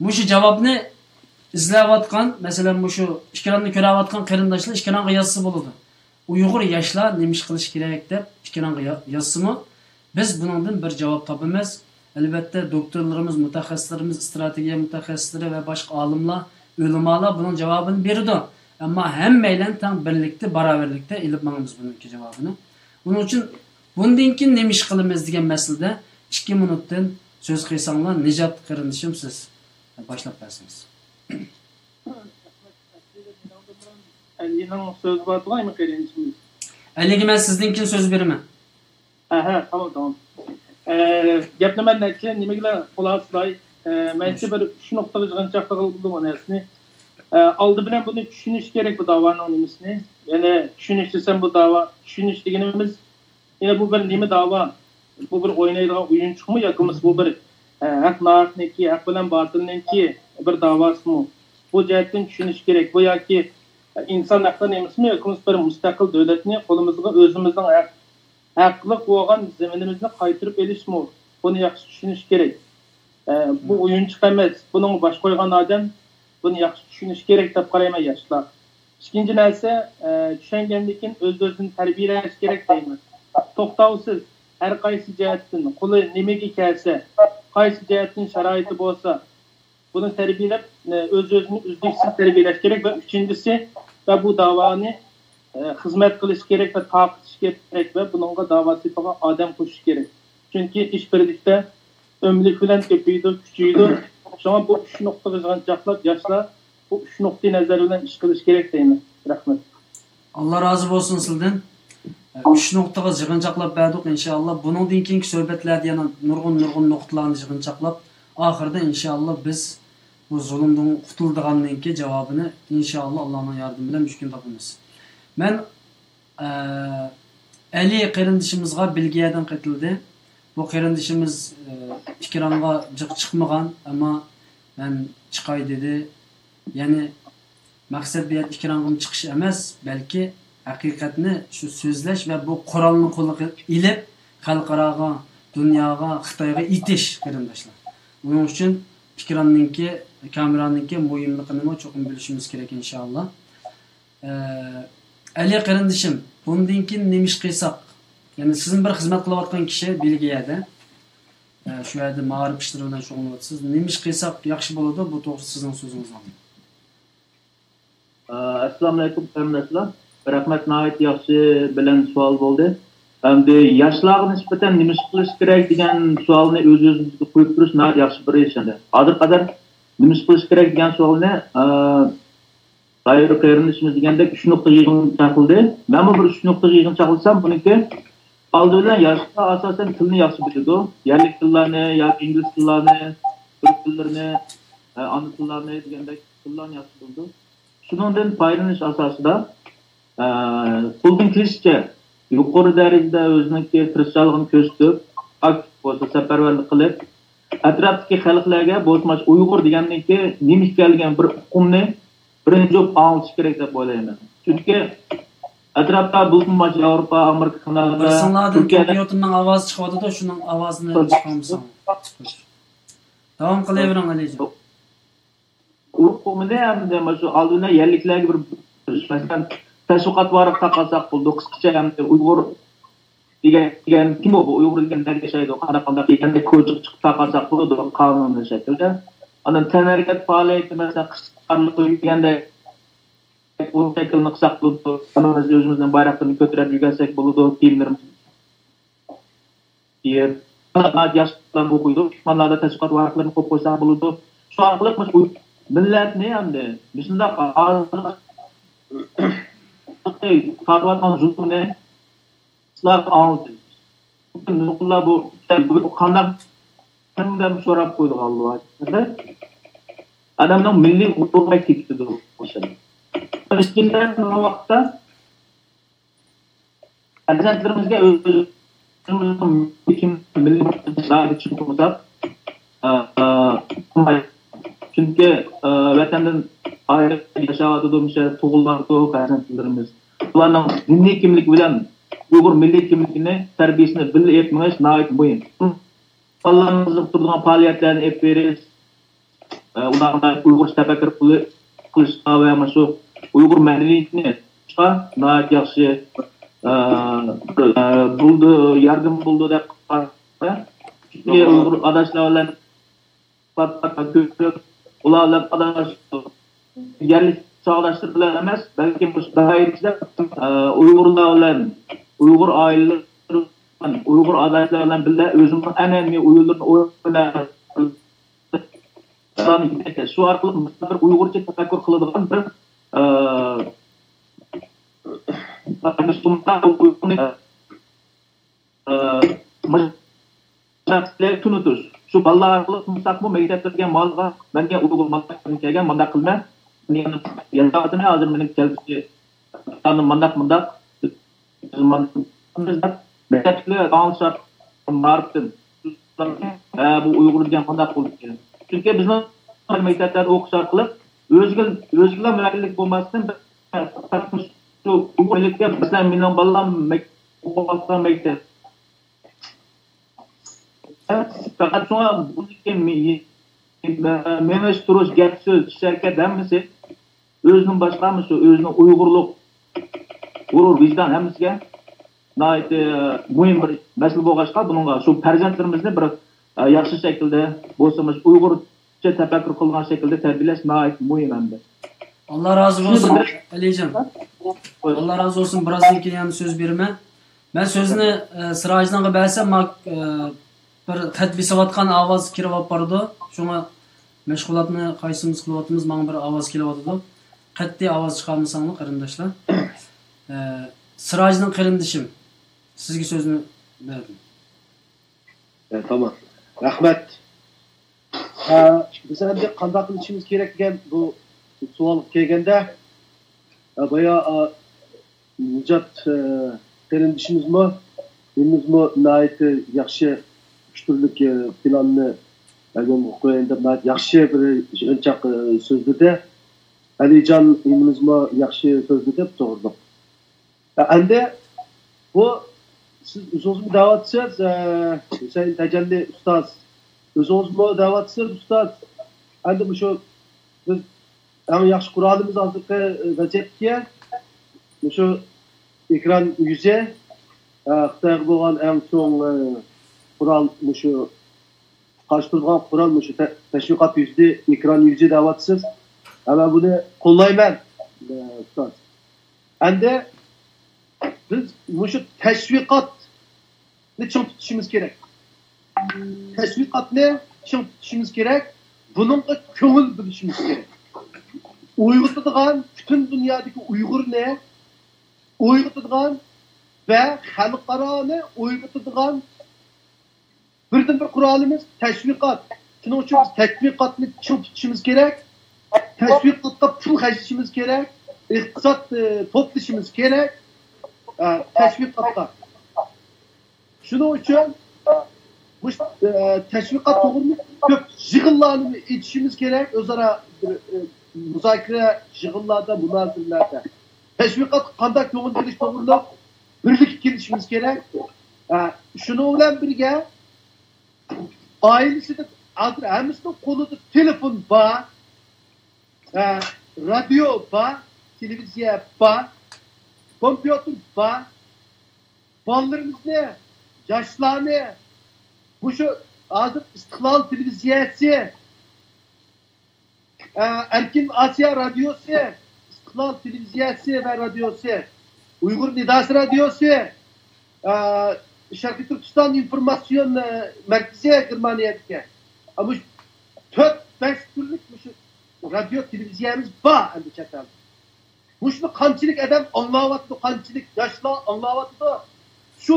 مۇشۇ جاۋابنى ئىزلەۋاتقان، مەسىلەن، مۇشۇ ئېكراننى كۆرۈۋاتقان قېرىنداشلار ئېكرانغا يازسا بولىدۇ. ئۇيغۇر ياشلار نېمە ئىش قىلىشى كېرەك دەپ ئېكرانغا يا-، يازسىمۇ، بىز بۇنىڭدىن بىر جاۋاب تاپىمىز. ئەلۋەتتە، دوكتورلىرىمىز، مۇتەخەسسىسلىرىمىز، ئىستراتېگىيە مۇتەخەسسىسلىرى ۋە باشقا ئالىملار، ئۆلىمالار بۇنىڭ جاۋابىنى بېرىدۇ. ئەمما ھەممەيلەن تەڭ بىرلىكتە، باراۋەرلىكتە ئېلىپ ماڭىمىز بۇنىڭكى جاۋابىنى. بۇنىڭ ئۈچۈن بۇندىن كېيىن نېمە ئىش قىلىمىز دېگەن مەسىلىدە ئىككى مىنۇتتىن سۆز قىلساڭلار، نىجات قېرىندىشىم، سىز باشلاپ بەرسىڭىز. ئەلىنىڭ سۆزى بار تۇغايمۇ قېرىندىشىمىز؟ ئەلىگە مەن سىزدىن كېيىن سۆز بېرىمەن. ھە، ھە، تامام، تامام. ئە، گەپنى مەن نەچچە نېمىگىلا خۇلاسىلاي. ئە، مەنچە بىر ئۈچ نۇقتىغا يىغىنچاقلىغىلى بولىدۇ بۇ نەرسىنى. ئە، ئالدى بىلەن بۇنى چۈشىنىش كېرەك، بۇ داۋانىڭ نېمىسىنى. يەنى چۈشىنىش دېسەم، بۇ داۋا، چۈشىنىش دېگىنىمىز، يەنى بۇ بىر نېمە داۋا؟ بۇ بىر ئوينايدىغان ئويۇنچۇقمۇ ياكى بولمىسا بۇ بىر، ئە، ھەق ناھەقنىڭكى، ھەق بىلەن باتىلنىڭكى بىر داۋاسىمۇ؟ بۇ جەھەتتىن چۈشىنىش كېرەك. بۇ ياكى ئىنسان ھەقلىرى نېمىسىمۇ ياكى بولمىسا بىر مۇستەقىل دۆلەتنى قولىمىزغا ئۆزىمىزنىڭ ھەق ھەقلىق بولغان زېمىنىمىزنى قايتۇرۇپ ئېلىشمۇ؟ بۇنى ياخشى چۈشىنىش كېرەك. ئە، بۇ ئويۇنچۇق ئەمەس، بۇنىڭغا باش قويغان ئادەم بۇنى ياخشى چۈشىنىشى كېرەك دەپ قارايمەن ياشلار. ئىككىنچى نەرسە، ئە، چۈشەنگەندىن كېيىن ئۆز-ئۆزىنى تەربىيەلەش كېرەك دەيمەن. توختاۋسىز، ھەر قايسى جەھەتتىن، قولى نېمىگە كەلسە، قايسى جەھەتتىن شارائىتى بولسا، بۇنى تەربىيەلەپ، ئۆز-ئۆزىنى ئۈزلۈكسىز تەربىيەلەش كېرەك ۋە ئۈچىنچىسى، ۋە بۇ داۋانى، خىزمەت قىلىش كېرەك ۋە تارقىتىش كېرەك ۋە بۇنىڭغا داۋا سېپىغا ئادەم قوشۇش كېرەك. چۈنكى ئىش بىرلىكتە، ئۆملۈك بىلەن كۆپىيىدۇ، كۈچىيىدۇ. شۇڭا بۇ ئۈچ نۇقتىغا يىغىنچاقلاپ، ياشلار بۇ ئۈچ نۇقتىئى نەزەر بىلەن ئىش قىلىش كېرەك دەيمەن. رەھمەت. ئاللا رازى بولسۇن سىلدىن. ئۈچ نۇقتىغا يىغىنچاقلاپ بەردۇق، ئىنشائاللا. بۇنىڭدىن كېيىنكى سۆھبەتلەردە يەنە نۇرغۇن، نۇرغۇن نۇقتىلارنى يىغىنچاقلاپ، ئاخىرىدا ئىنشائاللا بىز بۇ زۇلۇمدىن قۇتۇلىدىغاننىڭكى جاۋابىنى ئىنشائاللا ئاللانىڭ ياردىمى بىلەن مۈشكۈن تاپىمىز. مەن، ئە، ئەلى قېرىندىشىمىزغا بېلگىيەدىن قېتىلدى. بۇ قېرىندىشىمىز، ئە، ئېكرانغا جىق چىقمىغان، ئەمما مەن چىقاي دېدى. يەنى مەقسەت بۇ يەردە ئېكرانغىمۇ چىقىش ئەمەس، بەلكى ھەقىقەتنى شۇ سۆزلەش ۋە بۇ قورالنى قولىغا ئېلىپ، خەلقئاراغا، دۇنياغا، خىتايغا ئېيتىش، قېرىنداشلار. ئۇنىڭ ئۈچۈن ئېكراننىڭكى، كامېرانىڭكى مۇھىملىقىنىمۇ چوقۇم بىلىشىمىز كېرەك، ئىنشائاللا. ئە، ئەلى قېرىندىشىم، بۇندىن كېيىن نېمە ئىش قىلساق؟ يەنى سىزمۇ بىر خىزمەت قىلىۋاتقان كىشى بېلگىيەدە. ئە، شۇ يەردە مائارىپ ئىشلىرى بىلەن شۇغۇللىنىۋاتىسىز. نېمە ئىش قىلساق ياخشى بولىدۇ؟ بۇ توغرىسىدا سىزنىڭ سۆزىڭىزنى ئاڭلايمەن. ئە، ئەسسالامۇئەلەيكۇم قېرىنداشلار. رەھمەت، ناھايىتى ياخشى بىلەن سوئال بولدى. ئەمدى ياشلارغا نىسبەتەن نېمە ئىش قىلىش كېرەك دېگەن سوئالنى ئۆز-ئۆزىمىزگە قويۇپ تۇرۇش ناھايىتى ياخشى بىر ئىش ئەمدى. ھازىرغا قەدەر نېمە ئىش قىلىش كېرەك دېگەن سوئالنى، ئە، دايرا قېرىندىشىمىز دېگەندەك ئۈچ نۇقتىغا يىغىنچاقلىدى. مەنمۇ بىر ئۈچ نۇقتىغا يىغىنچاقلىسام، بۇنىڭكى ئالدى بىلەن ياشلار ئاساسەن تىلنى ياخشى بىلىدۇ. يەرلىك تىللارنى ياكى ئىنگلىز تىللارنى، تۈرك تىللىرىنى، ئانا تىللارنى دېگەندەك تىللارنى ياخشى بىلىدۇ. شۇنىڭدىن پايدىلىنىش ئاساسىدا، قولدىن كېلىشىچە يۇقىرى دەرىجىدە ئۆزىنىڭكى تىرىشچانلىقىنى كۆرسىتىپ، ئاكتىپ بولسا سەپەرۋەرلىك قىلىپ، ئەتراپتىكى خەلقلەرگە بولسىمۇ ئۇيغۇر دېگەننىڭكى نېمە ئىكەنلىكىنى بىر ئۇقۇمنى بىرىنچى بولۇپ ئاڭلىتىش كېرەك دەپ ئويلايمەن. چۈنكى ئەتراپتا بولسىمۇ ياۋروپا، ئامېرىكا، كانادا، بىرسىڭلاردىن تۈركىيەدە كومپيۇتېرنىڭ ئاۋازى چىقىۋاتىدۇ، شۇنىڭ ئاۋازىنى چىقارمىساڭ. داۋام قىلىۋېرىڭ، ئەلىجان. ئۇقۇمىنى ئەمدى مانا شۇ ئالدى بىلەن يەرلىكلەرگە بىر، مەسىلەن، تەشۋىقات ۋارىقى تارقاتساق بولىدۇ، قىسقىچە ئەمدى ئۇيغۇر دېگەن، دېگەن كىم ئۇ؟ بۇ ئۇيغۇر دېگەن نەدە ياشايدۇ؟ قانداق، قانداق دېگەندەك كوچىغا چىقىپ تارقاتساق بولىدۇ، قانۇنلۇق شەكىلدە. ئاندىن تەنھەرىكەت پائالىيىتى، مەسىلەن، قىسقارتىلىپ دېگەندەك ئۇ شەكىلنى قىلساق بولىدۇ. ئاندىن بىز ئۆزىمىزنىڭ بايراقلىرىنى كۆتۈرۈپ يۈرگەنسەك بولىدۇ، كىيىملىرىمىزنى كىيىپ. ياشلار ئوقۇيدۇ، ئۇسمانلاردا تەشۋىقات ۋارىقلىرىنى قويۇپ قويساق بولىدۇ. شۇ ئارقىلىق مۇشۇ مىللەتنى ئەمدى مۇشۇنداق تارتىۋاتقان زۇلۇمنى ئاڭلىتىمىز. نۇرغۇنلار بۇ، بۇ قانداق دەپ سوراپ قويىدىغان بولۇۋاتىدۇ. ئادەمنىڭ مىللىي غۇرۇرى كېتىپ كېتىدۇ. ئىككىنچىدىن، بۇ ۋاقىتتا پەرزەنتلىرىمىزگە ئۆزىمىزنىڭ مىللىي كىملىكىنى چۈشىنىپ، ئە، ئە، چۈنكى، ئە، ۋەتەندىن ئايرىپ ياشاۋاتىدۇ، مۇشۇ يەردە تۇغۇلۇۋاتىدۇ پەرزەنتلىرىمىز. ئۇلارنىڭ دىنىي كىملىكى بىلەن ئۇيغۇر مىللىي كىملىكىنى، تەربىيەسىنى بىللە ئېلىپ مېڭىش ناھايىتى مۇھىم. بالىلارنى قىزىقتۇرىدىغان پائالىيەتلەرنى ئېلىپ بېرىش، ئە، ئۇلارغا ئۇيغۇرچە تەپەككۇر قىلى-، قىلىشقا ۋە مانا شۇ ئۇيغۇر مەدەنىيىتىنى ئېچىشقا ناھايىتى ياخشى، ئە، بىر، ئە، بولىدۇ، ياردىمى بولىدۇ دەپ قارايمەن. ئۇيغۇر ئاداشلار بىلەن پات-پات كۆرۈپ، ئۇلار بىلەن ئاداش-، يەرلىك ساۋاقداشلىرى بىلەن ئەمەس، بەلكىم مۇشۇ دائىرە ئىچىدە، ئە، ئۇيغۇرلار بىلەن، ئۇيغۇر ئائىلىلىرى بىلەن، ئۇيغۇر ئاداشلار بىلەن بىللە ئۆزىمىزنىڭ ئەنئەنىۋى ئويۇنلىرىنى ئويناپ، شۇ ئارقىلىق بىر ئۇيغۇرچە تەپەككۇر قىلىدىغان بىر، ئە، تونۇتۇش. شۇ بالىلار ئارقىلىق تونۇتساقمۇ، مەكتەپتە كەلگەن بالىغا، مەن دېگەن ئۇيغۇر مانا كەلگەن، مانداق قىلىمەن. مېنىڭ يازغاننى ھازىر مېنىڭ كەلگۈسى مانداق، مانداق. مەكتەپتىكىلەر ئاڭلىشار مائارىپتىن. ھە، بۇ ئۇيغۇر دېگەن مانداق بولىدىكەن. چۈنكى بىزنىڭ مەكتەپلەردە ئوقۇش ئارقىلىق ئۆزىگە، ئۆزىگىلا مۇۋەككىللىك بولماستىن، شۇ ئۇيغۇرلۇققا، مەسىلەن، مېنىڭ بالام مەك-، ئوقۇۋاتقان مەكتەپ. پەقەت شۇڭا بۇنىڭكى مېڭىش، تۇرۇش، گەپ سۆز، ئىش ھەرىكەت ھەممىسى ئۆزىدىن باشقا، مۇشۇ ئۆزىنىڭ ئۇيغۇرلۇق غۇرۇر، ۋىجدان ھەممىسىگە ناھايىتى مۇھىم بىر مەسىلە بولغاچقا، بۇنىڭغا شۇ پەرزەنتلىرىمىزنى بىر، ئە، ياخشى شەكىلدە بولسا، مۇشۇ ئۇيغۇرچە تەپەككۇر قىلغان شەكىلدە تەربىيەلەش ناھايىتى مۇھىم ئەمدى. ئاللا رازى بولسۇن، ئەلىجان. ئاللا رازى بولسۇن. بىرازدىن كېيىن يەنە سۆز بېرىمەن. مەن سۆزنى، ئە، سىراجنىڭغا بەرسەم، ما-، ئە، بىر خەت بېسىۋاتقان ئاۋاز كىرىۋاپ بارىدۇ. شۇڭا مەشغۇلاتنى قايسىمىز قىلىۋاتىمىز، ماڭا بىر ئاۋاز كېلىۋاتىدۇ. قەتئىي ئاۋاز چىقارمىساڭلار، قېرىنداشلار. ئە، سىراجنىڭ قېرىندىشىم، سىزگە سۆزنى بەردىم. ئە، تامام. رەھمەت. ئە، بىز ئەمدى قانداق قىلىشىمىز كېرەك دېگەن بۇ سوئالغا كەلگەندە، ئە، بايا، ئە، نىجات، ئە، قېرىندىشىمىزمۇ، ئىمىزمۇ ناھايىتى ياخشى، ئۈچ تۈرلۈك، ئە، پىلاننى، ئە، يولغا قويايىن دەپ ناھايىتى ياخشى بىر يىغىنچاق، ئە، سۆزلىدى. ئەلىجان ئىمىزمۇ ياخشى سۆزلىدى، توغرىلىق. ئەمدى بۇ سىز ئۆزىڭىزمۇ دەۋاتىسىز، ئە، ھۈسەيىن تەجەللى ئۇستاز. ئۆزىڭىزمۇ دەۋاتىسىز، ئۇستاز. ئەمدى مۇشۇ بىز ئەڭ ياخشى قورالىمىز ھازىرقى ۋەزىيەتتىكى مۇشۇ ئېكران يۈزى، ئە، خىتايغا بولغان ئەڭ چوڭ، ئە، قورال مۇشۇ قارشى تۇرىدىغان قورال مۇشۇ تە-، تەشۋىقات يۈزى، ئېكران يۈزى دەۋاتىسىز. ھە، مەن بۇنى قوللايمەن، ئە، ئۇستاز. ئەمدى بىز مۇشۇ تەشۋىقاتنى چىڭ تۇتۇشىمىز كېرەك. تەشۋىقاتنى چىڭ تۇتۇشىمىز كېرەك. بۇنىڭغا كۆڭۈل بۆلۈشىمىز كېرەك. ئويغىتىدىغان، پۈتۈن دۇنيادىكى ئۇيغۇرنى ئويغىتىدىغان ۋە خەلقئارانى ئويغىتىدىغان بىردىنبىر قورالىمىز تەشۋىقات. شۇنىڭ ئۈچۈن بىز تەشۋىقاتنى چىڭ تۇتۇشىمىز كېرەك. تەشۋىقاتقا پۇل خەجلىشىمىز كېرەك. ئىقتىساد، ئى، توپلىشىمىز كېرەك. ئە، تەشۋىقاتقا. شۇنىڭ ئۈچۈن مۇشۇ، ئە، تەشۋىقات توغرىلىق كۆپ يىغىنلارنى ئېچىشىمىز كېرەك. ئۆزئارا بىر، ئە، مۇزاكىرە يىغىنلاردا، مۇنازىرىلەردە. تەشۋىقاتقا قانداق كۆڭۈل بۆلۈش توغرىلىق بىرلىككە كېلىشىمىز كېرەك. ئە، شۇنىڭ بىلەن بىرگە، ئائىلىسىدە ھازىر ھەممىسىنىڭ قولىدا تېلېفون بار، ئە، رادىيو بار، تېلېۋىزىيە بار، كومپيۇتېر بار. بالىلىرىمىزنى، ياشلارنى مۇشۇ ھازىر ئىستىقلال تېلېۋىزىيەسى، ئە، ئەركىن ئاسىيا رادىيوسى، ئىستىقلال تېلېۋىزىيەسى ۋە رادىيوسى، ئۇيغۇر نىداسى رادىيوسى، ئە، شەرقىي تۈركىستان ئىنفورماتسىيون، ئە، مەركىزى گېرمانىيەدىكى. ئە، مۇشۇ تۆت، بەش تۈرلۈك مۇشۇ رادىيو، تېلېۋىزىيەمىز بار ئەمدى چەت ئەلدە. مۇشۇنى قانچىلىك ئادەم ئاڭلاۋاتىدۇ، قانچىلىك ياشلار ئاڭلاۋاتىدۇ. شۇ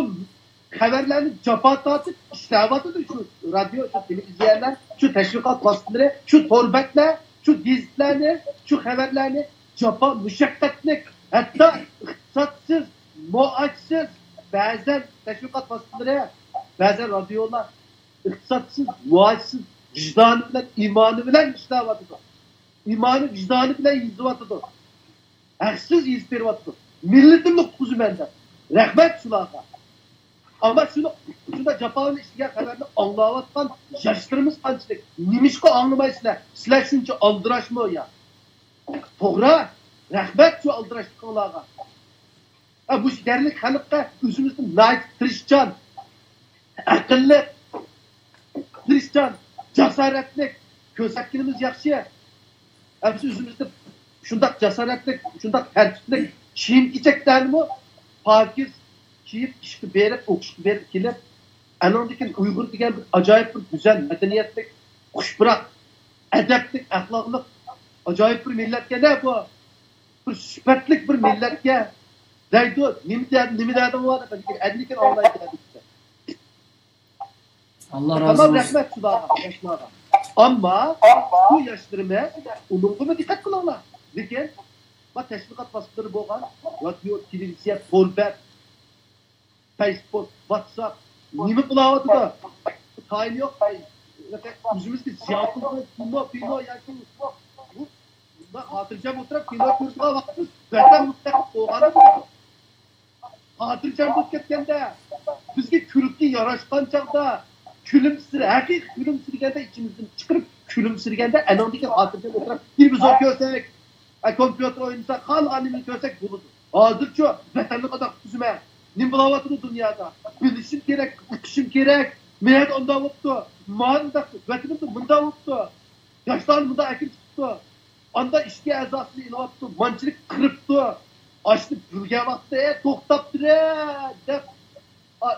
خەۋەرلەرنى جاپا تارتىپ ئىشلەۋاتىدۇ شۇ رادىيو، شۇ تېلېۋىزىيەلەر، شۇ تەشۋىقات ۋاسىتىلىرى، شۇ تور بەتلەر، شۇ گېزىتلەرنى، شۇ خەۋەرلەرنى جاپا مۇشەققەتلىك، ھەتتا ئىقتىسادسىز، مائاشسىز، بەزەن تەشۋىقات ۋاسىتىلىرى، بەزەن رادىيولار ئىقتىسادسىز، مائاشسىز، ۋىجدانى بىلەن، ئىمانى بىلەن ئىشلەۋاتىدۇ. ئىمانى، ۋىجدانى بىلەن يېزىۋاتىدۇ. ھەقسىز يېزىپ بېرىۋاتىدۇ. مىللىتىمنى قۇتقۇزىمەن دەپ. رەھمەت شۇلارغا. ئەمما شۇنى، شۇنداق جاپالىنى ئىشلىگەن خەۋەرنى ئاڭلاۋاتقان ياشلىرىمىز قانچىلىك؟ نېمىشقا ئاڭلىمايسىلەر؟ سىلەر شۇنچە ئالدىراشمۇ يا؟ توغرا. رەھمەت شۇ ئالدىراشلىقىڭلارغا. ھە، مۇشۇ يەرلىك خەلققە ئۆزىمىزدىن ناھايىتى تىرىشچان، ئەقىللىق، تىرىشچان، جاسارەتلىك كۆرسەتكىنىمىز ياخشى. ئەمسە ئۆزىمىزدە شۇنداق جاسارەتلىك، شۇنداق تەرتىپلىك كىيىم-كېچەكلەرنىمۇ پاكىز كىيىپ، ئىشقا بېرىپ، ئوقۇشقا بېرىپ كېلىپ، ئانىڭدىن كېيىن ئۇيغۇر دېگەن بىر ئاجايىپ بىر گۈزەل مەدەنىيەتلىك، خۇش پۇراق، ئەدەپلىك، ئەخلاقلىق، ئاجايىپ بىر مىللەتكەن-دە بۇ. بىر سۈپەتلىك بىر مىللەتكە دەيدۇ. نېمە دە-، نېمە دەردىڭ بار دەپ، ئەمدىكىن ئاڭلايدۇ. ئاللا رازى تامام بولسۇن. رەھمەت شۇلارغا، ياشلارغا. ئەمما بۇ ياشلىرىمىز ئۇنىڭغىمۇ دىققەت قىلىڭلار. لېكىن ما تەشۋىقات ۋاسىتىلىرى بولغان، رادىيو، تېلېۋىزىيە، تور بەت، فەيسبۇك، ۋاتساپ، نېمە قىلاۋاتىدۇ؟ تايىنى يوق. ئۆزىمىزگە زىيان قىلىدىغان كىنو، پىنو ياكى بۇ بۇنداق خاتىرجەم ئولتۇرۇپ كىنو كۆرىدىغان ۋاقتىمىز بەردەم مۇتلەق بولغان. خاتىرجەم بولۇپ كەتكەندە، بىزگە كۈلكە ياراشقان چاغدا، كۈلۈمسىرە، ھەقىقىي كۈلۈمسىرىگەندە، ئىچىمىزدىن چىقىرىپ كۈلۈمسىرىگەندە، ئەنىڭدىن كېيىن خاتىرجەم ئولتۇرۇپ تېلېۋىزور كۆرسەك، ئە، كومپيۇتېر ئوينىساق، خالىغان نېمىنى كۆرسەك بولىدۇ. ھازىرچۇ ۋەتەننى قانداق تۇتقۇزىمەن؟ نېمە بولاۋاتىدۇ دۇنيادا؟ بىلىشىم كېرەك، ئۇقۇشۇم كېرەك. مەيەردە ئۇنداق بوپتۇ، مانداق، ۋەتىنىمدە مۇنداق بوپتۇ. ياشلارنى مۇنداق ئەكىرىپ چىقىپتۇ. ئاندا ئىچكى ئەزاسىنى ئېلىۋاپتۇ، مانچىلىك قىرىپتۇ. ئاشنى بىلگەن ۋاقىتتا، «ئەي، توختاپ تۇرە!» دەپ، ئا،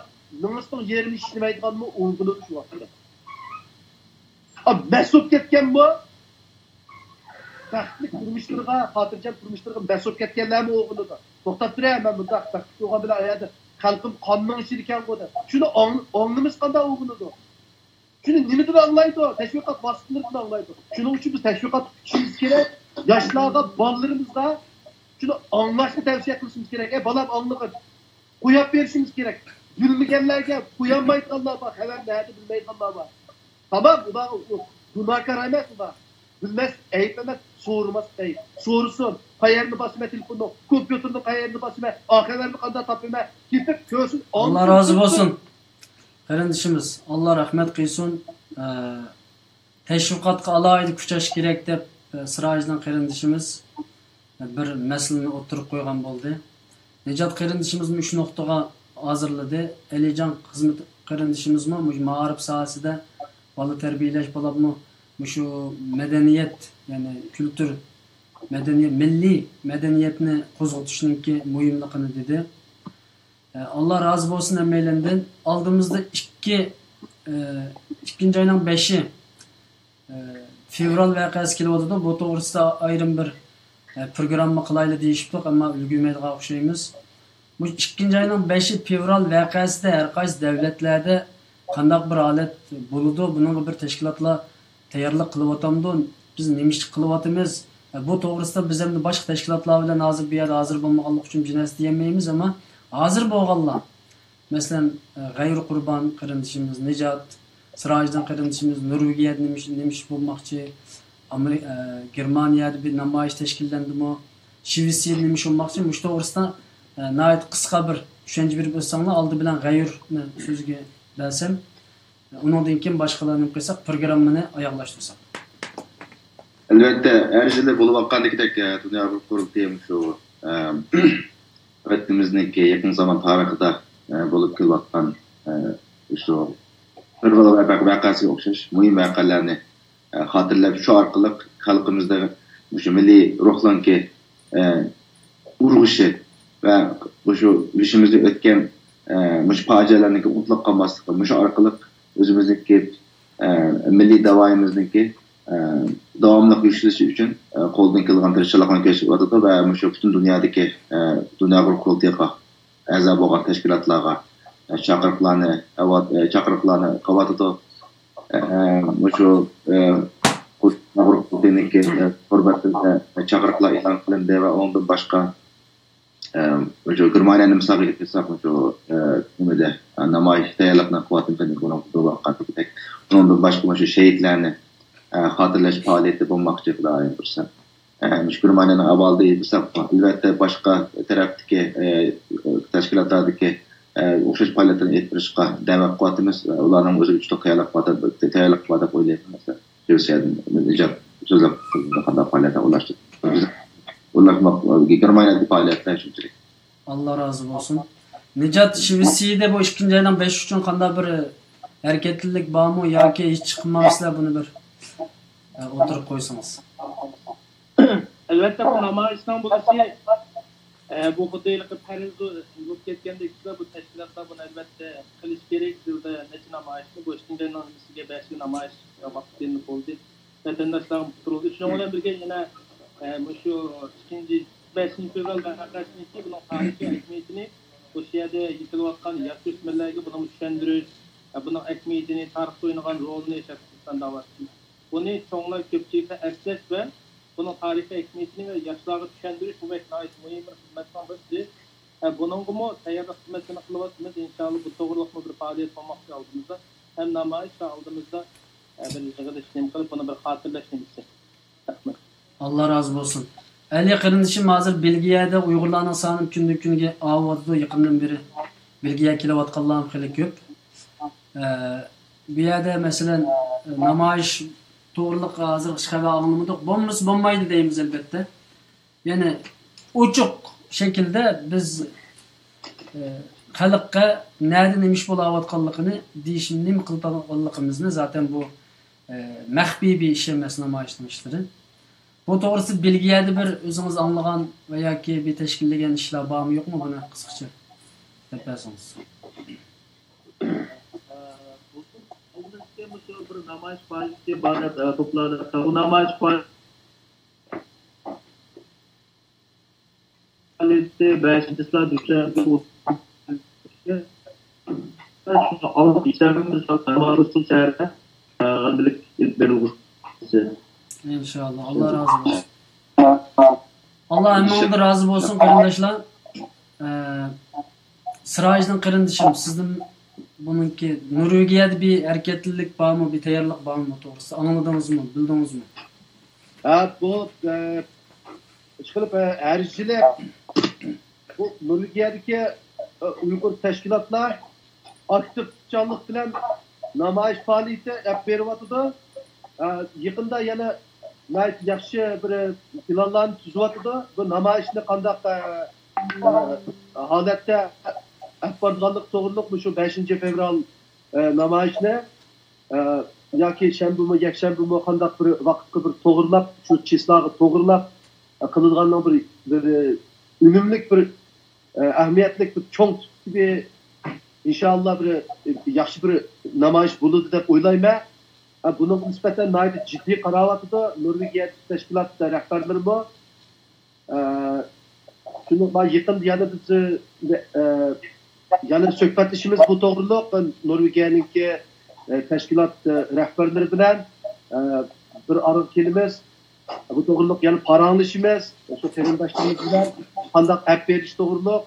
مېڭىسىنىڭ يېرىمى ئىشلىمەيدىغانمۇ ئوغلىدى شۇ ۋاقىتتا. ئا، مەست بولۇپ كەتكەنمۇ؟ بەختلىك تۇرمۇشلىرىغا، خاتىرجەم تۇرمۇشلىرىغا مەست بولۇپ كەتكەنلەرمۇ ئوغلىدى. «توختاپ تۇرە، مەن بۇنداق بەختلىك بولغان بىلەن ئايەردە خەلقىم قاننىڭ ئىچىدىكەنغۇ» دەپ. شۇنى ئاڭ-، ئاڭلىمىسا قانداق ئوغلىدى؟ شۇنى نېمىدىن ئاڭلايدۇ؟ تەشۋىقات ۋاسىتىلىرىدىن ئاڭلايدۇ. شۇنىڭ ئۈچۈن بىز تەشۋىقات كۈچىيىشىمىز كېرەك. ياشلارغا، بالىلىرىمىزغا شۇنى ئاڭلاشنى تەۋسىيە قىلىشىمىز كېرەك. «ئەي، بالام، ئاڭلىغىن.» قويۇپ بېرىشىمىز كېرەك. بىلمىگەنلەرگە قويالمايدىغانلار بار، خەۋەر نەدە بىلمەيدىغانلار بار. تامام، ئۇلار گۇناھكار ئەمەس ئۇلار. بىلمەس ئەيىب ئەمەس، سورىماس ئەيىب. سورىسۇن، قەيەرنى باسىمەن تېلېفوننىڭ، كومپيۇتېرنىڭ قەيەرنى باسىمەن، ئا خەۋەرنى قانداق تاپىمەن، تېپىپ كۆرسۇن، ئاللا ئاڭلىسۇن، رازى بىلسۇن. بولسۇن. قېرىندىشىمىز، ئاللا رەھمەت قىلسۇن. ئە، تەشۋىقاتقا ئالاھىدە كۈچەش كېرەك دەپ، ئە، سىراجدىن قېرىندىشىمىز بىر مەسىلىنى ئوتتۇرىغا قويغان بولدى. نىجات قېرىندىشىمىزمۇ شۇ نۇقتىغا ھازىرلىدى. ئەلىجان خىزمەت قېرىندىشىمىزمۇ مۇشۇ مائارىپ ساھەسىدە بالا تەربىيەلەش بولاپمۇ مۇشۇ مەدەنىيەت، يەنى كۈلتۈر، مەدەنىيەت، مىللىي مەدەنىيەتنى قوزغىتىشنىڭكى مۇھىملىقىنى دېدى. ئاللا رازى بولسۇن ھەممەيلەندىن. ئالدىمىزدا ئىككى، ئىككىنچى ئاينىڭ بەشى، فېۋرال ۋەقەسى كېلىۋاتىدۇ. بۇ توغرىسىدا ئايرىم بىر پروگرامما قىلايلى دېيىشىپتۇق، ئەمما ئۈلگۈرمەيدىغان ئوخشايمىز. بۇ ئىككىنچى ئاينىڭ بەشى فېۋرال ۋەقەسىدە ھەر قايسى دۆلەتلەردە قانداق بىر ھالەت بولىدۇ، بۇنىڭغا بىر تەشكىلاتلار تەييارلىق قىلىۋاتامدۇ؟ بىز نېمە ئىش قىلىۋاتىمىز؟ بۇ توغرىسىدا بىز ئەمدى باشقا تەشكىلاتلار بىلەن ھازىر بۇ يەردە ھازىر بولمىغانلىقى ئۈچۈن بىر نەرسە دېيەلمەيمىز، ئەمما ھازىر بولغانلار، مەسىلەن، غەيرۇ قۇربان قېرىندىشىمىز نىجات، سىراجىدىن قېرىندىشىمىز نورۋېگىيەدە نېمە ئىش، نېمە ئىش بولماقچى، ئامېرى-، گېرمانىيەدە بىر نامايىش تەشكىللەندىمۇ، شىۋېتسىيەدە نېمە ئىش بولماقچى، مۇشۇ توغرىسىدا ناھايىتى قىسقا بىر چۈشەنچە بېرىپ ئۆتسەڭلار، ئالدى بىلەن غەيۇرنى سۆزگە بەرسەم. ئۇنىڭدىن كېيىن باشقىلارنى نېمە قىلساق، پروگراممىنى ئاياغلاشتۇرساق. ئەلۋەتتە، ھەر يىلى بولۇۋاتقاندىكىدەك، ئە، دۇنيا ئۇيغۇر قۇرۇلتىيى مۇشۇ، ئە، ۋەتىنىمىزنىڭكى يېقىن زامان تارىخىدا، ئە، بولۇپ كېلىۋاتقان، ئە، شۇ بىر خىل ۋەقە-، ۋەقەسىگە ئوخشاش مۇھىم ۋەقەلەرنى، ئە، خاتىرىلەپ، شۇ ئارقىلىق خەلقىمىزدە مۇشۇ مىللىي روھنىڭكى ئە، ئۇرغۇشى ۋە مۇشۇ بېشىمىزدا ئۆتكەن، ئە، مۇشۇ پاجىئەلەرنىڭكى ئۇنتۇلۇپ قالماسلىقى، مۇشۇ ئارقىلىق ئۆزىمىزنىڭكى، ئە، مىللىي داۋايىمىزنىڭكى، ئە، داۋاملىق يۈكسىلىشى ئۈچۈن، ئە، قولىدىن كېلىدىغان تىرىشچانلىقنى كۆرسىتىۋاتىدۇ ۋە مۇشۇ پۈتۈن دۇنيادىكى، ئە، دۇنيا ئۇيغۇر قۇرۇلتىيىغا ئەزا بولغان تەشكىلاتلارغا، ئە، چاقىرىقلارنى، ئەۋات-، ئە، چاقىرىقلارنى قىلىۋاتىدۇ. ئە، مۇشۇ، ئە، ئۇيغۇر قۇرۇلتىيىنىڭكى، ئە، تور بەتلىرىدە چاقىرىقلار ئېلان قىلىندى ۋە ئۇنىڭدىن باشقا، ئە، مۇشۇ گېرمانىيەنى مىسالغا كەلتۈرسەك، مۇشۇ، ئە، نېمىدە، ئە، نامايىش تەييارلىقنى قىلىۋاتىمىز، بۇنىڭ بىلىۋاتقاندەك. ئۇنىڭدىن باشقا مۇشۇ شېھىتلەرنى، ئە، خاتىرىلەش پائالىيىتى بولماقچى، خۇدايىم بۇيرۇسا. ئە، مۇشۇ گېرمانىيەنىڭ ئەھۋالىدا ئېيتساق، ئەلۋەتتە، باشقا تەرەپتىكى، ئە، تەشكىلاتلاردىكى، ئە، ئوخشاش پائالىيەتلەرنى ئېلىپ بېرىشقا دەۋەت قىلىۋاتىمىز. ئۇلارنىڭ ئۆزىگە چوڭ تەييارلىق بار دەپ، تەييارلىق بار دەپ ئويلايمەن. مەسىلەن، شىۋېتسىيەدىن نىجات سۆزلەپ قانداق پائالىيەتلەر ئۇلاشتۇردى. ئۇلاشماق، گېرمانىيەدىكى پائالىيەتلەر شۇنچىلىك. ئاللا رازى بولسۇن. نىجات، شىۋېتسىيەدە بۇ ئىككىنچى ئاينىڭ بەشى ئۈچۈن قانداق بىر ھەرىكەتلىك بارمۇ ياكى ھېچ چىقمامسىلەر، بۇنى بىر ئوتتۇرىغا قويسىڭىز. ئەلۋەتتە، بۇ نامايىشنىڭ بولۇشى، ئە، بۇ خۇددى ھېلىقى پەرز بولۇپ كەتكەندەك ئىشلار، بۇ تەشكىلاتلار بۇنى ئەلۋەتتە قىلىش كېرەك. يىلدا نەچچە نامايىشنى، بۇ شىنجاڭنىڭ نېمىسىگە بەشكە نامايىش ۋاقتى بولدى. ۋەتەنداشلارغا ئۇقتۇرۇلدى. شۇنىڭ بىلەن بىرگە يەنە، ئە، مۇشۇ ئىككىنچى، بەشىنچى فېۋرال ۋەقەسىنىڭكى بۇنىڭ تارىخىي ئەھمىيىتىنى، مۇشۇ يەردە يېتىلىۋاتقان ياش ئۆسمۈرلەرگە بۇنى چۈشەندۈرۈش، ئە، بۇنىڭ ئەھمىيىتىنى، تارىختا ئوينىغان رولىنى شەرقىي تۈركىستان داۋاسىدا. بۇنى چوڭلار كۆپچىلىككە ئەسلەش ۋە بۇنىڭ تارىخىي ئەھمىيىتىنى ۋە ياشلارغا چۈشەندۈرۈش، بۇ بەك ناھايىتى مۇھىم بىر خىزمەتنىڭ بىرسى. ھە، بۇنىڭغىمۇ تەييارلىق خىزمەتلىرىنى قىلىۋاتىمىز. ئىنشاللا، بۇ توغرىلىقمۇ بىر پائالىيەت بولماقچى ئالدىمىزدا. ھەم نامايىش ۋە ئالدىمىزدا، ھە، بىر يىغىلىش نېمە قىلىپ، بۇنى بىر خاتىرىلەش نېمىسى. رەھمەت. ئاللا رازى بولسۇن. ئەلى قېرىندىشىم ھازىر بېلگىيەدە ئۇيغۇرلارنىڭ سانى كۈندىن كۈنگە ئاۋۇۋاتىدۇ. يېقىندىن بېرى بېلگىيەگە كېلىۋاتقانلارمۇ خېلى كۆپ. ئە، بۇ يەردە مەسىلەن، ئە، نامايىش توغرىلىق ھازىرغىچە خەۋەر ئاڭلىمىدۇق. بولمىسا بولمايدۇ دەيمىز ئەلبەتتە. يەنى ئوچۇق شەكىلدە بىز، ئە، خەلققە نەدە نېمە ئىش بولاۋاتقانلىقىنى دېيىش، نېمە قىلىۋاتقانلىقىمىزنى، زاتەن بۇ، ئە، مەخپىي بىر ئىش ئەمەس نامايىشنىڭ ئىشلىرى. بۇ توغرىسىدا بېلگىيەدە بىر ئۆزىڭىز ئاڭلىغان ۋە ياكى بىر تەشكىللىگەن ئىشلار بارمۇ يوقمۇ، بۇنى قىسقىچە دەپ بەرسىڭىز. بۇ نامايىش پائالىيىتى بار، بۇ نامايىش پائالىيىتى بەشىنچى چىسلا دۈشەنبە، شۇڭا ئالدى دېسەمبىر شەھەردە غەلىبىلىك ئېلىپ بېرىلغۇسى. ئىنشاللا، ئاللا رازى بولسۇن. ئاللا ھەممىڭلاردىن رازى بولسۇن، قېرىنداشلار. ئە، سىراجدىن قېرىندىشىم، سىزدىن بۇنىڭكى نورۋېگىيەدە بىر ھەرىكەتلىك بارمۇ، بىر تەييارلىق بارمۇ توغرىسىدا ئاڭلىدىڭىزمۇ، بىلدىڭىزمۇ؟ ھە، بۇ، ئە، ئىشقىلىپ، ھەر يىلى بۇ نورۋېگىيەدىكى، ئە، ئۇيغۇر تەشكىلاتلار ئاكتىپچانلىق بىلەن نامايىش پائالىيىتى ئېلىپ بېرىۋاتىدۇ. ئە، يېقىندا يەنە ناھايىتى ياخشى بىر پىلانلارنى تۈزۈۋاتىدۇ. بۇ نامايىشنى قانداق، ئە، ئە، ھالەتتە ئېلىپ بارىدىغانلىقى توغرىلىق مۇشۇ بەشىنچى فېۋرال، ئە، نامايىشنى، ئە، ياكى شەنبىمۇ، يەكشەنبىمۇ قانداق بىر ۋاقىتقا بىر توغرىلاپ، شۇ چىسلاغا توغرىلاپ، ئە، قىلىدىغاننىڭ بىر، بىر، ئە، ئۈنۈملۈك بىر، ئە، ئەھمىيەتلىك بىر چوڭ تىپتىكى بىر، ئىنشائاللا بىر، ئە، ياخشى بىر نامايىش بولىدۇ دەپ ئويلايمەن. ئە، بۇنىڭغا نىسبەتەن ناھايىتى جىددىي قاراۋاتىدۇ نورۋېگىيە تەشكىلات رەھبەرلىرىمۇ. ئە، شۇنداق يېقىندا يەنە بىز، ئە، يەنە سۆھبەتلىشىمىز بۇ توغرىلىق. نورۋېگىيەنىڭكى، ئە، تەشكىلات، ئە، رەھبەرلىرى بىلەن، ئە، بىر ئارىغا كېلىمىز. بۇ توغرىلىق يەنە پاراڭلىشىمىز. شۇ قېرىنداشلىرىمىز بىلەن قانداق ئەپ بېرىش توغرىلىق.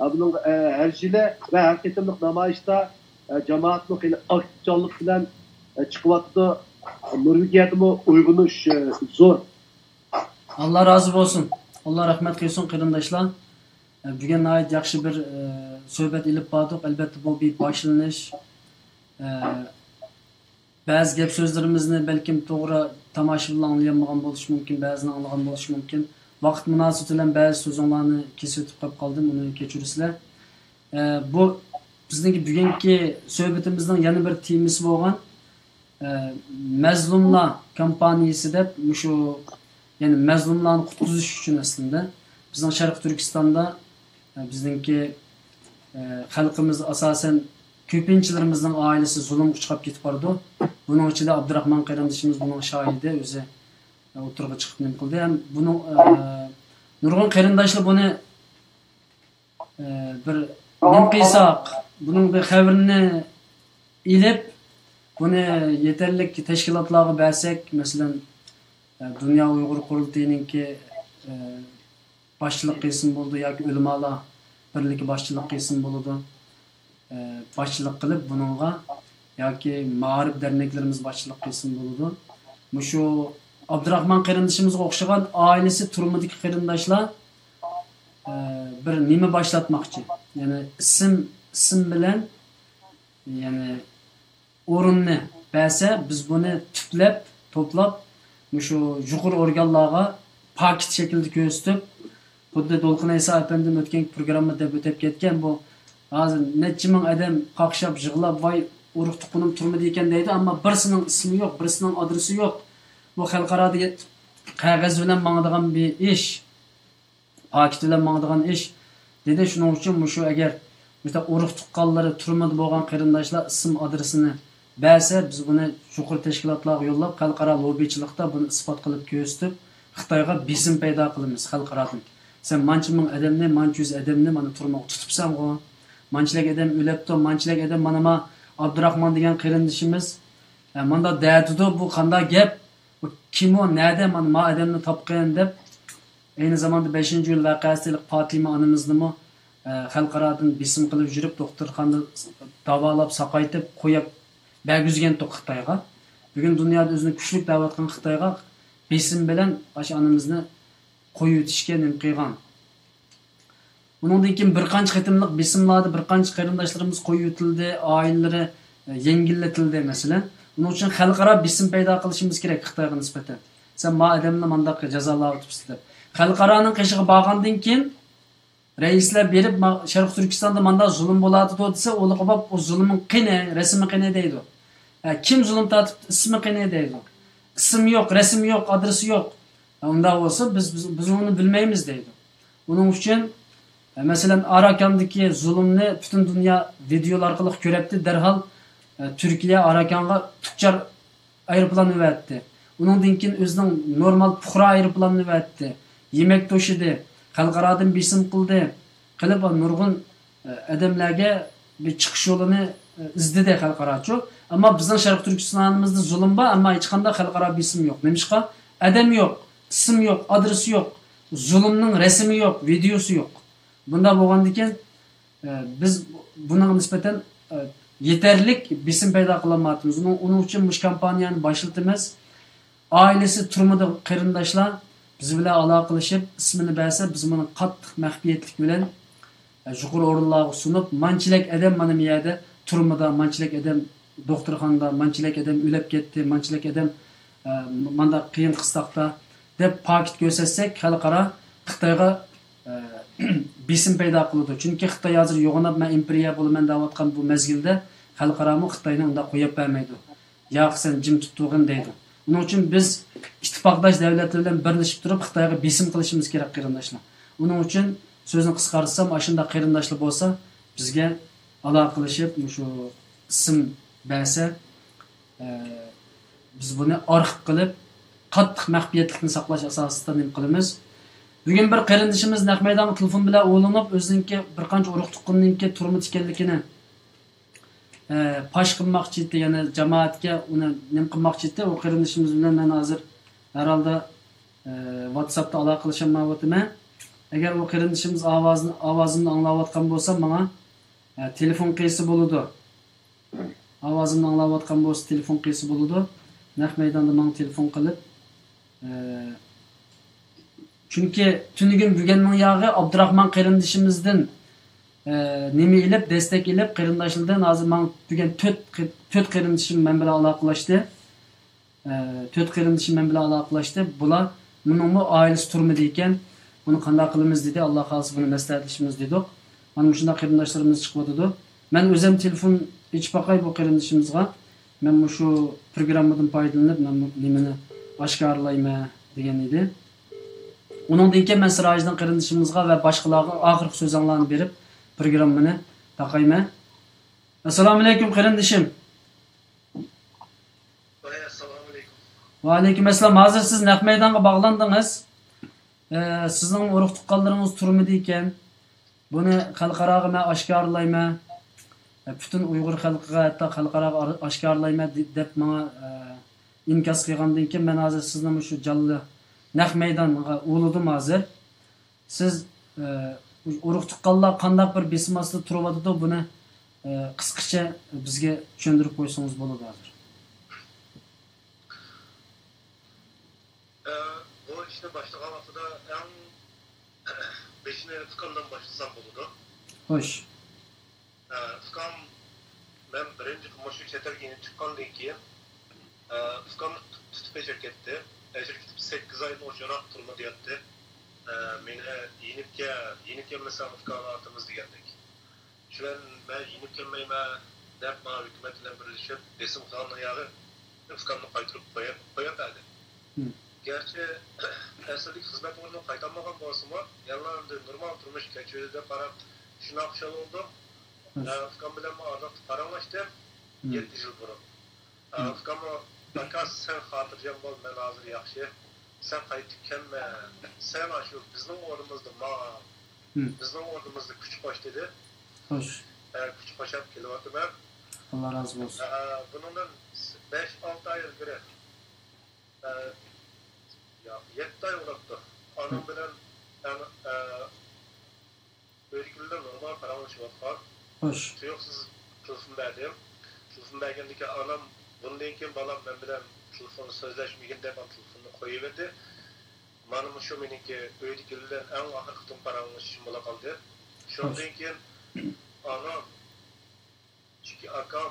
ئە، بۇنىڭ، ئە، ھەر يىلى ۋە ھەر قېتىملىق نامايىشتا، ئە، جامائەتمۇ خېلى ئاكتىپچانلىق بىلەن، ئە، چىقىۋاتىدۇ. نورۋېگىيەدىمۇ ئويغىنىش، ئە، زور. ئاللا رازى بولسۇن. ئاللا رەھمەت قىلسۇن، قېرىنداشلار. ئە، بۈگۈن ناھايىتى ياخشى بىر، ئە، سۆھبەت ئېلىپ باردۇق. ئەلبەتتە، بۇ بىر باشلىنىش. ئە، بەزى گەپ سۆزلىرىمىزنى بەلكىم توغرا تاماشىبىنلار ئاڭلىيالمىغان بولۇشى مۇمكىن، بەزىنى ئاڭلىغان بولۇشى مۇمكىن. ۋاقىت مۇناسىۋىتى بىلەن بەزى سۆزۈڭلارنى كېسىۋېتىپ قويۇپ قالدىم، ئۇنى كەچۈرىسىلەر. ئە، بۇ بىزنىڭكى بۈگۈنكى سۆھبىتىمىزنىڭ يەنە بىر تېمىسى بولغان، ئە، مەزلۇملار كامپانىيىسى دەپ، مۇشۇ، يەنى مەزلۇملارنى قۇتقۇزۇش ئۈچۈن ئەسلىندە بىزنىڭ شەرقىي تۈركىستاندا، ئە، بىزنىڭكى، ئە، خەلقىمىز ئاساسەن كۆپىنچىلىرىمىزنىڭ ئائىلىسى زۇلۇمغا ئۇچراپ كېتىپ بارىدۇ. بۇنىڭ ئىچىدە ئابدۇراخمان قېرىندىشىمىز بۇنىڭ شاھىدى، ئۆزى ئوتتۇرىغا چىقىپ نېمە قىلدى. ھەم بۇنىڭ، ئە، نۇرغۇن قېرىنداشلار بۇنى ئە، بىر نېمە قىلساق، بۇنىڭ بىر خەۋىرىنى ئېلىپ، بۇنى يېتەرلىك تەشكىلاتلارغا بەرسەك، مەسىلەن، ئە، دۇنيا ئۇيغۇر قۇرۇلتىيىنىڭكى، ئە، باشچىلىق قىلسىمۇ بولىدۇ ياكى ئۆلىمالار بىرلىكى باشچىلىق قىلسىمۇ بولىدۇ. ئە، باشچىلىق قىلىپ بۇنىڭغا ياكى مائارىپ دەرنەكلىرىمىز باشچىلىق قىلسىمۇ بولىدۇ. مۇشۇ ئابدۇراخمان قېرىندىشىمىزغا ئوخشىغان ئائىلىسى تۈرمىدىكى قېرىنداشلار، ئە، بىر نېمە باشلاتماقچى. يەنى ئىسىم، ئىسىم بىلەن، يەنى ئورۇننى بەرسە، بىز بۇنى تۈپلەپ، توپلاپ، مۇشۇ يۇقىرى ئورگانلارغا پاكىت شەكلىدە كۆرسىتىپ، خۇددى دولقۇن ئەيسا ئەپەندىم ئۆتكەن پروگراممىدا دەپ ئۆتۈپ كەتكەن، بۇ ھازىر نەچچە مىڭ ئادەم قاقشاپ، يىغلاپ، ۋاي، ئۇرۇق تۇغقىنىم تۈرمىدە ئىكەن دەيدۇ، ئەمما بىرسىنىڭ ئىسمى يوق، بىرسىنىڭ ئادرېسى يوق. بۇ خەلقئارادىكى قەغەز بىلەن ماڭىدىغان بىر ئىش، پاكىت بىلەن ماڭىدىغان ئىش، دېدى. شۇنىڭ ئۈچۈن مۇشۇ ئەگەر مۇشۇنداق ئۇرۇق تۇغقانلىرى تۈرمىدە بولغان قېرىنداشلار ئىسىم ئادرېسىنى بەرسە، بىز بۇنى يۇقىرى تەشكىلاتلارغا يوللاپ، خەلقئارا لوببىچىلىقتا بۇنى ئىسپات قىلىپ كۆرسىتىپ، خىتايغا بېسىم پەيدا قىلىمىز خەلقئارادىن. سەن مانچە مىڭ ئادەمنى، مانچە يۈز ئادەمنى مانا تۈرمىگە تۇتۇپسەنغۇ، مانچىلەك ئادەم ئۆلۈپتۇ، مانچىلەك ئادەم مانا ما ئابدۇراخمان دېگەن قېرىندىشىمىز، ئە، مانداق دەۋاتىدۇ، بۇ قانداق گەپ؟ بۇ كىم ئۇ، نەدە مانا ما ئادەمنى تاپقىن دەپ، ئەينى زاماندا بەشىنچى ئىيۇل ۋەقەسىدە پاتىمە ئانىمىزنىمۇ، ئە، خەلقئارادىن بېسىم قىلىپ يۈرۈپ، دوختۇرخانىدا داۋالاپ، ساقايتىپ، قويۇپ بەرگۈزگەنتۇق خىتايغا. بۈگۈن دۇنيادا ئۆزىنى كۈچلۈك دەۋاتقان خىتايغا بېسىم بىلەن ئاشۇ ئانىمىزنى قويۇۋېتىشكە نېمە قىلغان. ئۇنىڭدىن كېيىن بىر قانچە قېتىملىق بېسىملاردا بىر قانچە قېرىنداشلىرىمىز قويۇۋېتىلدى، ئائىلىلىرى، ئە، يەڭگىللىتىلدى، مەسىلەن. ئۇنىڭ ئۈچۈن خەلقئارا بېسىم پەيدا قىلىشىمىز كېرەك خىتايغا نىسبەتەن. سەن ما ئادەمنى مانداق جازالاۋېتىپسىز دەپ. خەلقئارانىڭ قېشىغا بارغاندىن كېيىن، رەئىسلەر بېرىپ، ما-، شەرقىي تۈركىستاندا مانداق زۇلۇم بولۇۋاتىدۇ دېسە، ئۇلارغا بېرىپ، ئۇ زۇلۇمنىڭ قېنى، رەسىمى قېنى دەيدۇ. ئە، كىم زۇلۇم تارتىپتۇ، ئىسمى قېنى دەيدۇ. ئىسىم يوق، رەسىمى يوق، ئادرېسى يوق. ئە، ئۇنداق بولسا، بىز، بىز، بىز ئۇنى بىلمەيمىز دەيدۇ. ئۇنىڭ ئۈچۈن، ئە، مەسىلەن، ئاراكاندىكى زۇلۇمنى پۈتۈن دۇنيا ۋىدېئولار ئارقىلىق كۆرەتتى. دەرھال، ئە، تۈركىيە ئاراكانغا تۇچار ئايروپىلان ئەۋەتتى. ئۇنىڭدىن كېيىن ئۆزىنىڭ نورمال پۇقرا ئايروپىلانىنى ئەۋەتتى. يېمەك توشىدى. خەلقئارادىن بېسىم قىلدى. قىلىپ نۇرغۇن، ئە، ئادەملەرگە بىر چىقىش يولىنى، ئە، ئىزدىدى خەلقئاراچۇ. ئەمما بىزنىڭ شەرقىي تۈركىستانىمىزدا زۇلۇم بار، ئەمما ھېچقانداق خەلقئارا بېسىم يوق. نېمىشقا؟ ئادەم يوق، ئىسىم يوق، ئادرېسى يوق، زۇلۇمنىڭ رەسىمى يوق، ۋىدېئوسى يوق. بۇنداق بولغاندىكىن، ئە، بىز بۇنىڭغا نىسبەتەن، ئە، يېتەرلىك بېسىم پەيدا قىلالمايۋاتىمىز. ئۇنىڭ، ئۇنىڭ ئۈچۈن مۇشۇ كامپانىيەنى باشلىتىمىز. ئائىلىسى تۈرمىدە قېرىنداشلار بىز بىلەن ئالاقىلىشىپ، ئىسمىنى بەرسە، بىز بۇنى قاتتىق مەخپىيەتلىك بىلەن، ئە، يۇقىرى ئورۇنلارغا سۇنۇپ، مانچىلەك ئادەم مانا بۇ يەردە تۈرمىدە، مانچىلەك ئادەم دوختۇرخانىدا، مانچىلەك ئادەم ئۆلۈپ كەتتى، مانچىلەك ئادەم، ئە، مانداق قىيىن قىستاقتا دەپ پاكىت كۆرسەتسەك، خەلقئارا خىتايغا، ئە، بېسىم پەيدا قىلىدۇ. چۈنكى خىتاي ھازىر يوغىناپ، مەن ئىمپېرىيە بولىمەن دەۋاتقان بۇ مەزگىلدە خەلقئارامۇ خىتاينى ئۇنداق قويۇپ بەرمەيدۇ. ياق، سەن جىم تۇتۇۋالغىن دەيدۇ. ئۇنىڭ ئۈچۈن بىز ئىتتىپاقداش دۆلەتلەر بىلەن بىرلىشىپ تۇرۇپ خىتايغا بېسىم قىلىشىمىز كېرەك، قېرىنداشلار. ئۇنىڭ ئۈچۈن سۆزنى قىسقارتسام، ئاشۇنداق قېرىنداشلار بولسا بىزگە ئالاقىلىشىپ، مۇشۇ ئىسىم بەرسە، ئە، بىز بۇنى ئارخىپ قىلىپ، قاتتىق مەخپىيەتلىكنى ساقلاش ئاساسىدا نېمە قىلىمىز. بۈگۈن بىر قېرىندىشىمىز نەق مەيدانغا تېلېفون بىلەن ئۇلىنىپ، ئۆزىنىڭكى بىر قانچە ئۇرۇق تۇغقىنىنىڭكى تۈرمىدە ئىكەنلىكىنى، ئە، پاش قىلماقچى ئىدى، يەنى جامائەتكە ئۇنى نېمە قىلماقچى ئىدى. ئۇ قېرىندىشىمىز بىلەن مەن ھازىر ھەر ھالدا، ئە، ۋاتساپتا ئالاقىلىشالمايۋاتىمەن. ئەگەر ئۇ قېرىندىشىمىز ئاۋازىنى، ئاۋازىمنى ئاڭلاۋاتقان بولسا، ماڭا، ئە، تېلېفون قىلسا بولىدۇ. ئاۋازىمنى ئاڭلاۋاتقان بولسا، تېلېفون قىلسا بولىدۇ. نەق مەيداندا ماڭا تېلېفون قىلىپ، ئە، چۈنكى تۈنۈگۈن بۈگۈننىڭ ياغى ئابدۇراخمان قېرىندىشىمىزدىن، ئە، نېمە ئېلىپ، دەستەك ئېلىپ، قېرىنداشلىرىدىن ھازىر ماڭا بۈگۈن تۆت قېر-، تۆت قېرىندىشىم مەن بىلەن ئالاقىلاشتى. ئە، تۆت قېرىندىشىم مەن بىلەن ئالاقىلاشتى. بۇلار، بۇنىڭمۇ ئائىلىسى تۈرمىدە ئىكەن، بۇنى قانداق قىلىمىز دېدى. ئاللا خالىسا بۇنى مەسلىھەتلىشىمىز دېدۇق. مانا مۇشۇنداق قېرىنداشلىرىمىز چىقىۋاتىدۇ. مەن ئۆزۈم تېلېفون ئېچىپ باقاي بۇ قېرىندىشىمىزغا. مەن مۇشۇ پروگراممىدىن پايدىلىنىپ، مەن بۇ نېمىنى ئاشكارىلايمەن دېگەن ئىدى. ئۇنىڭدىن كېيىن مەن سىراجىدىن قېرىندىشىمىزغا ۋە باشقىلارغا ئاخىرقى سۆزۈڭلارنى بېرىپ، پروگراممىنى تاقايمەن. ئەسسالامۇئەلەيكۇم، قېرىندىشىم. ۋەئەلەيكۇم ئەسسالام. ھازىر سىز نەق مەيدانغا باغلاندىڭىز. ئە، سىزنىڭ ئۇرۇق تۇغقانلىرىڭىز تۈرمىدە ئىكەن. بۇنى خەلقئاراغا مەن ئاشكارىلايمەن. ئە، پۈتۈن ئۇيغۇر خەلقىگە، ھەتتا خەلقئاراغا ئار-، ئاشكارىلايمەن دې-، دەپ ماڭا، ئە، ئىنكاس قىلغاندىن كېيىن، مەن ھازىر سىزنى مۇشۇ جانلىق نەق مەيدانغا ئۇلىدىم ھازىر. سىز، ئە، ئۇرۇق تۇغقانلار قانداق بىر بېسىم ئاستىدا تۇرۇۋاتىدۇ، بۇنى، ئە، قىسقىچە بىزگە چۈشەندۈرۈپ قويسىڭىز بولىدۇ ھازىر. ئە، بۇ ئىشنى باشلىغان ۋاقتىدا ئەڭ بېشىنى ئۇكامدىن باشلىسام بولىدۇ. خوش. ئە، ئۇكام، مەن بىرىنچى مۇشۇ چەت ئەلگە يېنىپ چىققاندىن كېيىن، ئە، ئۇكامنى تۇت-، تۇتۇپ ئەشىرىپ كەتتى. ئەشىرىپ كېتىپ سەككىز ئايدىن ئوشۇقراق تۈرمىدە ياتتى. ئە، مېنى يېنىپ كەل، يېنىپ كەلمىسەڭ ئۇكاڭنى ئاتىمىز دېگەندەك. شۇ بىلەن مەن يېنىپ كەلمەيمەن، دەپ، ماڭا ھۆكۈمەت بىلەن بىرلىشىپ بېسىم قىلغاننىڭ ياغى ئۇكامنى قايتۇرۇپ قويۇپ، قويۇپ بەردى. مم. گەرچە ئەسلىدىكى خىزمەت ئورنىغا قايتالمىغان بولسىمۇ، يەنىلا ئەمدى نورمال تۇرمۇش كەچۈردى دەپ قاراپ، شۇنداق خۇشال بولدۇم. خوش. ئە، ئۇكام بىلەنمۇ ئارىلىقتا پاراڭلاشتىم، مم. يەتتە يىل بۇرۇن. ئە، مم. ئۇكاممۇ، «ئاكا، سەن خاتىرجەم بول، مەن ھازىر ياخشى. سەن قايتىپ كەلمە. سەن ئاشۇ بىزنىڭ ئورنىمىزدا ماڭ. مم. بىزنىڭ ئورنىمىزدا كۈچ قوش» دېدى. خوش. ئە، كۈچ قوشاپ كېلىۋاتىمەن. ئاللا رازى بولسۇن. ئە، بۇنىڭدىن بەش-ئالتە ئاي ئىلگىرى، ئە، يا، يەتتە ئاي بولۇپتۇ. ئانام مم. بىلەن، ئە، ئە، ئۆيدىكى بىلەن نورمال پاراڭلىشىۋاتقان. خوش. تۇيۇقسىز تېلېفون بەردىم. تېلېفون بەرگەندىكىن ئانام، «بۇندىن كېيىن بالام مەن بىلەن تېلېفوندا سۆزلەشمىگىن» دەپ، مانا تېلېفوننى قويۇۋەردى. مانا مۇشۇ مېنىڭكى ئۆيدىكىلەر بىلەن ئەڭ ئاخىرقى قېتىم پاراڭلىشىشىم بولا قالدى. خوش. شۇنىڭدىن كېيىن ئانام، ئىككى ئاكام،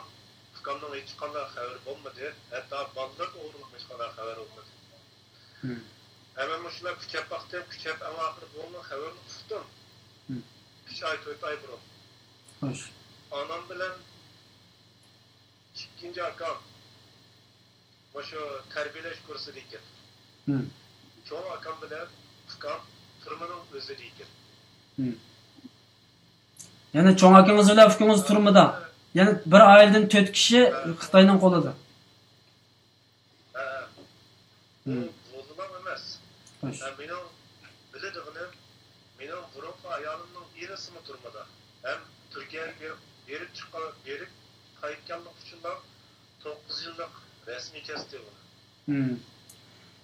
ئۇكامنىڭ ھېچقانداق خەۋىرى بولمىدى. ھەتتا بالىلىرى توغرىلىقمۇ ھېچقانداق خەۋەر بولمىدى. مم. ھە، مەن مۇشۇنداق كۈچەپ باقتىم، كۈچەپ ئەڭ ئاخىرى بۇنىڭ خەۋىرىنى ئۇقتۇم. مم. ئۈچ ئاي، تۆت ئاي بۇرۇن. خوش. ئانام بىلەن ئىككىنچى ئاكام مۇشۇ تەربىيەلەش كۇرسىدا ئىكەن. مم. چوڭ ئاكام بىلەن ئۇكام تۈرمىنىڭ ئۆزىدە ئىكەن. مم. يەنى چوڭ ئاكىڭىز بىلەن ئۇكىڭىز تۈرمىدە. يەنى بىر ئائىلىدىن تۆت كىشى خىتاينىڭ قولىدا. ھە. بۇ، مم. بۇلىلا ئەمەس. خوش. ھە، مېنىڭ بىلىدىغىنىم، مېنىڭ بۇرۇنقى ئايالىمنىڭ ئىنىسىمۇ تۈرمىدە. ھەم تۈركىيەگە بېرىپ، بېرىپ چىققان، بېرىپ قايتقانلىقى ئۈچۈنلا توققۇز يىللىق رەسمىي كەستى ئۇنى. مم.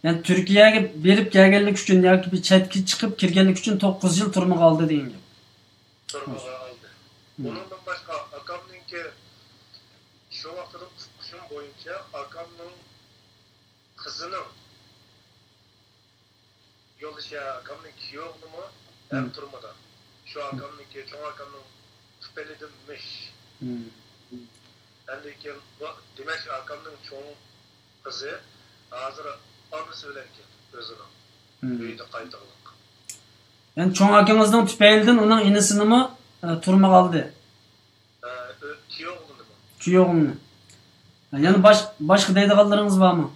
يەنى تۈركىيەگە بېرىپ كەلگەنلىكى ئۈچۈن ياكى بىر چەتكە چىقىپ كىرگەنلىكى ئۈچۈن توققۇز يىل تۈرمىگە ئالدى دېگەن گەپ. تۈرمىگە ئالدى. مم. ئۇنىڭدىن باشقا ئاكامنىڭكى شۇ ۋاقتىدا ئۇقۇشۇم بويىچە ئاكامنىڭ قىزىنىڭ يولدىشى، ئاكامنىڭ كۈيئوغلىمۇ ھەم مم. تۈرمىدە. شۇ مم. ئاكامنىڭكى، چوڭ ئاكامنىڭ تۈپەيلىدىنمىش. مم. ئاندىن كېيىن بۇ دىمەشق ئاكامنىڭ چوڭ قىزى ھازىر ئانىسى بىلەن ئىكەن ئۆزىنىڭ مم. ئۆيىدە قايتىدىغانلىق. يەنى چوڭ ئاكىڭىزنىڭ تۈپەيلىدىن ئۇنىڭ ئىنىسىنىمۇ، ئە، تۈرمىگە ئالدى. ئە، ئۆ-، كۈيئوغلىنىمۇ. كۈيئوغلىنى. يەنە باش-، باشقا دەيدىغانلىرىڭىز بارمۇ؟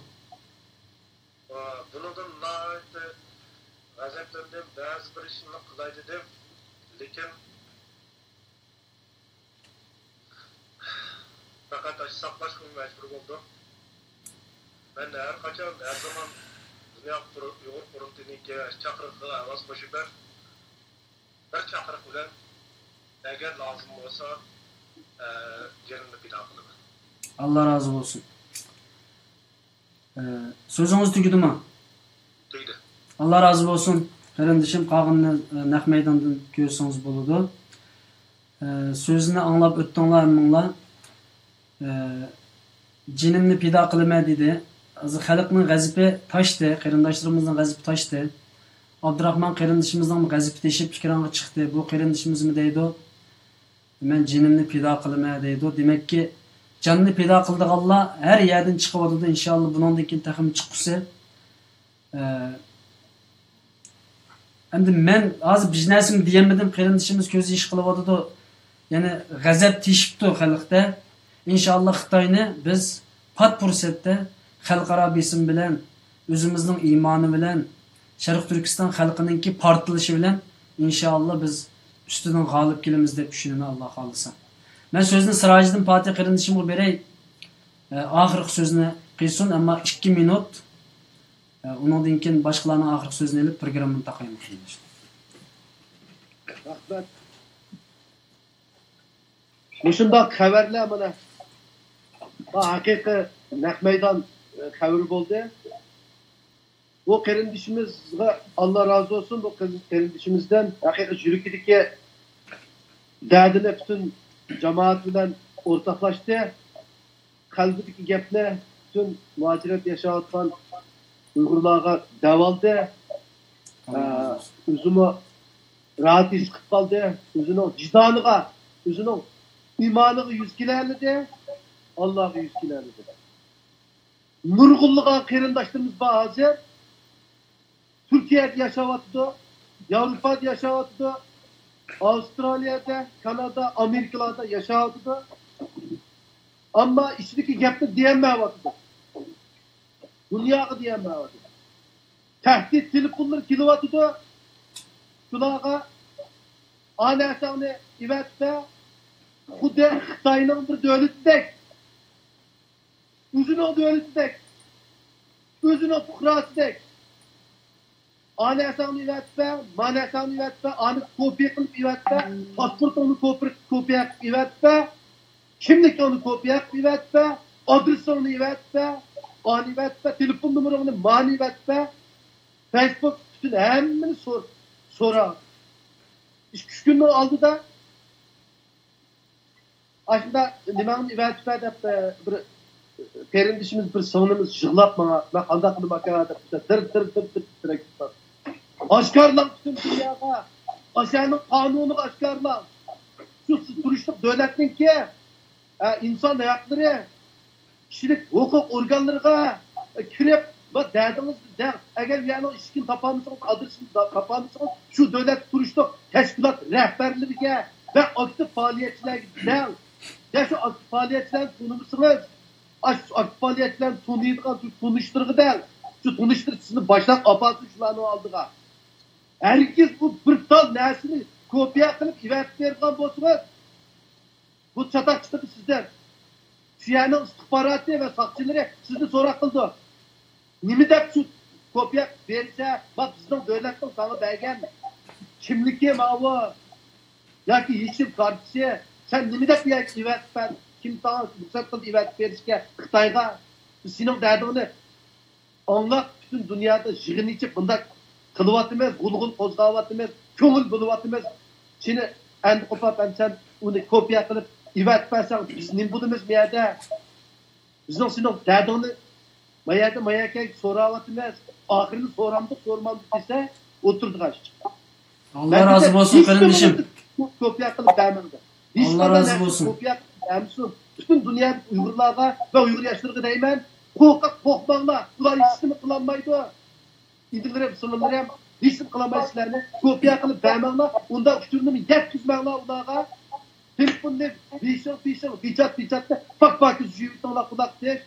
ئا، بۇنىڭدىن ناھايىتى غەزەپلەندىم، بەزى بىر ئىشنى قىلاي دېدىم، لېكىن پەقەت ئاشۇ ساقلاشقا مەجبۇر بولدۇم. مەن ھەر قاچان، ھەر زامان دۇنيا قۇر-، ئۇيغۇر قۇرۇلتىيىنىڭكى چاقىرىقىغا ئاۋاز قوشىمەن. بىر چاقىرىق بىلەن، ئەگەر لازىم بولسا، ئە، جېنىمنى پىدا قىلىمەن. ئاللا رازى بولسۇن. ئە، سۆزىڭىز تۈگىدىمۇ؟ تۈگىدى. ئاللا رازى بولسۇن. قېرىندىشىم، قالغىنىنى، ئە، نەق مەيداندىن كۆرسىڭىز بولىدۇ. ئە، سۆزىنى ئاڭلاپ ئۆتتۈڭلار ھەممىڭلار. ئە، جېنىمنى پىدا قىلىمەن دېدى. ھازىر خەلقنىڭ غەزىپى تاشتى، قېرىنداشلىرىمىزنىڭ غەزىپى تاشتى. ئابدۇراخمان قېرىندىشىمىزنىڭ غەزىپى تېشىپ ئېكرانغا چىقتى. بۇ قېرىندىشىمىزمۇ دەيدۇ، «مەن جېنىمنى پىدا قىلىمەن» دەيدۇ. دېمەككى، جاننى پىدا قىلىدىغانلار ھەر يەردىن چىقىۋاتىدۇ. ئىنشائاللا، بۇنىڭدىن كېيىن تېخىمۇ چىققۇسى. ئە، ئەمدى مەن ھازىر بىر نەرسىمۇ دېيەلمىدىم، قېرىندىشىمىز كۆز يېشى قىلىۋاتىدۇ. يەنى غەزەپ تېشىپتۇ خەلقتە. ئىنشائاللا خىتاينى بىز پات پۇرسەتتە خەلقئارا بېسىم بىلەن، ئۆزىمىزنىڭ ئىمانى بىلەن، شەرقىي تۈركىستان خەلقىنىڭكى پارتلىشى بىلەن ئىنشائاللا بىز ئۈستىدىن غالىب كېلىمىز دەپ ئىشىنىمەن، ئاللا خالىسا. مەن سۆزنى سىراجىدىن پاتىھ قېرىندىشىمغا بېرەي. ئە، ئاخىرقى سۆزنى قىلسۇن، ئەمما ئىككى مىنۇت. ئە، ئۇنىڭدىن كېيىن باشقىلارنىڭ ئاخىرقى سۆزىنى ئېلىپ، پروگراممىنى تاقايمىز. رەھمەت. مۇشۇنداق خەۋەرلەر مانا ھەقىقىي نەق مەيدان، ئە، خەۋىرى بولدى. بۇ قېرىندىشىمىزغا ئاللا رازى بولسۇن، بۇ قېرىندىشىمىزدىن ھەقىقىي يۈرىكىدىكى دەردىنى پۈتۈن جامائەت بىلەن ئورتاقلاشتى. قەلبىدىكى گەپنى پۈتۈن مۇھاجىرەتتە ياشاۋاتقان ئۇيغۇرلارغا دەۋالدى. ئاللا رازى بولسۇن. ئۆزىمۇ راھەت ھېس قىلىپ قالدى. ئۆزىنىڭ ۋىجدانىغا، ئۆزىنىڭ ئىمانىغا يۈز كېلەلىدى. ئاللاغا يۈز كېلەلىدى. نۇرغۇنلىغان قېرىنداشلىرىمىز بار ھازىر. تۈركىيەدە ياشاۋاتىدۇ، ياۋروپادا ياشاۋاتىدۇ، ئاۋسترالىيەدە، كانادا، ئامېرىكىلاردا ياشاۋاتىدۇ. ئەمما ئىچىدىكى گەپنى دېيەلمەيۋاتىدۇ. دۇنياغا دېيەلمەيۋاتىدۇ. تەھدىت تېلېفونلىرى كېلىۋاتىدۇ. شۇلارغا ئا نەرسەڭنى ئېۋەتسە، خۇددى خىتاينىڭ بىر دۆلىتىدەك، ئۆزىنىڭ دۆلىتىدەك، ئۆزىنىڭ پۇقراسىدەك. ئا نەرسەڭنى ئېۋەتسە، ما نەرسەڭنى ئېۋەتسە، ئانى كوپىيە قىلىپ ئېۋەتسە، پاسپورتۇڭنى كوپىر-، كوپىيە قىلىپ ئېۋەتسە، كىملىكىڭنى كوپىيە قىلىپ ئېۋەتسە، ئادرېسىڭنى ئېۋەتسە، ئانى ئېۋەتسە، تېلېفون نومۇرۇڭنى مانى ئېۋەتسە، فېيسبۇك پۈتۈن ھەممىنى سور-، سورا. ئىككى ئۈچ كۈننىڭ ئالدىدا ئاشۇنداق نېمەڭنى ئېۋەتىپە دەپ، بىر قېرىندىشىمىز، بىر سىڭلىمىز يىغلاپ ماڭا، مەن قانداق قىلىمەن ئاكا دەپ، دىر، دىر، دىر، دىر تىترەپ كېتىپتۇ. ئاشكارىلاڭ پۈتۈن دۇنياغا، ئاشۇنىڭ قانۇنىغا ئاشكارىلاڭ. شۇ سىز تۇرۇشلۇق دۆلەتنىڭكى، ئە، ئىنسان ھەقلىرى، كىشىلىك ھوقۇق ئورگانلىرىغا كىرىپ، بۇ دەردىڭىزنى دەڭ. ئەگەر ئۇ يەرنىڭ ئىشىكىنى تاپالمىسىڭىز، ئادرېسىنى تاپالمىسىڭىز، شۇ دۆلەتتە تۇرۇشلۇق تەشكىلات رەھبەرلىرىگە ۋە ئاكتىپ پائالىيەتچىلەرگە دەڭ. يا شۇ ئاكتىپ پائالىيەتچىلەرنى تونۇمىسىڭىز، ئاشۇ ئاكتىپ پائالىيەتچىلەرنى تونۇيدىغان شۇ تونۇشلىرىغا دەڭ. شۇ تونۇشلىرى سىزنى باشلاپ ئاپارسۇن شۇلارنىڭ ئالدىغا. ھەرگىز بۇ بىر تال نەرسىنى كوپىيە قىلىپ ئېۋەتىپ بېرىدىغان بولسىڭىز، بۇ چاتاق چىقىدۇ سىزدىن. شۇ يەرنىڭ ئىستىخباراتى ۋە ساقچىلىرى سىزنى سوراق قىلىدۇ. نېمە دەپ شۇ كوپىيە بېرىسە، ما بىزنىڭ دۆلەتنىڭ ساڭا بەرگەن كىملىكى ماۋۇ ياكى يېشىل كارتىسى، سەن نېمە دەپ بۇ يەرگە ئېۋەتىپ بەر-، كىم ساڭا رۇخسەت قىلدى ئېۋەتىپ بېرىشكە خىتايغا؟ بىز سېنىڭ دەردىڭنى ئاڭلاپ، پۈتۈن دۇنيادا يىغىن ئېچىپ بۇنداق قىلىۋاتىمىز، غۇلغۇل قوزغاۋاتىمىز، كۆڭۈل بۆلۈۋاتىمىز. سېنى ئەندى قوپاپ، ئەمدى سەن ئۇنى كوپىيە قىلىپ ئېۋەتىپ بەرسەڭ، بىز نېمە بولىمىز بۇ يەردە؟ بىزنىڭ سېنىڭ دەردىڭنى ما يەردە، ما يەرگە سوراۋاتىمىز. ئاخىرىنى سورامدۇق، سورىمامدۇق دېسە، ئولتۇرىدىغان ئىش. ئاللا رازى بولسۇن، قېرىندىشىم. كوپىيە قىلىپ بەرمەڭلار. ھېچقانداق نەرسە كوپىيە قىلىپ بەرمىسۇن. پۈتۈن دۇنيادىكى ئۇيغۇرلارغا ۋە ئۇيغۇر ياشلىرىغا دەيمەن، قورقۇپ قورقماڭلار. ئۇلار ھېچنېمە قىلالمايدۇ. ئىنىلىرىم، سىڭىللىرىم، ھېچنېمە قىلالمايدۇ سىلەرنى. كوپىيە قىلىپ بەرمەڭلار. ئۇنداق ئۇچۇرنى يەتكۈزمەڭلار ئۇلارغا. تېلېفوننى بېشىڭ، بېشىڭ، بىچات، بىچات دەپ، پاك-پاكىز يۇيۇۋېتىڭلار قۇلاق تېش.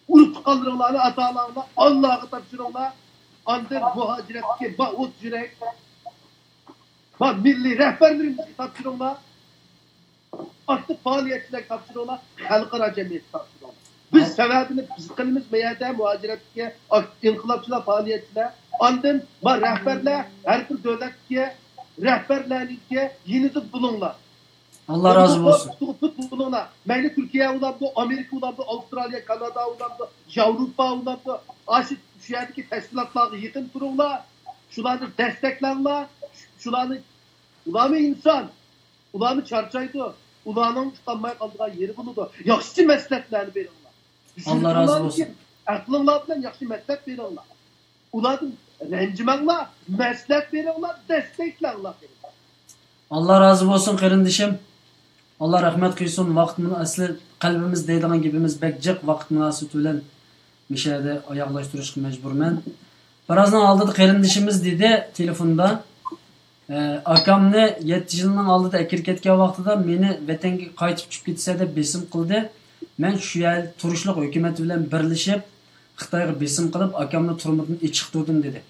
ئۇرۇق-تۇغقانلىرىڭلارنى، ئاتا-ئاناڭلارنى ئاللاغا تاپشۇرۇڭلار. ئاندىن مۇھاجىرەتتىكى ما ئوت يۈرەك، ما مىللىي رەھبەرلىرىمىزگە تاپشۇرۇڭلار. ئاكتىپ پائالىيەتچىلەرگە تاپشۇرۇڭلار. خەلقئارا جەمئىيەتكە تاپشۇرۇڭلار. بىز سەۋەبىنى بىز قىلىمىز بۇ يەردە مۇھاجىرەتتىكى ئاك-، ئىنقىلابچىلار، پائالىيەتچىلەر. ئاندىن ما رەھبەرلەر، ھەر بىر دۆلەتتىكى رەھبەرلەرنىڭكى يېنىدا بولۇڭلار. ئاللا رازى بولسۇن. تۇغۇپ بولۇڭلار. مەيلى تۈركىيە بولامدۇ، ئامېرىكا بولامدۇ، ئاۋسترالىيە، كانادا بولامدۇ، ياۋروپا بولامدۇ، ئاشۇ شۇ يەردىكى تەشكىلاتلارغا يېقىن تۇرۇڭلار. شۇلارنى دەستەكلەڭلار. شۇلارنى، ئۇلارمۇ ئىنسان. ئۇلارمۇ چارچايدۇ. ئۇلارنىڭ ئۇتالماي قالىدىغان يېرى بولىدۇ. ياخشى مەسلىھەتلەرنى بېرىڭلار. ئاللا رازى بولسۇن. ئەقلىڭلار بىلەن ياخشى مەسلىھەت بېرىڭلار. ئۇلاردىن رەنجىمەڭلار، مەسلىھەت بېرىڭلار، دەستەكلەڭلار. ئاللا رازى بولسۇن، قېرىندىشىم. ئاللا رەھمەت قىلسۇن. ۋاقىتمۇ ئەسلى قەلبىمىز دەيدىغان گېپىمىز بەك جىق، ۋاقىت مۇناسىۋىتى بىلەن مۇشۇ يەردە ئاياغلاشتۇرۇشقا مەجبۇرمەن. بىرازنىڭ ئالدىدا قېرىندىشىمىز دېدى تېلېفوندا، ئە، ئاكامنى يەتتە يىلنىڭ ئالدىدا ئەكىرىپ كەتكەن ۋاقتىدا مېنى ۋەتەنگە قايتىپ ئۇچۇپ كېتىسەن دەپ بېسىم قىلدى. مەن شۇ يەردە تۇرۇشلۇق ھۆكۈمەت بىلەن بىرلىشىپ، خىتايغا بېسىم قىلىپ، ئاكامنى تۈرمىدىن ئېچىقتۇردۇم، دېدى.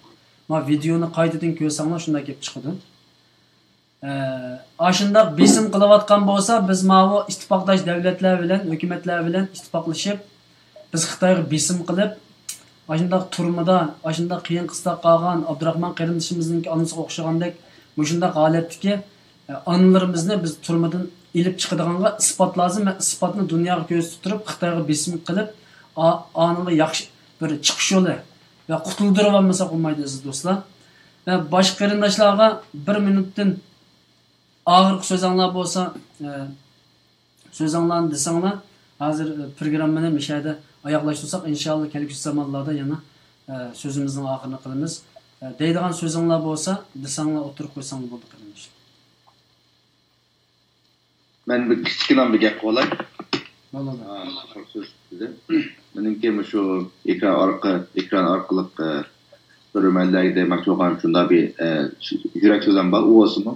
ما ۋىدېونى قايتىدىن كۆرسەڭلار، شۇنداق گەپ چىقىدۇ. ئە، ئاشۇنداق بېسىم قىلىۋاتقان بولسا، بىز ماۋۇ ئىتتىپاقداش دەۋلەتلەر بىلەن، ھۆكۈمەتلەر بىلەن ئىتتىپاقلىشىپ، بىز خىتايغا بېسىم قىلىپ، ئاشۇنداق تۈرمىدە، ئاشۇنداق قىيىن قىستاقتا قالغان ئابدۇراخمان قېرىندىشىمىزنىڭكى ئانىسىغا ئوخشىغاندەك مۇشۇنداق ھالەتتىكى، ئە، ئانىلىرىمىزنى بىز تۈرمىدىن ئېلىپ چىقىدىغانغا ئىسپات لازىم ۋە ئىسپاتنى دۇنياغا كۆرسىتىپ تۇرۇپ، خىتايغا بېسىم قىلىپ، ئا-، ئانىغا ياخشى بىر چىقىش يولى ۋە قۇتۇلدۇرۇۋالمىساق بولمايدۇ، ئەزىز دوستلار. ۋە باشقا قېرىنداشلارغا بىر مىنۇتتىن ئاخىرقى سۆزۈڭلار بولسا، ئە، سۆزۈڭلارنى دېسەڭلار، ھازىر، ئە، پروگراممىنى مۇشۇ يەردە ئاياغلاشتۇرساق، ئىنشائاللا، كەلگۈسى زامانلاردا يەنە، ئە، سۆزىمىزنىڭ ئاخىرىنى قىلىمىز. ئە، دەيدىغان سۆزۈڭلار بولسا، دېسەڭلار، ئوتتۇرىغا قويساڭلار بولدى، قېرىنداشلار. مەن بىر كىچىككىنە بىر گەپ قىلاي. بولىدۇ. ئا، سۆز دېدى. مېنىڭكى مۇشۇ ئېكران ئارقا-، ئېكران ئارقىلىق، ئە، كۆرۈرمەنلەرگە دېمەكچى بولغان شۇنداق بىر، ئە، يۈرەك سۆزۈم بار. ئۇ بولسىمۇ،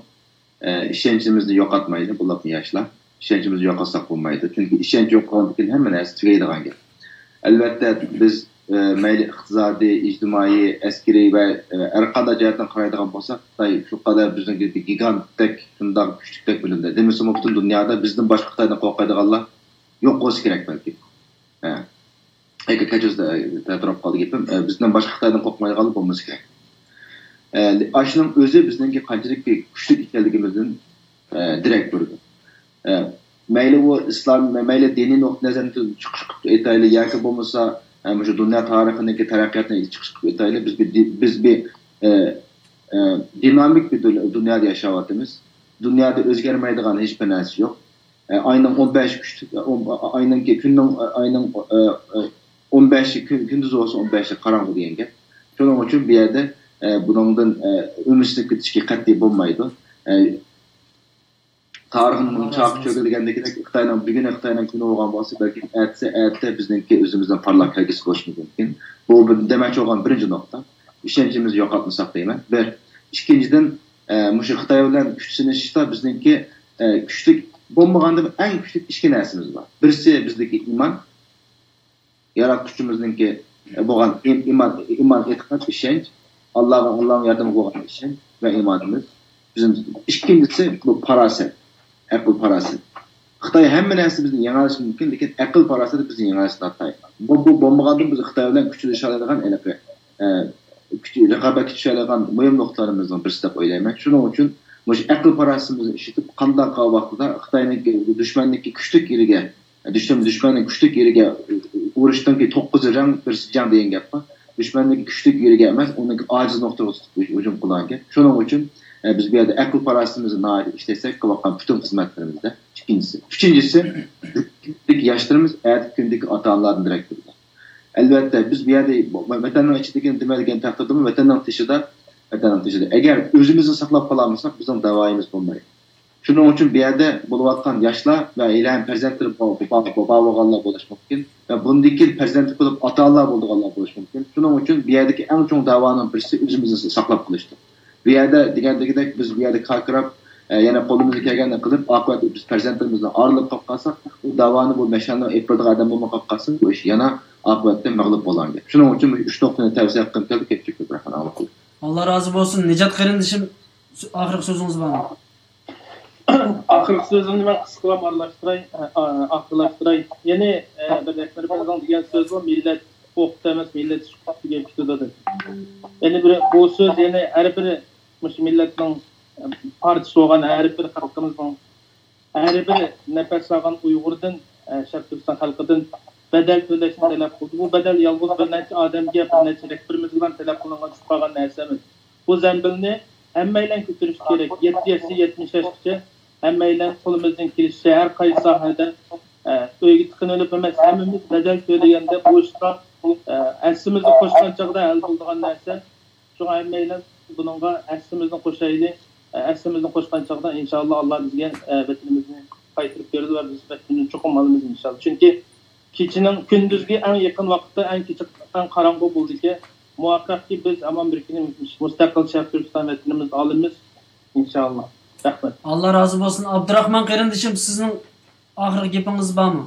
ئە، ئىشەنچىمىزنى يوقاتمايلى، بولۇپمۇ ياشلار. ئىشەنچىمىزنى يوقاتساق بولمايدۇ. چۈنكى ئىشەنچ يوقالغاندىن كېيىن ھەممە نەرسە تۈگەيدىغان گەپ. ئەلۋەتتە، بىز، ئە، مەيلى ئىقتىسادىي، ئىجتىمائىي، ئەسكىرىي ۋە، ئە، ھەر قانداق جەھەتتىن قارايدىغان بولساق، خىتاي شۇ قەدەر بىزنىڭكى گىگانتتەك، شۇنداق كۈچلۈكتەك بىلىندى. دېمىسىمۇ، پۈتۈن دۇنيادا بىزدىن باشقا خىتايدىن قورقايدىغانلار يوق بولسا كېرەك بەلكىم. ھە. ئەگەر كەچۈرسىز، ئە، تەتۈرەپ قالدى گېپىم. ئە، بىزدىن باشقا خىتايدىن قورقمايدىغانلار بولمىسا كېرەك. ئە، ئاشۇنىڭ ئۆزى بىزنىڭكى قانچىلىك كۈچلۈك ئىكەنلىكىمىزدىن، ئە، دېرەك بېرىدۇ. ئە، مەيلى ئۇ ئىسلام، مەيلى دىنىي نۇقتىئى نەزەردىن چىقىش قىلىپ ئېيتايلى ياكى بولمىسا، ئە، مۇشۇ دۇنيا تارىخىنىڭكى تەرەققىياتىنى چىقىش قىلىپ ئېيتايلى، بىز بىر دى-، بىز بىر، ئە، ئە، دىنامىك بىر دۇنيا-، دۇنيادا ياشاۋاتىمىز. دۇنيادا ئۆزگەرمەيدىغان ھېچ بىر نەرسە يوق. ئە، ئاينىڭ ئون بەشى كۈچلۈك، ئون-، ئاينىڭكى كۈننىڭ، ئاينىڭ، ئە، ئە، ئون بەشى كۈن-، كۈندۈز بولسا ئون بەشى قاراڭغۇ دېگەن گەپ. شۇنىڭ ئۈچۈن بۇ يەردە، ئە، بۇنىڭدىن، ئە، ئۈمىدسىزلىك كېتىشكە قەتئىي بولمايدۇ. ئە، تارىخنىڭ چاقى چۆگىلىگەندىكىدەك خىتاينىڭ بۈگۈنى خىتاينىڭ كۈنى بولغان بولسا، بەلكىم ئەتىسى ئەتە بىزنىڭكى ئۆزىمىزنىڭ پارلاق كەلگۈسى بولۇشى مۇمكىن. بۇ بىر دېمەكچى بولغان بىرىنچى نۇقتا. ئىشەنچىمىزنى يوقاتمىساق دەيمەن. بىر. ئىككىنچىدىن، ئە، مۇشۇ خىتاي بىلەن كۈچ سىنىشىشتا بىزنىڭكى، ئە، كۈچلۈك بولمىغاندىمۇ ئەڭ كۈچلۈك ئىككى نەرسىمىز بار. بىرسى بىزدىكى ئىمان، ياراتقۇچىمىزنىڭكى، ئە، بولغان ئىم-، ئىمان، ئىمان، ئېتىقاد، ئىشەنچ، ئاللاغا، ئاللانىڭ ياردىمىگە بولغان ئىشەنچ ۋە ئىمانىمىز. بىزنىڭ ئىككىنچىسى بۇ پاراسەت، ئەقىل پاراسەت. خىتاي ھەممە نەرسە بىزنى يېڭەلىشى مۇمكىن، لېكىن ئەقىل پاراسىتى بىزنى يېڭەلىشى ناتايىن. بۇ، بۇ بولمىغاندىن بىز خىتاي بىلەن كۈچلىشەلەيدىغان ھېلىقى، ئە، كۈچ، رىقابەتكە چۈشەلەيدىغان مۇھىم نۇقتىلىرىمىزنىڭ بىرسى دەپ ئويلايمەن. شۇنىڭ ئۈچۈن مۇشۇ ئەقىل پاراسىتىمىزنى ئىشلىتىپ، قانداق ۋاقتىدا خىتاينىڭكى، دۈشمەننىڭكى كۈچلۈك يېرىگە، دۈشمەن، دۈشمەننىڭ كۈچلۈك يېرىگە ئۇرۇشنىڭكى توققۇزى رەڭ بىرسى جەڭ دېگەن گەپ بار. دۈشمەننىڭكى كۈچلۈك يېرىگە ئەمەس، ئۇنىڭكى ئاجىز نۇقتىغا تۇتۇپ ھۇجۇم قىلغان گەپ. شۇنىڭ ئۈچۈن، ئە، بىز بۇ يەردە ئەقىل پاراسىتىمىزنى ناھايىتى ئىشلەتسەك، قىلىۋاتقان پۈتۈن خىزمەتلىرىمىزدە. ئىككىنچىسى. ئۈچىنچىسى، بۈگۈنكى ياشلىرىمىز ئەتىكى كۈندىكى ئاتا-ئانىلاردىن دېرەك بېرىدۇ. ئەلۋەتتە، بىز بۇ يەردە ۋەتەننىڭ ئىچىدىكىنى دېمەيدىغان تەقدىردىمۇ، ۋەتەننىڭ تېشىدا، ۋەتەننىڭ تېشىدا. ئەگەر ئۆزىمىزنى ساقلاپ قالالمىساق، بىزنىڭ داۋايىمىز بولمايدۇ. شۇنىڭ ئۈچۈن بۇ يەردە بولۇۋاتقان ياشلار ۋە ھېلىھەم پەرزەنتلىرى بار، بار، بار، بار بولغانلار بولۇشى مۇمكىن ۋە بۇندىن كېيىن پەرزەنتلىك بولۇپ، ئاتا-ئانىلار بولىدىغانلار بولۇشى مۇمكىن. شۇنىڭ ئۈچۈن بۇ يەردىكى ئەڭ چوڭ داۋانىڭ بىرسى ئۆزىمىزنى ساقلاپ قېلىشتۇر. بۇ يەردە دېگەندىكىدەك بىز بۇ يەردە كاكىراپ، ئە، يەنە قولىمىزدىن كەلگەننى قىلىپ، ئاقىۋەتتە بىز پەرزەنتلىرىمىزدىن ئايرىلىپ قېلىپ قالساق، بۇ داۋانى بۇ مەشئەلنى ئېلىپ بېرىدىغان ئادەم بولماي قېلىپ قالسا، بۇ ئىش يەنە ئاقىۋەتتە مەغلۇپ بولغان گەپ. شۇنىڭ ئۈچۈن مۇشۇ ئۈچ نۇقتىنى تەۋسىيە قىلغۇم كەلدى، كۆپچىلىك بىر ئاڭلاپ قويۇڭ. ئاللا رازى بولسۇن. نىجات قېرىندىشىم، سۆ-، ئاخىرقى سۆزىڭىز بارمۇ؟ ئاخىرقى سۆزۈمنى مەن قىسقىلاپ ئارىلاشتۇراي، ئا-، ئا-، ئاخىرلاشتۇراي. يەنى، ئە، بىر رەھبىرىمىزنىڭ دېگەن سۆزى بار، مىللەت ئوقتا ئەمەس، مىللەت سۇقۇپتا دېگەن پىكىردە. يەنى بىر، بۇ سۆز يەنى ھەر بىر مۇشۇ مىللەتنىڭ، ئە، پارچىسى بولغان ھەر بىر خەلقىمىزنىڭ، ھەر بىر نەپەس ئالغان ئۇيغۇردىن، ئە، شەرقىي تۈركىستان خەلقىدىن بەدەل تۆلەشنى تەلەپ قىلدى. بۇ بەدەل يالغۇز بىر نەچچە ئادەمگە، بىر نەچچە رەھبىرىمىزگىلا تەلەپ قىلىنغان، چۈشۈپ قالغان نەرسە ئەمەس. بۇ زەمبىلنى ھەممەيلەن كۆتۈرۈش كېرەك. يەتتە ياشتىن يەتمىش ياشقىچە ھەممەيلەن قولىمىزدىن كېلىشىچە ھەر قايسى ساھەدە، ئە، ئۆيگە تىقىنىلىپ ئەمەس، ھەممىمىز بەدەل تۆلىگەندە بۇ ئىشقا، ئە، ھەسسىمىزنى قوشقان چاغدا ھەل بولىدىغان نەرسە. شۇڭا ھەممەيلەن بۇنىڭغا ھەسسىمىزنى قوشايلى. ئە، ھەسسىمىزنى قوشقان چاغدا ئىنشاللا ئاللا بىزگە، ئە، ۋەتىنىمىزنى قايتۇرۇپ بېرىدۇ ۋە بىز ۋەتىنىمىزنى چوقۇم ئالىمىز ئىنشاللا. چۈنكى كېچىنىڭ، كۈندۈزگە ئەڭ يېقىن ۋاقىتتا ئەڭ كېچە، ئەڭ قاراڭغۇ بولىدىكەن. مۇۋەپپەقكى بىز ھامان بىر كۈنى مۇستەقىل شەرقىي تۈركىستان ۋەتىنىمىزنى ئالىمىز ئىنشاللا. رەھمەت. ئاللا رازى بولسۇن. ئابدۇراخمان قېرىندىشىم، سىزنىڭ ئاخىرقى گېپىڭىز بارمۇ؟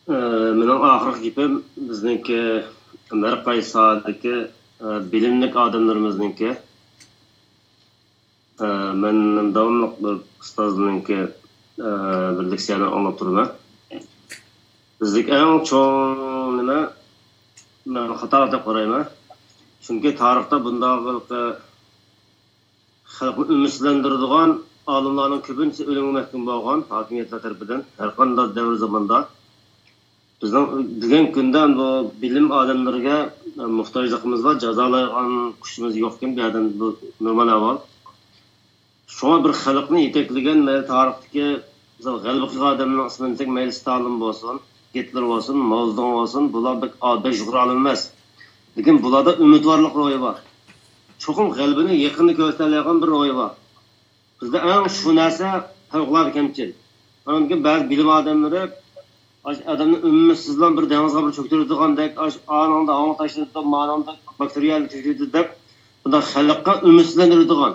ئە، مېنىڭ ئاخىرقى گېپىم بىزنىڭكى ھەر قايسى ساھەدىكى، ئە، بىلىملىك ئادەملىرىمىزنىڭكى، ئە، مەن داۋاملىق بىر ئۇستازنىڭكى، ئە، بىر لېكسىيەنى ئاڭلاپ تۇرىمەن. بىزدىكى ئەڭ چوڭ نېمە، مەن خاتا دەپ قارايمەن. چۈنكى تارىختا بۇنداق خەلقنى ئۈمىدسىزلەندۈرىدىغان ئالىملارنىڭ كۆپىنچىسى ئۆلۈمگە مەھكۇم بولغان ھاكىمىيەتلەر تەرىپىدىن ھەرقانداق دەۋر زاماندا. بىزنىڭ بۈگۈنكى كۈندە بۇ بىلىم ئادەملىرىگە موھتاجلىقىمىز بار، جازالايدىغان كۈچىمىز يوقكەن، بۇ يەردىن بۇ نورمال ئەھۋال. شۇڭا بىر خەلقنى يېتەكلىگەن مەيلى تارىختىكى، مىسال، غەلىبە قىلغان ئادەمنىڭ ئىسمىنى ئېيتساق، مەيلى ستالىن بولسۇن، گىتلېر بولسۇن، ماۋزېدۇڭ بولسۇن، بۇلار بەك ئا-، بەك يۇقىرى ئالىم ئەمەس. لېكىن بۇلاردا ئۈمىدۋارلىق روھى بار. چوقۇم غەلىبىنى يېقىندا كۆرسىتەلەيدىغان بىر روھى بار. بىزدە ئەڭ شۇ نەرسە پەۋقۇلئاددە كەمچىل. ئاندىن كېيىن بەزى بىلىم ئادەملىرى ئاشۇ ئادەمنى ئۈمىدسىزلا بىر دېڭىزغا بىر چۆكتۈرىدىغاندەك، ئاشۇ ئانىڭدا ئاڭا تاشلىدى، مانىڭدا باكتېرىيەنى تېشىدى دەپ، بۇنداق خەلققە ئۈمىدسىزلەندۈرىدىغان.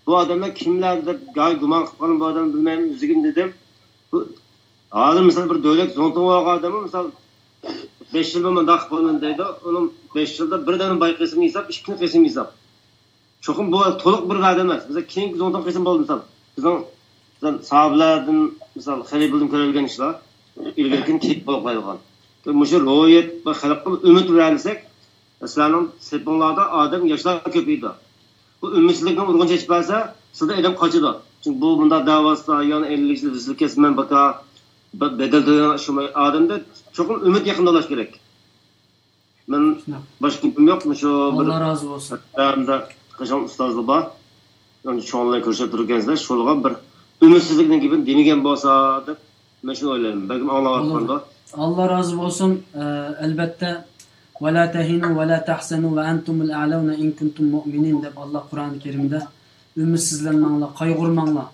بۇ ئادەملەر كىملەر دەپ گاھى گۇمان قىلىپ قالىمەن، بۇ ئادەمنى بىلمەيمەن، ئۆزىگىمۇ دېدىم. بۇ، ھازىر مىسال، بىر دۆلەت زۇڭتۇڭ بولغان ئادەممۇ، مىسال، بەش يىل بۇرۇن مۇنداق قىلىندى دەيدۇ، ئۇنىڭ بەش يىلدا بىر دانە باي قىسمى ھېساب، ئىككى قىسمى ھېساب. چوقۇم بۇ تولۇق بىر ۋەدە ئەمەس. بىزدە كېيىنكى زۇڭتۇڭ قىسمى بولدى، مىسال، بىزنىڭ، مىسال، ساھابىلەردىن، مىسال، خېلى بىلدىن كۆرۈلگەن ئىشلار ئىلگىرىكىدىن كېيىن بولۇپ قالىدىغان. مۇشۇ روھىيەت ۋە خەلققە ئۈمىد بېرەلىسەك، سىلەرنىڭ سېپىڭلاردا ئادەم، ياشلار كۆپىيىدۇ. بۇ ئۈمىدسىزلىكنىڭ ئۇرۇقىنى چېچىپ بەرسە، سىلەردىن ئادەم قاچىدۇ. چۈنكى بۇ مۇنداق دەۋاسىدا، يەنە ئەللىك يىل ۋىزىل كەسمەن باكا، بە-، بەدەل تۆلەيدىغان شۇ ئادەمدە چوقۇم ئۈمىد يېقىندىن بولۇش كېرەك. مەن شۇنداق. باشقا گېپىم يوق، مۇشۇ بىر ئاللا رازى بولسۇن. ھەمدە قىزغىن ئۇستازلار بار. يەنى چوڭلار كۆرۈشۈپ تۇرغانسىلەر، شۇلارغا بىر ئۈمىدسىزلىكنىڭ گېپىنى دېمىگەن بولسا دەپ، مەن شۇنى ئويلايمەن. بەلكىم ئاڭلاۋاتقاندۇ. بولىدۇ. ئاللا رازى بولسۇن. ئە، ئەلبەتتە، «ۋەلا تەھىنۇ ۋەلا تەھزەنۇ ۋە ئەنتۇمۇل ئەلەۋنە ئىن كۇنتۇم مۇئمىنىن» دەپ، ئاللا قۇرئان كەرىمدە، «ئۈمىدسىزلەنمەڭلار، قايغۇرماڭلار.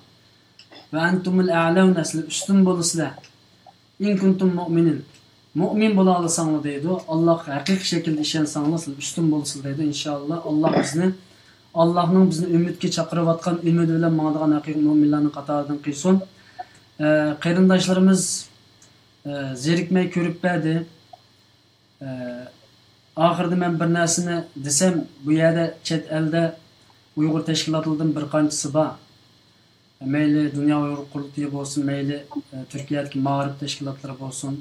ۋە ئەنتۇمۇل ئەلەۋنە، سىلەر ئۈستۈن بولىسىلەر. ئىن كۇنتۇم مۇئمىنىن، مۇئمىن بولالىساڭلار» دەيدۇ. ئاللاغا ھەقىقىي شەكىلدە ئىشەنسەڭلار، سىلەر ئۈستۈن بولىسىلەر دەيدۇ. ئىنشائاللا، ئاللا بىزنى، ئاللانىڭ بىزنى ئۈمىدكە چاقىرىۋاتقان، ئۈمىدى بىلەن ماڭىدىغان ھەقىقىي مۇئمىنلارنىڭ قاتارىدىن قىلسۇن. ئە، قېرىنداشلىرىمىز، ئە، زېرىكمەي كۆرۈپ بەردى. ئە، ئاخىرىدا مەن بىر نەرسىنى دېسەم، بۇ يەردە چەت ئەلدە ئۇيغۇر تەشكىلاتلىرىدىن بىر قانچىسى بار. مەيلى دۇنيا ئۇيغۇر قۇرۇلتىيى بولسۇن، مەيلى، ئە، تۈركىيەدىكى مائارىپ تەشكىلاتلىرى بولسۇن،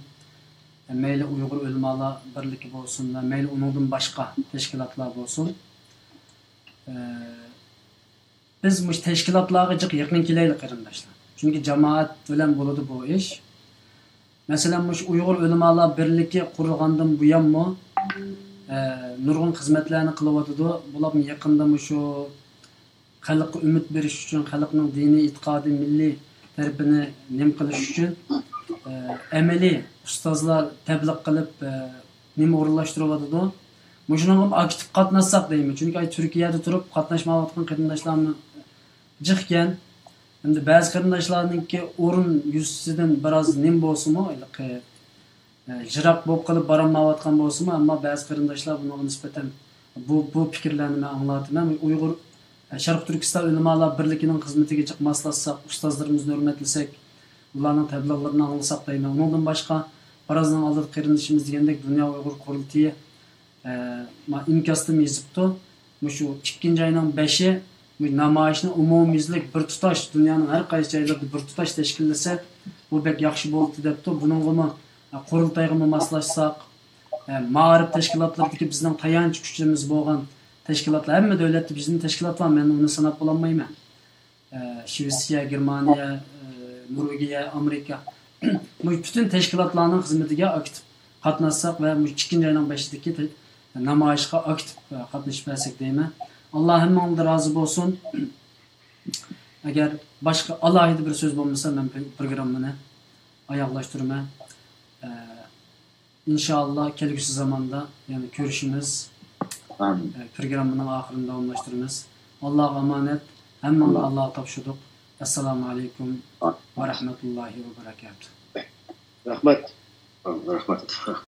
ئە، مەيلى ئۇيغۇر ئۆلىمالار بىرلىكى بولسۇن ۋە مەيلى ئۇنىڭدىن باشقا تەشكىلاتلار بولسۇن. ئە، بىز مۇشۇ تەشكىلاتلارغا جىق يېقىن كېلەيلى، قېرىنداشلار. چۈنكى جامائەت بىلەن بولىدۇ بۇ ئىش. مەسىلەن، مۇشۇ ئۇيغۇر ئۆلىمالار بىرلىكى قۇرۇلغاندىن بۇيانمۇ، ئە، نۇرغۇن خىزمەتلەرنى قىلىۋاتىدۇ. بولۇپمۇ يېقىندا مۇشۇ خەلققە ئۈمىد بېرىش ئۈچۈن، خەلقنىڭ دىنىي ئېتىقادى، مىللىي تەرىپىنى نېمە قىلىش ئۈچۈن، ئە، ئەمەلىي ئۇستازلار تەبلىغ قىلىپ، ئە، نېمە ئورۇنلاشتۇرۇۋاتىدۇ. مۇشۇنىڭغا ئاكتىپ قاتناشساق دەيمەن. چۈنكى ئاي تۈركىيەدە تۇرۇپ قاتناشمايۋاتقان قېرىنداشلارمۇ جىقكەن. ئەمدى بەزى قېرىنداشلارنىڭكى ئورۇن يۈزىسىدىن بىراز نېمە بولسىمۇ، ھېلىقى، ئە، يىراق بولۇپ قېلىپ بارالمايۋاتقان بولسىمۇ، ئەمما بەزى قېرىنداشلار بۇنىڭغا نىسبەتەن بۇ، بۇ پىكىرلەرنى مەن ئاڭلاۋاتىمەن. ئۇيغۇر، ئە، شەرقىي تۈركىستان ئۆلىمالار بىرلىكىنىڭ خىزمىتىگە جىق ماسلاشساق، ئۇستازلىرىمىزنى ھۆرمەتلىسەك، ئۇلارنىڭ تەبلىغلىرىنى ئاڭلىساق دەيمەن. ئۇنىڭدىن باشقا، بىرازدىن ئالدىدا قېرىندىشىمىز دېگەندەك، دۇنيا ئۇيغۇر قۇرۇلتىيى ئە، ما-، ئىنكاستىمۇ يېزىپتۇ. مۇشۇ ئىككىنچى ئاينىڭ بەشى مۇشۇ نامايىشنى ئومۇميۈزلۈك بىر تۇتاش، دۇنيانىڭ ھەر قايسى جايلىرىدا بىر تۇتاش تەشكىللىسە، بۇ بەك ياخشى بولاتتى دەپتۇ. بۇنىڭغىمۇ، ئە، قۇرۇلتايغىمۇ ماسلاشساق، ئە، مائارىپ تەشكىلاتلىرىدىكى بىزنىڭ تايانچ كۈچىمىز بولغان تەشكىلاتلار، ھەممە دۆلەتتە بىزنىڭ تەشكىلات بار، مەن ئۇنى ساناپ بولالمايمەن. ئە، شىۋېتسىيە، گېرمانىيە، ئە، نورۋېگىيە، ئامېرىكا، مۇشۇ پۈتۈن تەشكىلاتلارنىڭ خىزمىتىگە ئاكتىپ قاتناشساق ۋە مۇشۇ ئىككىنچى ئاينىڭ بەشىدىكى تە-، نامايىشقا ئاكتىپ، ئە، قاتنىشىپ بەرسەك دەيمەن. ئاللا ھەممىڭلاردىن رازى بولسۇن. ئەگەر باشقا ئالاھىدە بىر سۆز بولمىسا، مەن پرو-، پروگراممىنى ئاياغلاشتۇرىمەن. ئە، ئىنشائاللا، كەلگۈسى زاماندا يەنە كۆرۈشىمىز. ئامىن. ئە، پروگراممىنىڭ ئاخىرىنى داۋاملاشتۇرىمىز. ئاللاغا ئامانەت. ھەممىڭلارنى ئاللاغا تاپشۇردۇق. ئەسسالامۇ ئەلەيكۇم ۋە رەھمەتۇللاھى ۋە بەرەكاتۇھ. رەھمەت. رەھمەت.